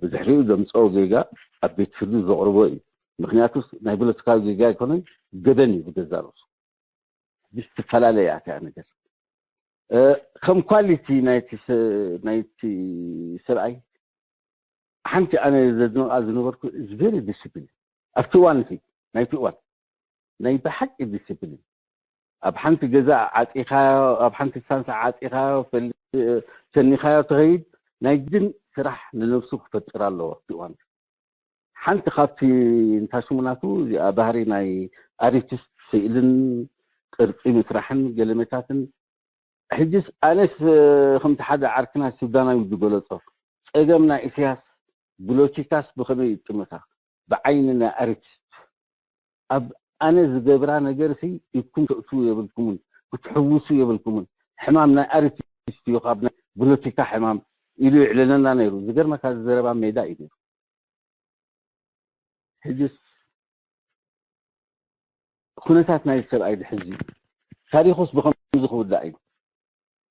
ብድሕሪኡ ዘምፀኦ ጌጋ ኣብ ቤት ፍርዲ ዘቕርቦ እዩ ምክንያቱ ናይ ፖለቲካዊ ጌጋ ኣይኮነን ገበን እዩ ብገዛ ርእሱ ዝተፈላለየ ኣትያ ነገር ከም ኳሊቲ ናይቲ ሰብኣይ ሓንቲ ኣነ ዘድንቃ ዝነበርኩ is very discipline ኣብቲ እዋን እቲ ናይቲ እዋን ናይ ብሓቂ ዲስፕሊን ኣብ ሓንቲ ገዛ ዓፂኻዮ ኣብ ሓንቲ ሳንሳ ዓፂኻዮ ተኒኻዮ ትኸይድ ናይ ግን ስራሕ ንነብሱ ክፈጥር ኣለዎ ኣብቲ እዋን ሓንቲ ካብቲ እንታይ ሽሙ ናቱ እዚኣ ባህሪ ናይ ኣርቲስት ስእልን ቅርፂ ምስራሕን ገለመታትን ሕጅስ ኣነስ ከምቲ ሓደ ዓርክና ሱዳናዊ ዝገለፆ ፀገም ናይ ኢሳያስ ብሎጂካስ ብኸመይ ይጥምታ ብዓይኒ ናይ ኣርቲስት ኣብ ኣነ ዝገብራ ነገር ሲ ኢድኩም ተእትዉ የብልኩምን ክትሕውሱ የብልኩምን ሕማም ናይ ኣርቲስት እዩ ካብ ናይ ብሎጂካ ሕማም ኢሉ ይዕለለና ነይሩ ዝገርመካ ዘረባ ሜዳ እዩ ነይሩ ሕጅስ ኩነታት ናይ ሰብኣይ ድሕዚ ታሪኹስ ብኸምዚ ክውዳእ እዩ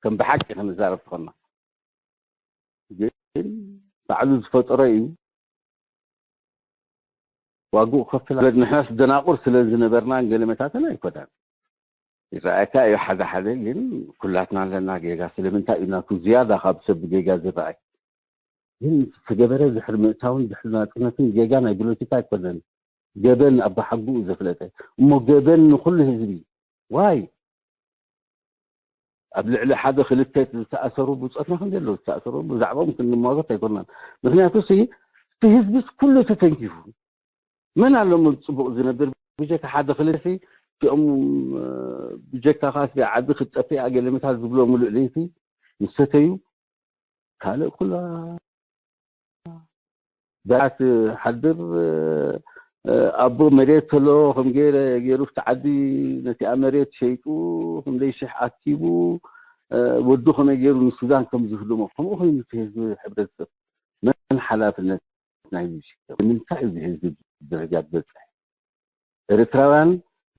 ከም ብሓቂ ክንዛረብ ትኾና ግን ባዕሉ ዝፈጠሮ እዩ ዋግኡ ክኸፍል ንሕናስ ደናቁር ስለ ዝነበርና ገለመታተን ኣይኮዳን ይረኣየካ እዩ ሓደ ሓደ ግን ኩላትና ኣለና ጌጋ ስለምንታይ እዩ ናቱ ዝያዳ ካብ ሰብ ጌጋ ዝረኣይ ግን ዝተገበረ ድሕሪ ምእታውን ድሕሪ ናፅነትን ጌጋ ናይ ፖለቲካ ኣይኮነን ገበን ኣባሓጉኡ ዘፍለጠ እሞ ገበን ንኩሉ ህዝቢ ዋይ ኣብ ልዕሊ ሓደ ክልተ ዝተኣሰሩ ብፆትና ከም ዘለዉ ዝተኣሰሩ ብዛዕባኦም ክንማጎት ኣይኮናን ምክንያቱ ሲ እቲ ህዝብስ ኩሉ ተተንኪፉ መን ኣሎ ጽቡቕ ዝነብር ብጀካ ሓደ ክልተ እቲኦም ብጀካ ካስ ዓዲ ክትጠፍእ ኣገለመታት ዝብሎ ሙሉእ ለይቲ ምስ ሰተዩ ካልእ ኩላ ዳት ሓድር ኣቦ መሬት ተሎ ከም ገይረ ገይሩ ፍቲ ዓዲ ነቲኣ መሬት ሸይጡ ክንደይ ሽሕ ኣኪቡ ወዱ ከመይ ገይሩ ንሱዳን ከም ዝህልሞ ከምኡ ኮይኑ ህዝቢ ሕብረተሰብ መን ሓላፍነት ናይ ንምንታይ እዚ ህዝቢ ደረጃ ዝበፅሕ። ኤርትራውያን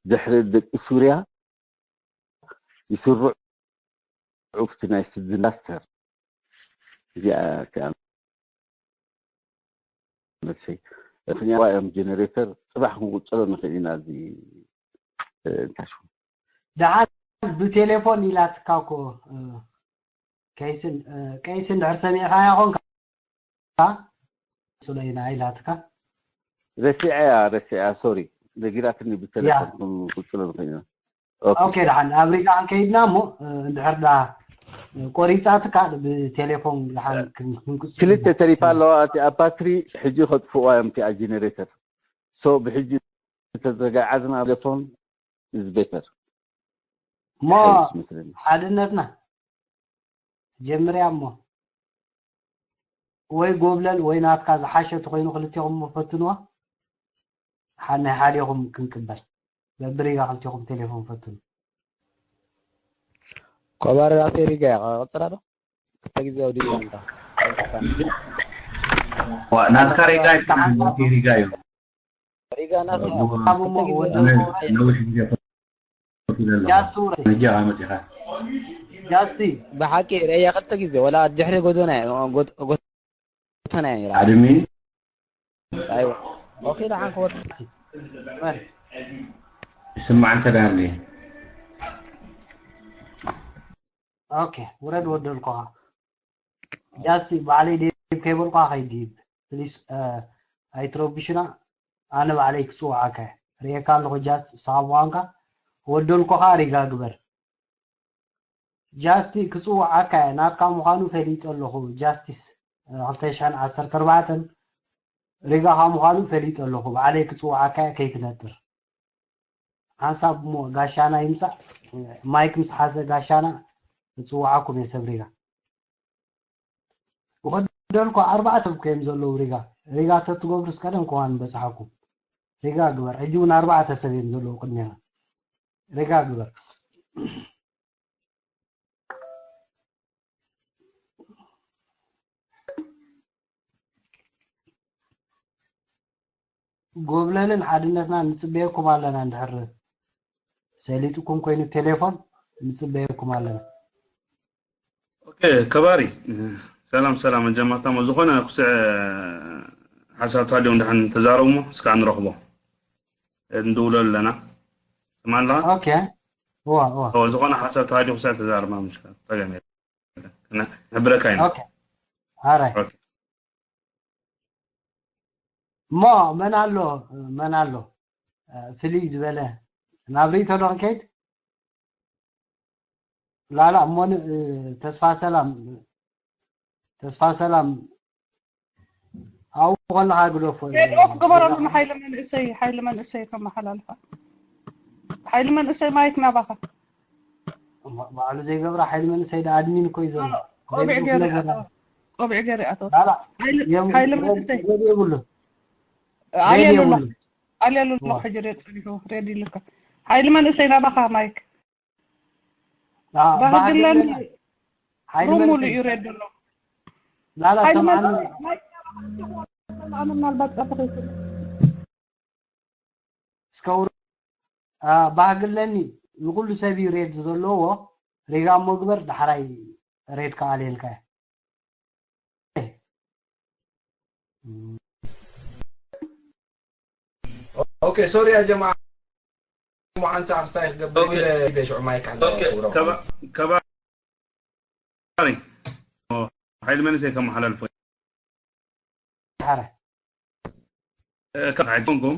ድሕሪ ደቂ ሱርያ ይስርዑ ኣብቲ ናይ ስድን ዳስተር። እዚኣ እቲኣ መልሰይ። ምክንያቱ እዮም ጀነሬተር ጽባሕ ክንቁጽሮ ንኽእል ኢና። እዚ እንታይ ሽሙ? ደሓን ብቴሌፎን ኢላትካ እኮ። ቀይስን ቀይስን ድሕር ሰሚዕካ ይኾንካ? ሱለይና ኢላትካ። ረሲዐያ ረሲዐያ ሶሪ፣ ነጊራትኒ። ብቴሌፎን ክንቁጽሮ ንኽእል ኢና። ኦኬ፣ ደሓን ኣብ ሪጋ ክንከይድና እሞ እንድሕር ዳ ቆሪጻትካ ብቴሌፎን ደሓን ክንቅጽ። ክልተ ተሪፋ ኣለዋ። እቲኣ ባትሪ ሕጂ ከጥፍዋ እዮም፣ እቲኣ ጀነሬተር። ሶ ብሕጂ ተዘጋዓዝና ቴሌፎን is better። እሞ ሓድነትና ጀምርያ እሞ ወይ ጎብለል ወይ ናትካ ዝሓሸ ተኮይኑ ክልቴኹም ፈትንዋ። ሓናይ ሓዲኹም ክንቅበል በብሪጋ ክልቴኹም ቴሌፎን ፈትኑ። ኮባሪ ራሴ ሪጋ እያ ቀጽላ ዶ ክልተ ግዜ ወዲኡ እንዳ ናትካ ሪጋ ይተሓንሳ ሪጋ እዩ። ሪጋ ናት ነዊሕ ግዜ ጃስቲ ነጃኻ መፂኻ ጃስቲ ብሓቂ ሪያ ክልተ ግዜ ወላ ድሕሪ ጎዶና ጎዶና ይራ ኣድሚ ኣይዋ ኦኬ ደሓን ክወርድ ይስማዕ እንተ ደኣ ኦኬ ውረድ ወደልኩኻ። ጃስቲ ባዕለይ ዴብ ከይበልኳ ከይድ ሂብ ፕሊስ። ኣይትረብሽና። ኣነ ባዕለይ ክፅውዓካ እየ። ርእየካ ኣለኹ ጃስቲ ንስኻ ምዃንካ ወደልኩኻ ሪጋ ግበር። ጃስቲ ክፅውዓካ እየ ናትካ ምዃኑ ፈሊጠ ኣለኹ። ጃስቲስ ክልተ ሽሕን ዓሰርተ ኣርባዕተን ሪጋኻ ምዃኑ ፈሊጠ ኣለኹ። ባዕለይ ክፅውዓካ እየ ከይትነጥር። ሓንሳብ እሞ ጋሻና ይምፃእ። ማይክ ምስ ሓዘ ጋሻና እፅውዓኩም እየ ሰብ ሪጋ። ወደልኩ ኣርባዕተ እኮ እዮም ዘለዉ ሪጋ። ሪጋ ተትገብሩስ ቀደም ከማን በፃሓኩም። ሪጋ ግበር። ሕጂ እውን ኣርባዕተ ሰብ እዮም ዘለዉ ቅድሜና። ሪጋ ግበር። ጎብለልን ሓድነትና ንፅበየኩም ኣለና። እንድሕር ሰሊጥኩም ኮይኑ ቴሌፎን ንፅበየኩም ኣለና። ኦኬ ከባሪ ሰላም ሰላም መጀመርታ ሞ ዝኾነ ኩስዕ ሓሳብ ታዲዮ እንዳሓን ተዛረቡ ሞ እስካ ንረኽቦ። እንድውሎ ኣለና። ስማላ ኦኬ እዋ እዋ ኦ ዝኾነ ሓሳብ ታዲዮ ኩስዕ ተዛረባ ምሽካ ጸገም የለን። እና ንሕብረካ ኢና። ኦኬ ኣራይ ኦኬ እሞ መን ኣሎ መን ኣሎ ፍልይ ዝበለ ናብ ርእይቶ ዶ ክንከይድ? ላላ እሞ ተስፋ ሰላም ተስፋ ሰላም ኣብኡ ከለኻ ግደፎ። ኦፍ ግበረሉ ንሓይሊ መንእሰይ ሓይሊ መንእሰይ ከመሓላልፋ ሓይሊ መንእሰይ ማይክ ናባኻ። ባዕሉ ዘይገብራ ሓይሊ መንእሰይ ዳ ኣድሚን እኮ እዩ ዘሎ። ቆቢዕ ገይሩ ይኣተወ ቆቢዕ ገይሩ ይኣተወ። ሓይሊ መንእሰይ የብሉ ኣልየሉ ኣሎ ኣልየሉ ኣሎ ሕጂ ሬድ ፀኒሑ ሬድ ይልካ ሓይሊ መንእሰይ ናባኻ ማይክ። ባህግለን ሩም ሙሉ እዩ ሬድ ዘሎ። ላላ ሰምዓኒ ምናልባት ፀርፊ ከይትብል እስከ ባህግለኒ ንኩሉ ሰብ እዩ ሬድ ዘለዎ ሪጋ እሞ ግበር ዳሕራይ ሬድ ከኣልየልካ እየ። ኦኬ ሶሪ ያ ጀማዓ። ሞዓን ሳዕ ክስታይ ክገብር ኢለ ኢለ ሽዑ ማይ ካሕዛ ከባሪ ሓይሊ መንእሰይ ከመሓላልፎ ሓረ ካብ ሓይትንኩም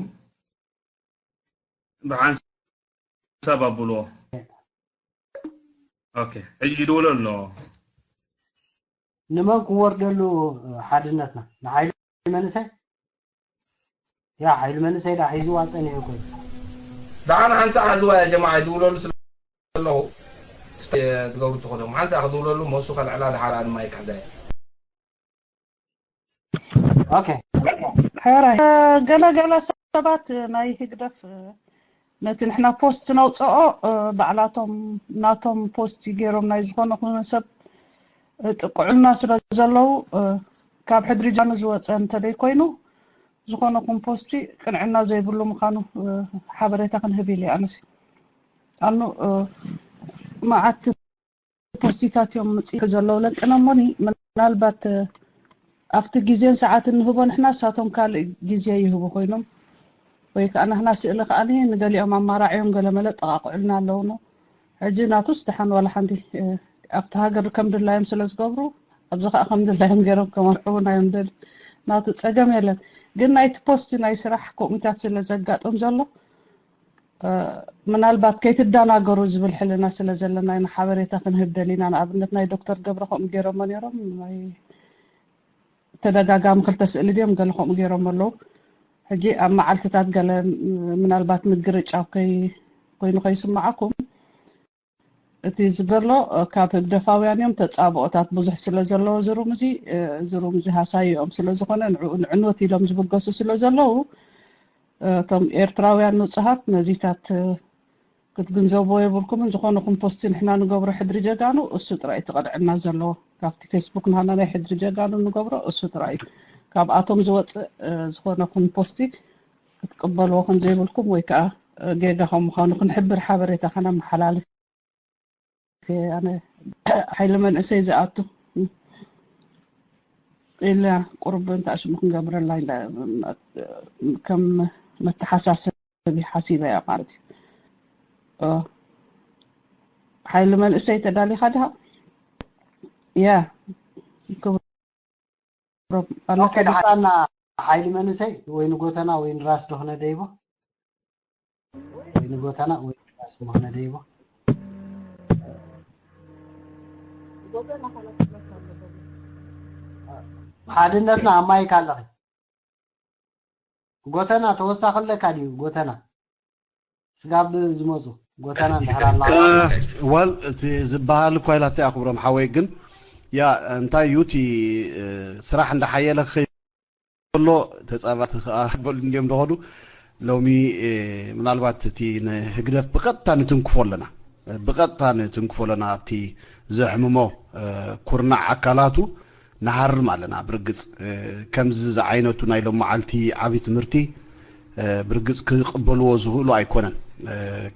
ብሓንሳብ ኣብልዎ። ኦኬ ሕጂ ይድውሎ ኣሎ። ንመን ክወርደሉ ሓድነትና ንሓይሊ መንእሰይ ያ ሓይሊ መንእሰይ ዳ ሒዝዋ ጸኒሑ ኮይኑ ደሓን ሓንሳእ ሓዝዋ ያ ጀማዓ ይድውለሉ ስለ ዘለኹ እስቲ ትገብሩ ትኾኑ ሓንሳእ ክድውለሉ መሱ ከልዕላ ደሓር ኣንማይ ካሕዛያ ኦኬ ሕራይ ገለ ገለ ሰባት ናይ ህግደፍ ነቲ ንሕና ፖስት ነውፅኦ ባዕላቶም ናቶም ፖስት ገይሮም ናይ ዝኾነ ኩነ ሰብ ጥቅዑልና ስለ ዘለዉ ካብ ሕድሪ ጃኑ ዝወፀ እንተደይ ኮይኑ ዝኾነ ኮምፖስቲ ቅንዕና ዘይብሉ ምዃኑ ሓበሬታ ክንህብ ኢለ ኣነስ ኣኑ መዓት ፖስቲታት እዮም ምጽእ ዘለዉ ለቅነሞኒ ምናልባት ኣብቲ ግዜን ሰዓትን ንህቦ ንሕና እሳቶም ካልእ ግዜ ይህቡ ኮይኖም ወይ ከዓ ናህና ስእሊ ከዓ ንገሊኦም ኣማራዕዮም ገለመለ ጠቃቅዑልና ኣለውኖ ሕጂ ናቱስ ደሓን ዋላ ሓንቲ ኣብቲ ሃገር ከም ድላዮም ስለ ዝገብሩ ኣብዚ ከዓ ከም ድላዮም ገይሮም ከመርሕቡና እዮም ደል ናቱ ፀገም የለን ግን ናይቲ ፖስቲ ናይ ስራሕ ኮሚታት ስለ ዘጋጥም ዘሎ ምናልባት ከይትደናገሩ ዝብል ሕልና ስለ ዘለና ኢና ሓበሬታ ክንህብ ደሊና ንኣብነት ናይ ዶክተር ገብረ ከምኡ ገይሮሞ ነይሮም ናይ ተደጋጋሚ ክልተ ስእሊ ድዮም ገለ ከምኡ ገይሮም ኣለዉ ሕጂ ኣብ መዓልትታት ገለ ምናልባት ምግርጫው ከይ ኮይኑ ከይስምዓኩም እቲ ዝገሎ ካብ ህግደፋውያን እዮም ተጻብኦታት ብዙሕ ስለ ዘለዎ ዝሩም እዚ ዝሩም እዚ ሃሳይኦም ስለ ዝኾነ ንዕኡ ንዕንወት ኢሎም ዝብገሱ ስለ ዘለዉ እቶም ኤርትራውያን ንጹሃት ነዚታት ክትግንዘብዎ የብልኩምን ዝኾነ ኮምፖስቲ ንሕና ንገብሮ ሕድሪ ጀጋኑ እሱ ጥራይ እቲ ቅንዕና ዘለዎ ካብቲ ፌስቡክ ናህና ናይ ሕድሪ ጀጋኑ ንገብሮ እሱ ጥራይ እዩ ካብኣቶም ዝወፅእ ዝኾነ ኮምፖስቲ ክትቅበልዎ ከም ዘይብልኩም ወይ ከዓ ጌጋ ከም ምዃኑ ክንሕብር ሓበሬታ ከነመሓላልፍ ኣነ ሓይሊ መንእሰይ ዝኣቱ ኢልና ቁሩብ እንታይ ሽሙ ክንገብረላ ከም መተሓሳሰቢ ሓሲበ እያ ማለት እዩ። ሓይሊ መንእሰይ ተዳሊኻ ድኻ? ያ ክብሮም ኣለካ ድኻ? ሓይሊ መንእሰይ ወይ ንጎተና ወይ ንራስ ዶ ክነደይቦ? ወይ ንጎተና ወይ ንራስ ዶ ክነደይቦ? ሓድነትና ኣብ ማይክ ኣለኺ። ጎተና ተወሳኺ ኣለካ ድዩ? ጎተና ስጋብ ዝመፁ ጎተና እንድሕር ኣላ ዋል እቲ ዝበሃል እኳ ኢላቶ ኣኽብሮም ሓወይ ግን ያ እንታይ እዩ እቲ ስራሕ እንዳሓየለ ክኸይ ከሎ ተፃባቲ ከዓ በሉ እንዲዮም ዝኸዱ ሎሚ ምናልባት እቲ ንህግደፍ ብቐጥታ ንትንክፎ ኣለና ብቐጥታ ንትንክፎ ኣለና ኣብቲ ዘሕምሞ ኩርናዕ ኣካላቱ ንሃርም ኣለና ብርግፅ ከምዚ ዝዓይነቱ ናይ ሎመዓልቲ ዓብዪ ትምህርቲ ብርግፅ ክቕበልዎ ዝኽእሉ ኣይኮነን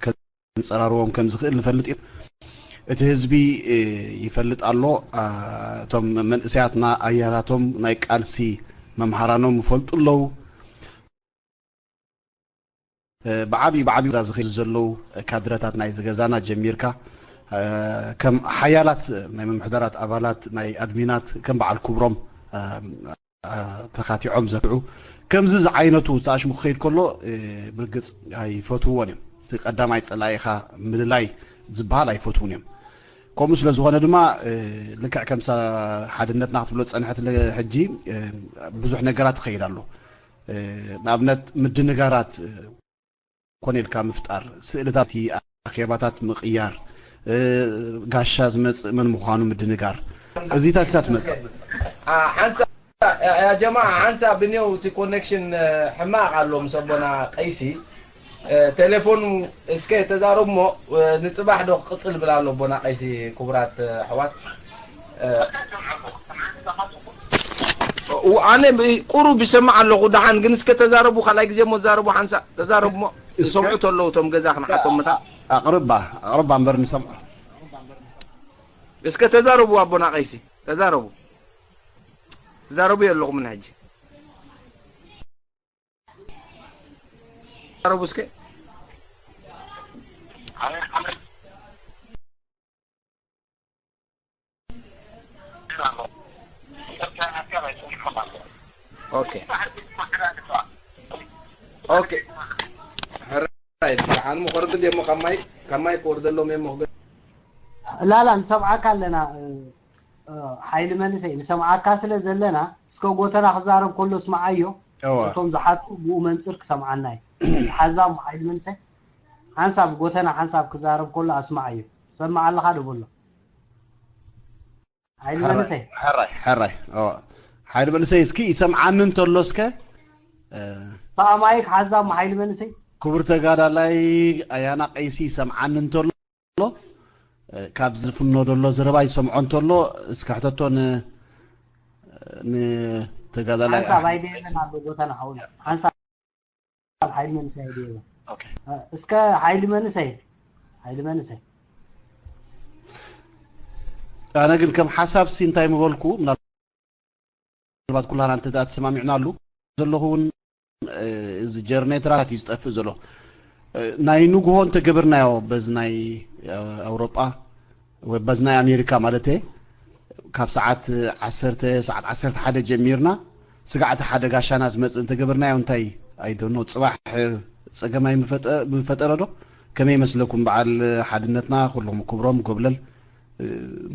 ከንፀራርዎም ከም ዝኽእል ንፈልጥ ኢና እቲ ህዝቢ ይፈልጥ ኣሎ እቶም መንእሰያትና ኣያታቶም ናይ ቃልሲ መምሃራኖም ይፈልጡ ኣለዉ ብዓብዪ ብዓብዪ ዛ ዝኸዱ ዘለዉ ካድረታት ናይ ዝገዛና ጀሚርካ ከም ሓያላት ናይ ምምሕዳራት ኣባላት ናይ ኣድሚናት ከም በዓል ክብሮም ተኻቲዖም ዘትዑ ከምዚ ዝዓይነቱ ተኣሽሙ ክኸይድ ከሎ ብርግፅ ኣይፈትውዎን እዮም እቲ ቀዳማይ ፀላኢኻ ምልላይ ዝበሃል ኣይፈትውን እዮም ከምኡ ስለ ዝኾነ ድማ ልክዕ ከምሳ ሓድነትና ክትብሎ ዝፀንሐት ሕጂ ብዙሕ ነገራት ይኸይድ ኣሎ ንኣብነት ምድንጋራት ኮነ ኢልካ ምፍጣር ስእልታት ኣኼባታት ምቕያር ጋሻ ዝመፅእ መን ምዃኑ ምድንጋር እዚታት እሳ ትመፅእ ሓንሳ ያ ጀማ ሓንሳ ብኔው እቲ ኮኔክሽን ሕማቕ ኣሎ ምስ ኣቦና ቀይሲ ቴሌፎኑ እስከ ተዛረብሞ ንፅባሕ ዶ ክቅፅል ብላ ኣሎ ኣቦና ቀይሲ ክቡራት ኣሕዋት ኣነ ቁሩብ ይሰማዕ ኣለኹ ደሓን ግን እስከ ተዛረቡ ካልኣይ ግዜ ሞ ተዛረቡ ሓንሳ ተዛረቡ ሞ ዝሰምዑ ተለዉ እቶም ገዛ ክንሓቶም ምታ ኣቕርባ ኣቕርባ እምበር ንሰምዖ እስከ ተዛረቡ ኣቦና ቀይሲ ተዛረቡ ተዛረቡ የለኹም ሕጂ ተዛረቡ እስከ ኦኬ ኦኬ ሕራይ ደሓን ምኸርድ ደሞ ከማይ ከማይ ክወርደሎም እሞ ላላ ንሰምዓካ ኣለና ሓይሊ መንእሰይ ንሰምዓካ ስለ ዘለና እስከ ጎተና ክዛረብ ከሎ ስምዓዮ እቶም ዝሓቱ ብኡ መንፅር ክሰምዓና እዩ ሓዛም ሓይሊ መንእሰይ ሓንሳብ ጎተና ሓንሳብ ክዛረብ ከሎ ኣስምዓዮ ሰምዕ ኣለኻ ዶ በሎ ሓይሊ መንእሰይ ሕራይ ሕራይ ሓይሊ መንእሰይ እስኪ ይሰምዓኒ እንተሎ እስከ ሰማይክ ሓዛም ሓይሊ መንእሰይ ክቡር ተጋዳላይ ኣያና ቀይሲ ይሰምዓኒ እንተሎ ካብ ዝፍኖ ዘሎ ዘረባ ይሰምዖ እንተሎ እስከ ሕተቶ ን ተጋዳላይ ሓንሳብ ኣይደየበን ኣሎ ጎተና ሓውና ሓንሳብ ሓይሊ መንእሰይ ኣይደየበን ኦኬ እስከ ሓይሊ መንእሰይ ሓይሊ መንእሰይ ኣነ ግን ከም ሓሳብ ሲ እንታይ ምበልኩ ምናልባት ኩላና እንተ ተሰማሚዕናሉ ዘለኹ እውን እዚ ጀርኔትራት እዩ ዝጠፍእ ዘሎ ናይ ንግሆ እንተገበርናዮ በዚ ናይ ኣውሮጳ ወይ በዚ ናይ ኣሜሪካ ማለት ካብ ሰዓት ዓሰርተ ሰዓት ዓሰርተ ሓደ ጀሚርና ስጋዕቲ ሓደ ጋሻና ዝመፅእ እንተገበርናዮ እንታይ ኣይደኖ ፅባሕ ፀገም ኣይምፈጠረ ዶ ከመይ ይመስለኩም በዓል ሓድነትና ኩሎም ክብሮም ጎብለል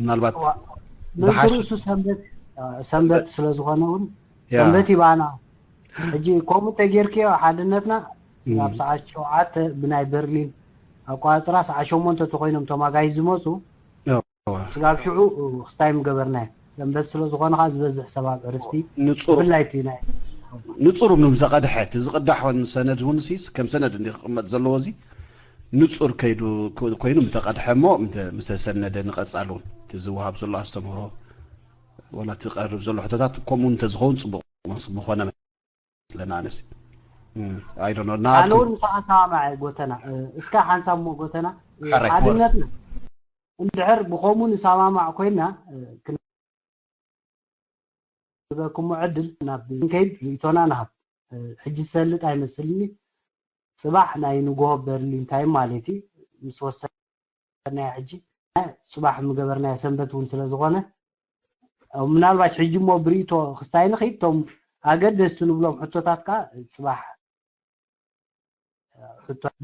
ምናልባት ዝሓሽ እሱ ሰንበት ሰንበት ስለ ዝኾነ እውን ሰንበት ይባና ሕጂ ከምኡ ተጌርክዮ ሓድነትና ስጋብ ሰዓት ሸውዓተ ብናይ በርሊን ኣቋፅራ ሰዓት ሸሞንተ ተኮይኖም ተማጋይ ዝመፁ ስጋብ ሽዑ ክስታይ ምገበርናዮ ሰንበት ስለ ዝኾነ ከዓ ዝበዝሕ ሰባብ ዕርፍቲ ብፍላይ እቲ ናይ ንፁር ምም ተቐድሐ እቲ ዝቕዳሕ ሰነድ እውን ከም ሰነድ እንዲ ክቕመጥ ዘለዎ እዚ ንፁር ከይዱ ኮይኑ ምተቐድሐ እሞ ምተሰነደ ንቐፃል እውን እቲ ዝወሃብ ዘሎ ኣስተምህሮ ወላ እቲ ቀርብ ዘሎ ሕቶታት ከምኡ እንተዝኸውን ፅቡቕ ምኾነ መስለና ኣነስ ኣነ እውን ምሳኻ ሰማማዕ ጎተና እስካ ሓንሳብ ሞ ጎተና ሓድነትና እንድሕር ብኸምኡ ንሰማማዕ ኮይና ክንበክሞ ዕድል ናብ ንከይድ ርእቶና ንሃብ ሕጂ ዝሰልጥ ኣይመስልኒ ፅባሕ ናይ ንግሆ በርሊን ታይም ማለት እዩ ምስ ወሰናዮ ሕጂ ፅባሕ ምገበርናዮ ሰንበት እውን ስለ ዝኾነ ምናልባሽ ሕጂ እሞ ብርእቶ ክስታይ ንኽይድ ቶም ኣገደስቲ ንብሎም ሕቶታት ከዓ ፅባሕ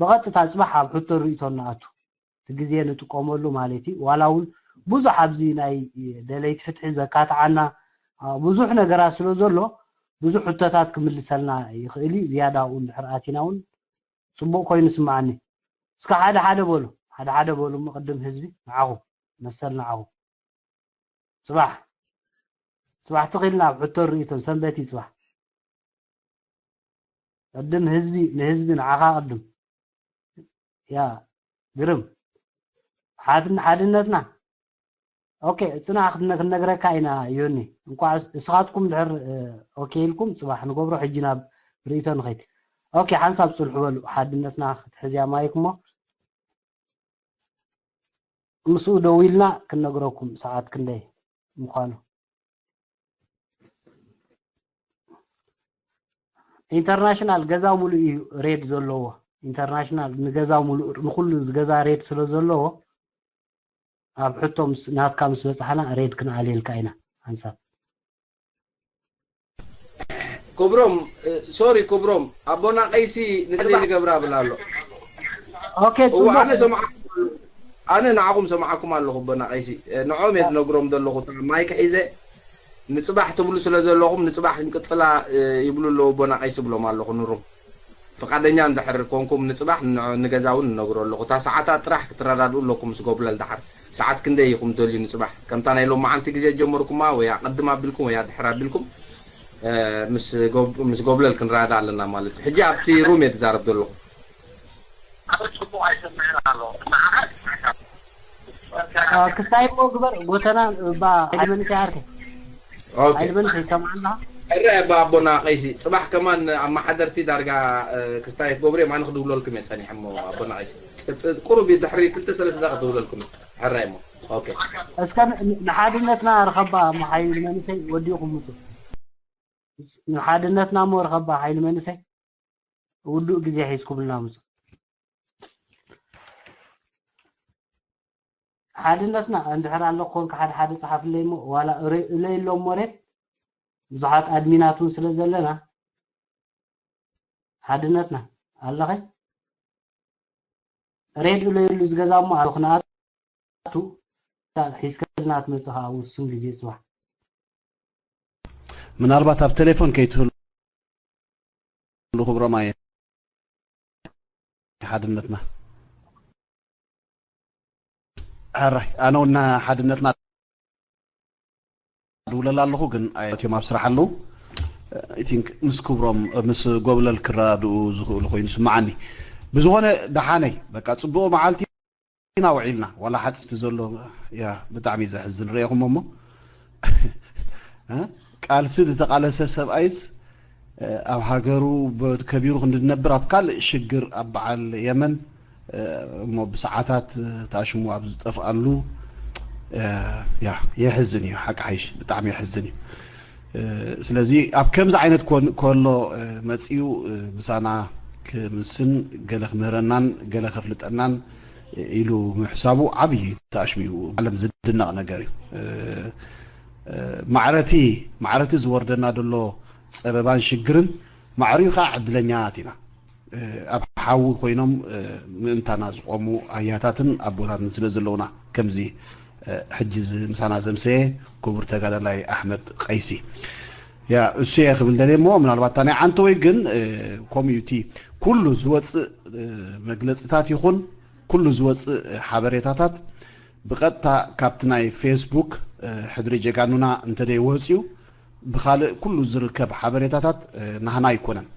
ብቐጥታ ፅባሕ ኣብ ሕቶ ርእቶ ንኣቱ እቲ ግዜ ንጥቀመሉ ማለት እዩ ዋላ እውን ብዙሕ ኣብዚ ናይ ደለይቲ ፍትሒ ዘካትዓና ብዙሕ ነገራት ስለ ዘሎ ብዙሕ ሕቶታት ክምልሰልና ይኽእል እዩ ዝያዳ እውን ድሕር ኣቲና እውን ፅቡቅ ኮይኑ ስምዓኒ እስከ ሓደ ሓደ በሉ ሓደ ሓደ በሉ ቅድም ህዝቢ ንዓኹም መሰል ንዓኹም ፅባሕ ፅባሕ ትኽኢልና ኣብ ሕቶ ርእቶን ሰንበት እዩ ፅባሕ ቅድም ህዝቢ ንህዝቢ ንዓኻ ቅድም ያ ግርም ሓድነትና ኦኬ ፅና ክንነግረካ ኢና ዮኒ እንኳ እስኻትኩም ድሕር ኦኬ ኢልኩም ፅባሕ ንገብሮ ሕጂ ናብ ርእቶ ንኸይድ ኦኬ ሓንሳብ ፅልሑ በሉ ሓድነትና ክትሕዝያ ማይክ እሞ ምስኡ ደው ኢልና ክንነግረኩም ሰዓት ክንደይ ምዃኑ ኢንተርናሽናል ገዛ ሙሉእ እዩ ሬድ ዘለዎ ኢንተርናሽናል ንገዛ ሙሉእ ንኩሉ ዝገዛ ሬድ ስለ ዘለዎ ኣብ ሕቶ ናትካ ምስ በፃሕና ሬድ ክንኣልየልካ ኢና ሓንሳብ ክብሮም ሶሪ ክብሮም ኣቦና ቀይሲ ንፅባሕ ገብራ ብላ ኣሎ ኦኬ እዋ ኣነ ሰምዓ ኣነ ንዓኹም ሰምዓኩም ኣለኹ ኣቦና ቀይሲ ንዖም እየ ዝነግሮም ዘለኹ ማይክ ሒዘ ንፅባሕ ትብሉ ስለ ዘለኹም ንፅባሕ ክንቅፅላ ይብሉ ኣለዉ ኣቦና ቀይሲ ብሎም ኣለኹ ንሩም ፍቃደኛ እንድሕር ኮንኩም ንፅባሕ ንገዛ እውን እነግሮ ኣለኹ እታ ሰዓታት ጥራሕ ክትረዳድኡ ኣለኩም ምስ ጎብለል ደሓር ሰዓት ክንደይ ኢኹም ደልዩ ንፅባሕ ከምታ ናይ ሎማዓንቲ ግዜ ጀመርኩማ ወይ ኣቐድም ኣቢልኩም ወይ ኣድሕር ኣቢልኩም ምስ ጎብለል ክንረዳዳ ኣለና ማለት እዩ ሕጂ ኣብቲ ሩም እየ ዝዛረብ ዘለኹ ክስታይ እሞ ግበር ጎተና ባ ሓይሊ መንእሰይ ዓርከይ ሓይሊ መንእሰይ ይሰምዓና ሕረ ባ ኣቦና ቀይሲ ፅባሕ ከማን ኣመሓደርቲ ዳርጋ ክስታይ ክገብሩ እዮም ኣነ ክድውለልኩም እየ ፀኒሐ እሞ ኣቦና ቀይሲ ቁሩብ ድሕሪ ክልተ ሰለስተ ደቂ ክድውለልኩም ሕራይ እሞ ኦኬ እስከ ንሓድነትና ርኸባ እሞ ሓይሊ መንእሰይ ወዲኹም ምፁ ንሓድነትና እሞ ርኸባ ሓይሊ መንእሰይ ውዱእ ግዜ ሒዝኩምልና ምፁ ሓድነትና እንድሕር ኣሎ ኮንካ ሓደ ሓደ ፀሓፍለይ እሞ ዋላ እለይ ኣሎ እሞ ሬድ ብዙሓት ኣድሚናት እውን ስለ ዘለና ሓድነትና ኣለኸ ሬድ እለይሉ ዝገዛ እሞ ኣብ ክንኣቱ ሒዝከልና ትመፅእ ከዓ ውሱን ግዜ ፅባሕ ምናልባት ኣብ ቴሌፎን ከይትህሉ ክብሮም ኣየ ሓድነትና ሕራይ ኣነ እውን ሓድነትና ድውለል ኣለኹ ግን ኣየትዮም ኣብ ስራሕ ኣለዉ ቲንክ ምስ ክብሮም ምስ ጎብለል ክረዳድኡ ዝኽእሉ ኮይኑ ስምዓኒ ብዝኾነ ደሓነይ በቃ ፅቡቕ መዓልቲ ኢና ውዒልና ዋላ ሓፅቲ ዘሎ ያ ብጣዕሚ ዘሕዝን ርኤኹም እሞ እ? ቃልሲ ዝተቓለሰ ሰብኣይስ ኣብ ሃገሩ ከቢሩ ክንድነብር ኣብ ካልእ ሽግር ኣብ በዓል የመን እሞ ብሰዓታት ታሽሙ ኣብ ዝጠፍኣሉ ያ የሕዝን እዩ። ሓቂ ሓይሽ ብጣዕሚ የሕዝን እዩ። ስለዚ ኣብ ከምዚ ዓይነት ከሎ መፅኡ ምሳና ክምስን ገለ ክምህረናን ገለ ከፍልጠናን ኢሉ ምሕሳቡ ዓብዪ ታሽሙ እዩ። ዓለም ዝድነቕ ነገር እዩ። ማዕረቲ ማዕረቲ ዝወርደና ዘሎ ፀበባን ሽግርን ማዕሪኡ ከዓ ዕድለኛታት ኢና። ኣብ ሓዊ ኮይኖም ምእንታና ዝቆሙ ኣያታትን ኣቦታትን ስለ ዘለውና ከምዚ ሕጂ ምሳና ዘምሰየ ክቡር ተጋዳላይ ኣሕመድ ቀይሲ ያ እሱ እየ ክብል ደልየ እሞ ምናልባት እታ ናይ ዓንተወይ ግን ኮሚዩቲ ኩሉ ዝወፅእ መግለፅታት ይኹን ኩሉ ዝወፅእ ሓበሬታታት ብቐጥታ ካብቲ ናይ ፌስቡክ ሕድሪ ጀጋኑና እንተደይ ወፅዩ ብኻልእ ኩሉ ዝርከብ ሓበሬታታት ናህና ኣይኮነን።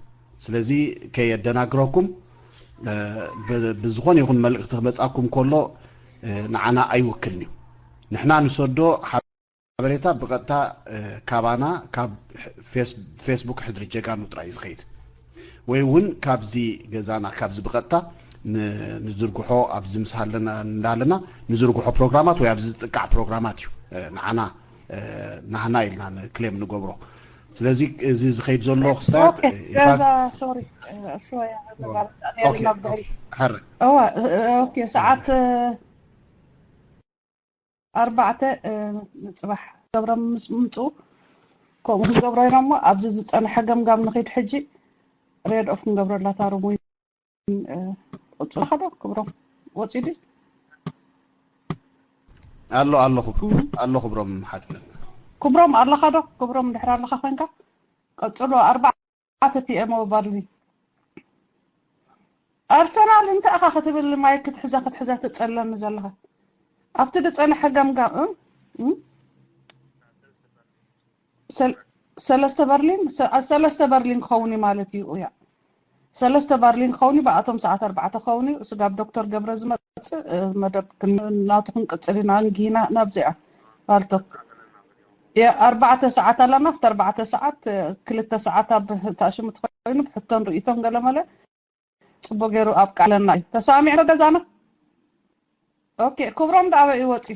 ስለዚ ከየደናግረኩም ብዝኾነ ይኹን መልእኽቲ ክመፃኩም ከሎ ንዓና ኣይውክልን እዩ። ንሕና ንሰዶ ሓበሬታ ብቐጥታ ካባና ካብ ፌስቡክ ሕድሪ ጀጋኑ ጥራይ ዝኸይድ ወይ እውን ካብዚ ገዛና ካብዚ ብቐጥታ ንዝርግሖ ኣብዚ ምስ ሃለና እንዳለና ንዝርግሖ ፕሮግራማት ወይ ኣብዚ ዝጥቃዕ ፕሮግራማት እዩ ንዓና ናህና ኢልና ክሌም ንገብሮ። ስለዚ እዚ ዝኸይድ ዘሎ ክስታያት ዛ ሶሪ ሽወያ ሕረ እወ ኦኬ ሰዓት ኣርባዕተ ንፅባሕ ገብሮም ምስ ምምፅኡ ከምኡ ክንገብሮ ኢና እሞ ኣብዚ ዝፀንሐ ገምጋም ንኺድ ሕጂ ሬድ ኦፍ ክንገብረላ ታሩም ወይ ቅፅልካ ዶ ክብሮም ወፂኡ ድዩ ኣሎ ኣሎ ክብሮም ኣሎ ክብሮም ሓድነት ክብሮም ኣለኻ ዶ ክብሮም ድሕር ኣለኻ ኮንካ ቀፅሎ ኣርባዕተ ፒኤም በርሊን ኣርሰናል እንታይ ኢኻ ክትብል ማይክ ክትሕዛ ክትሕዛ ትጸለኒ ዘለኻ ኣብቲ ዝጸንሐ ገምጋም ሰለስተ በርሊን ሰለስተ በርሊን ክኸውን ማለት እዩ ያ ሰለስተ በርሊን ክኸውን ብኣቶም ሰዓት ኣርባዕተ ክኸውን እዩ ስጋብ ዶክተር ገብረ ዝመፅእ መደብ ናቱ ክንቅፅል ኢና እንጊና ናብዚኣ ፓልቶክ ኣርባዕተ ሰዓት ኣለና ኣብቲ ኣርባዕተ ሰዓት ክልተ ሰዓት ኣብ ታሽሙ ትኮይኑ ብሕቶን ርእቶን ገለመለ ፅቡቅ ገይሩ ኣብ ቃለና እዩ ተሰማሚዕዶ ገዛና ኦኬ ክብሮም ዳ ኣበይ ወፂ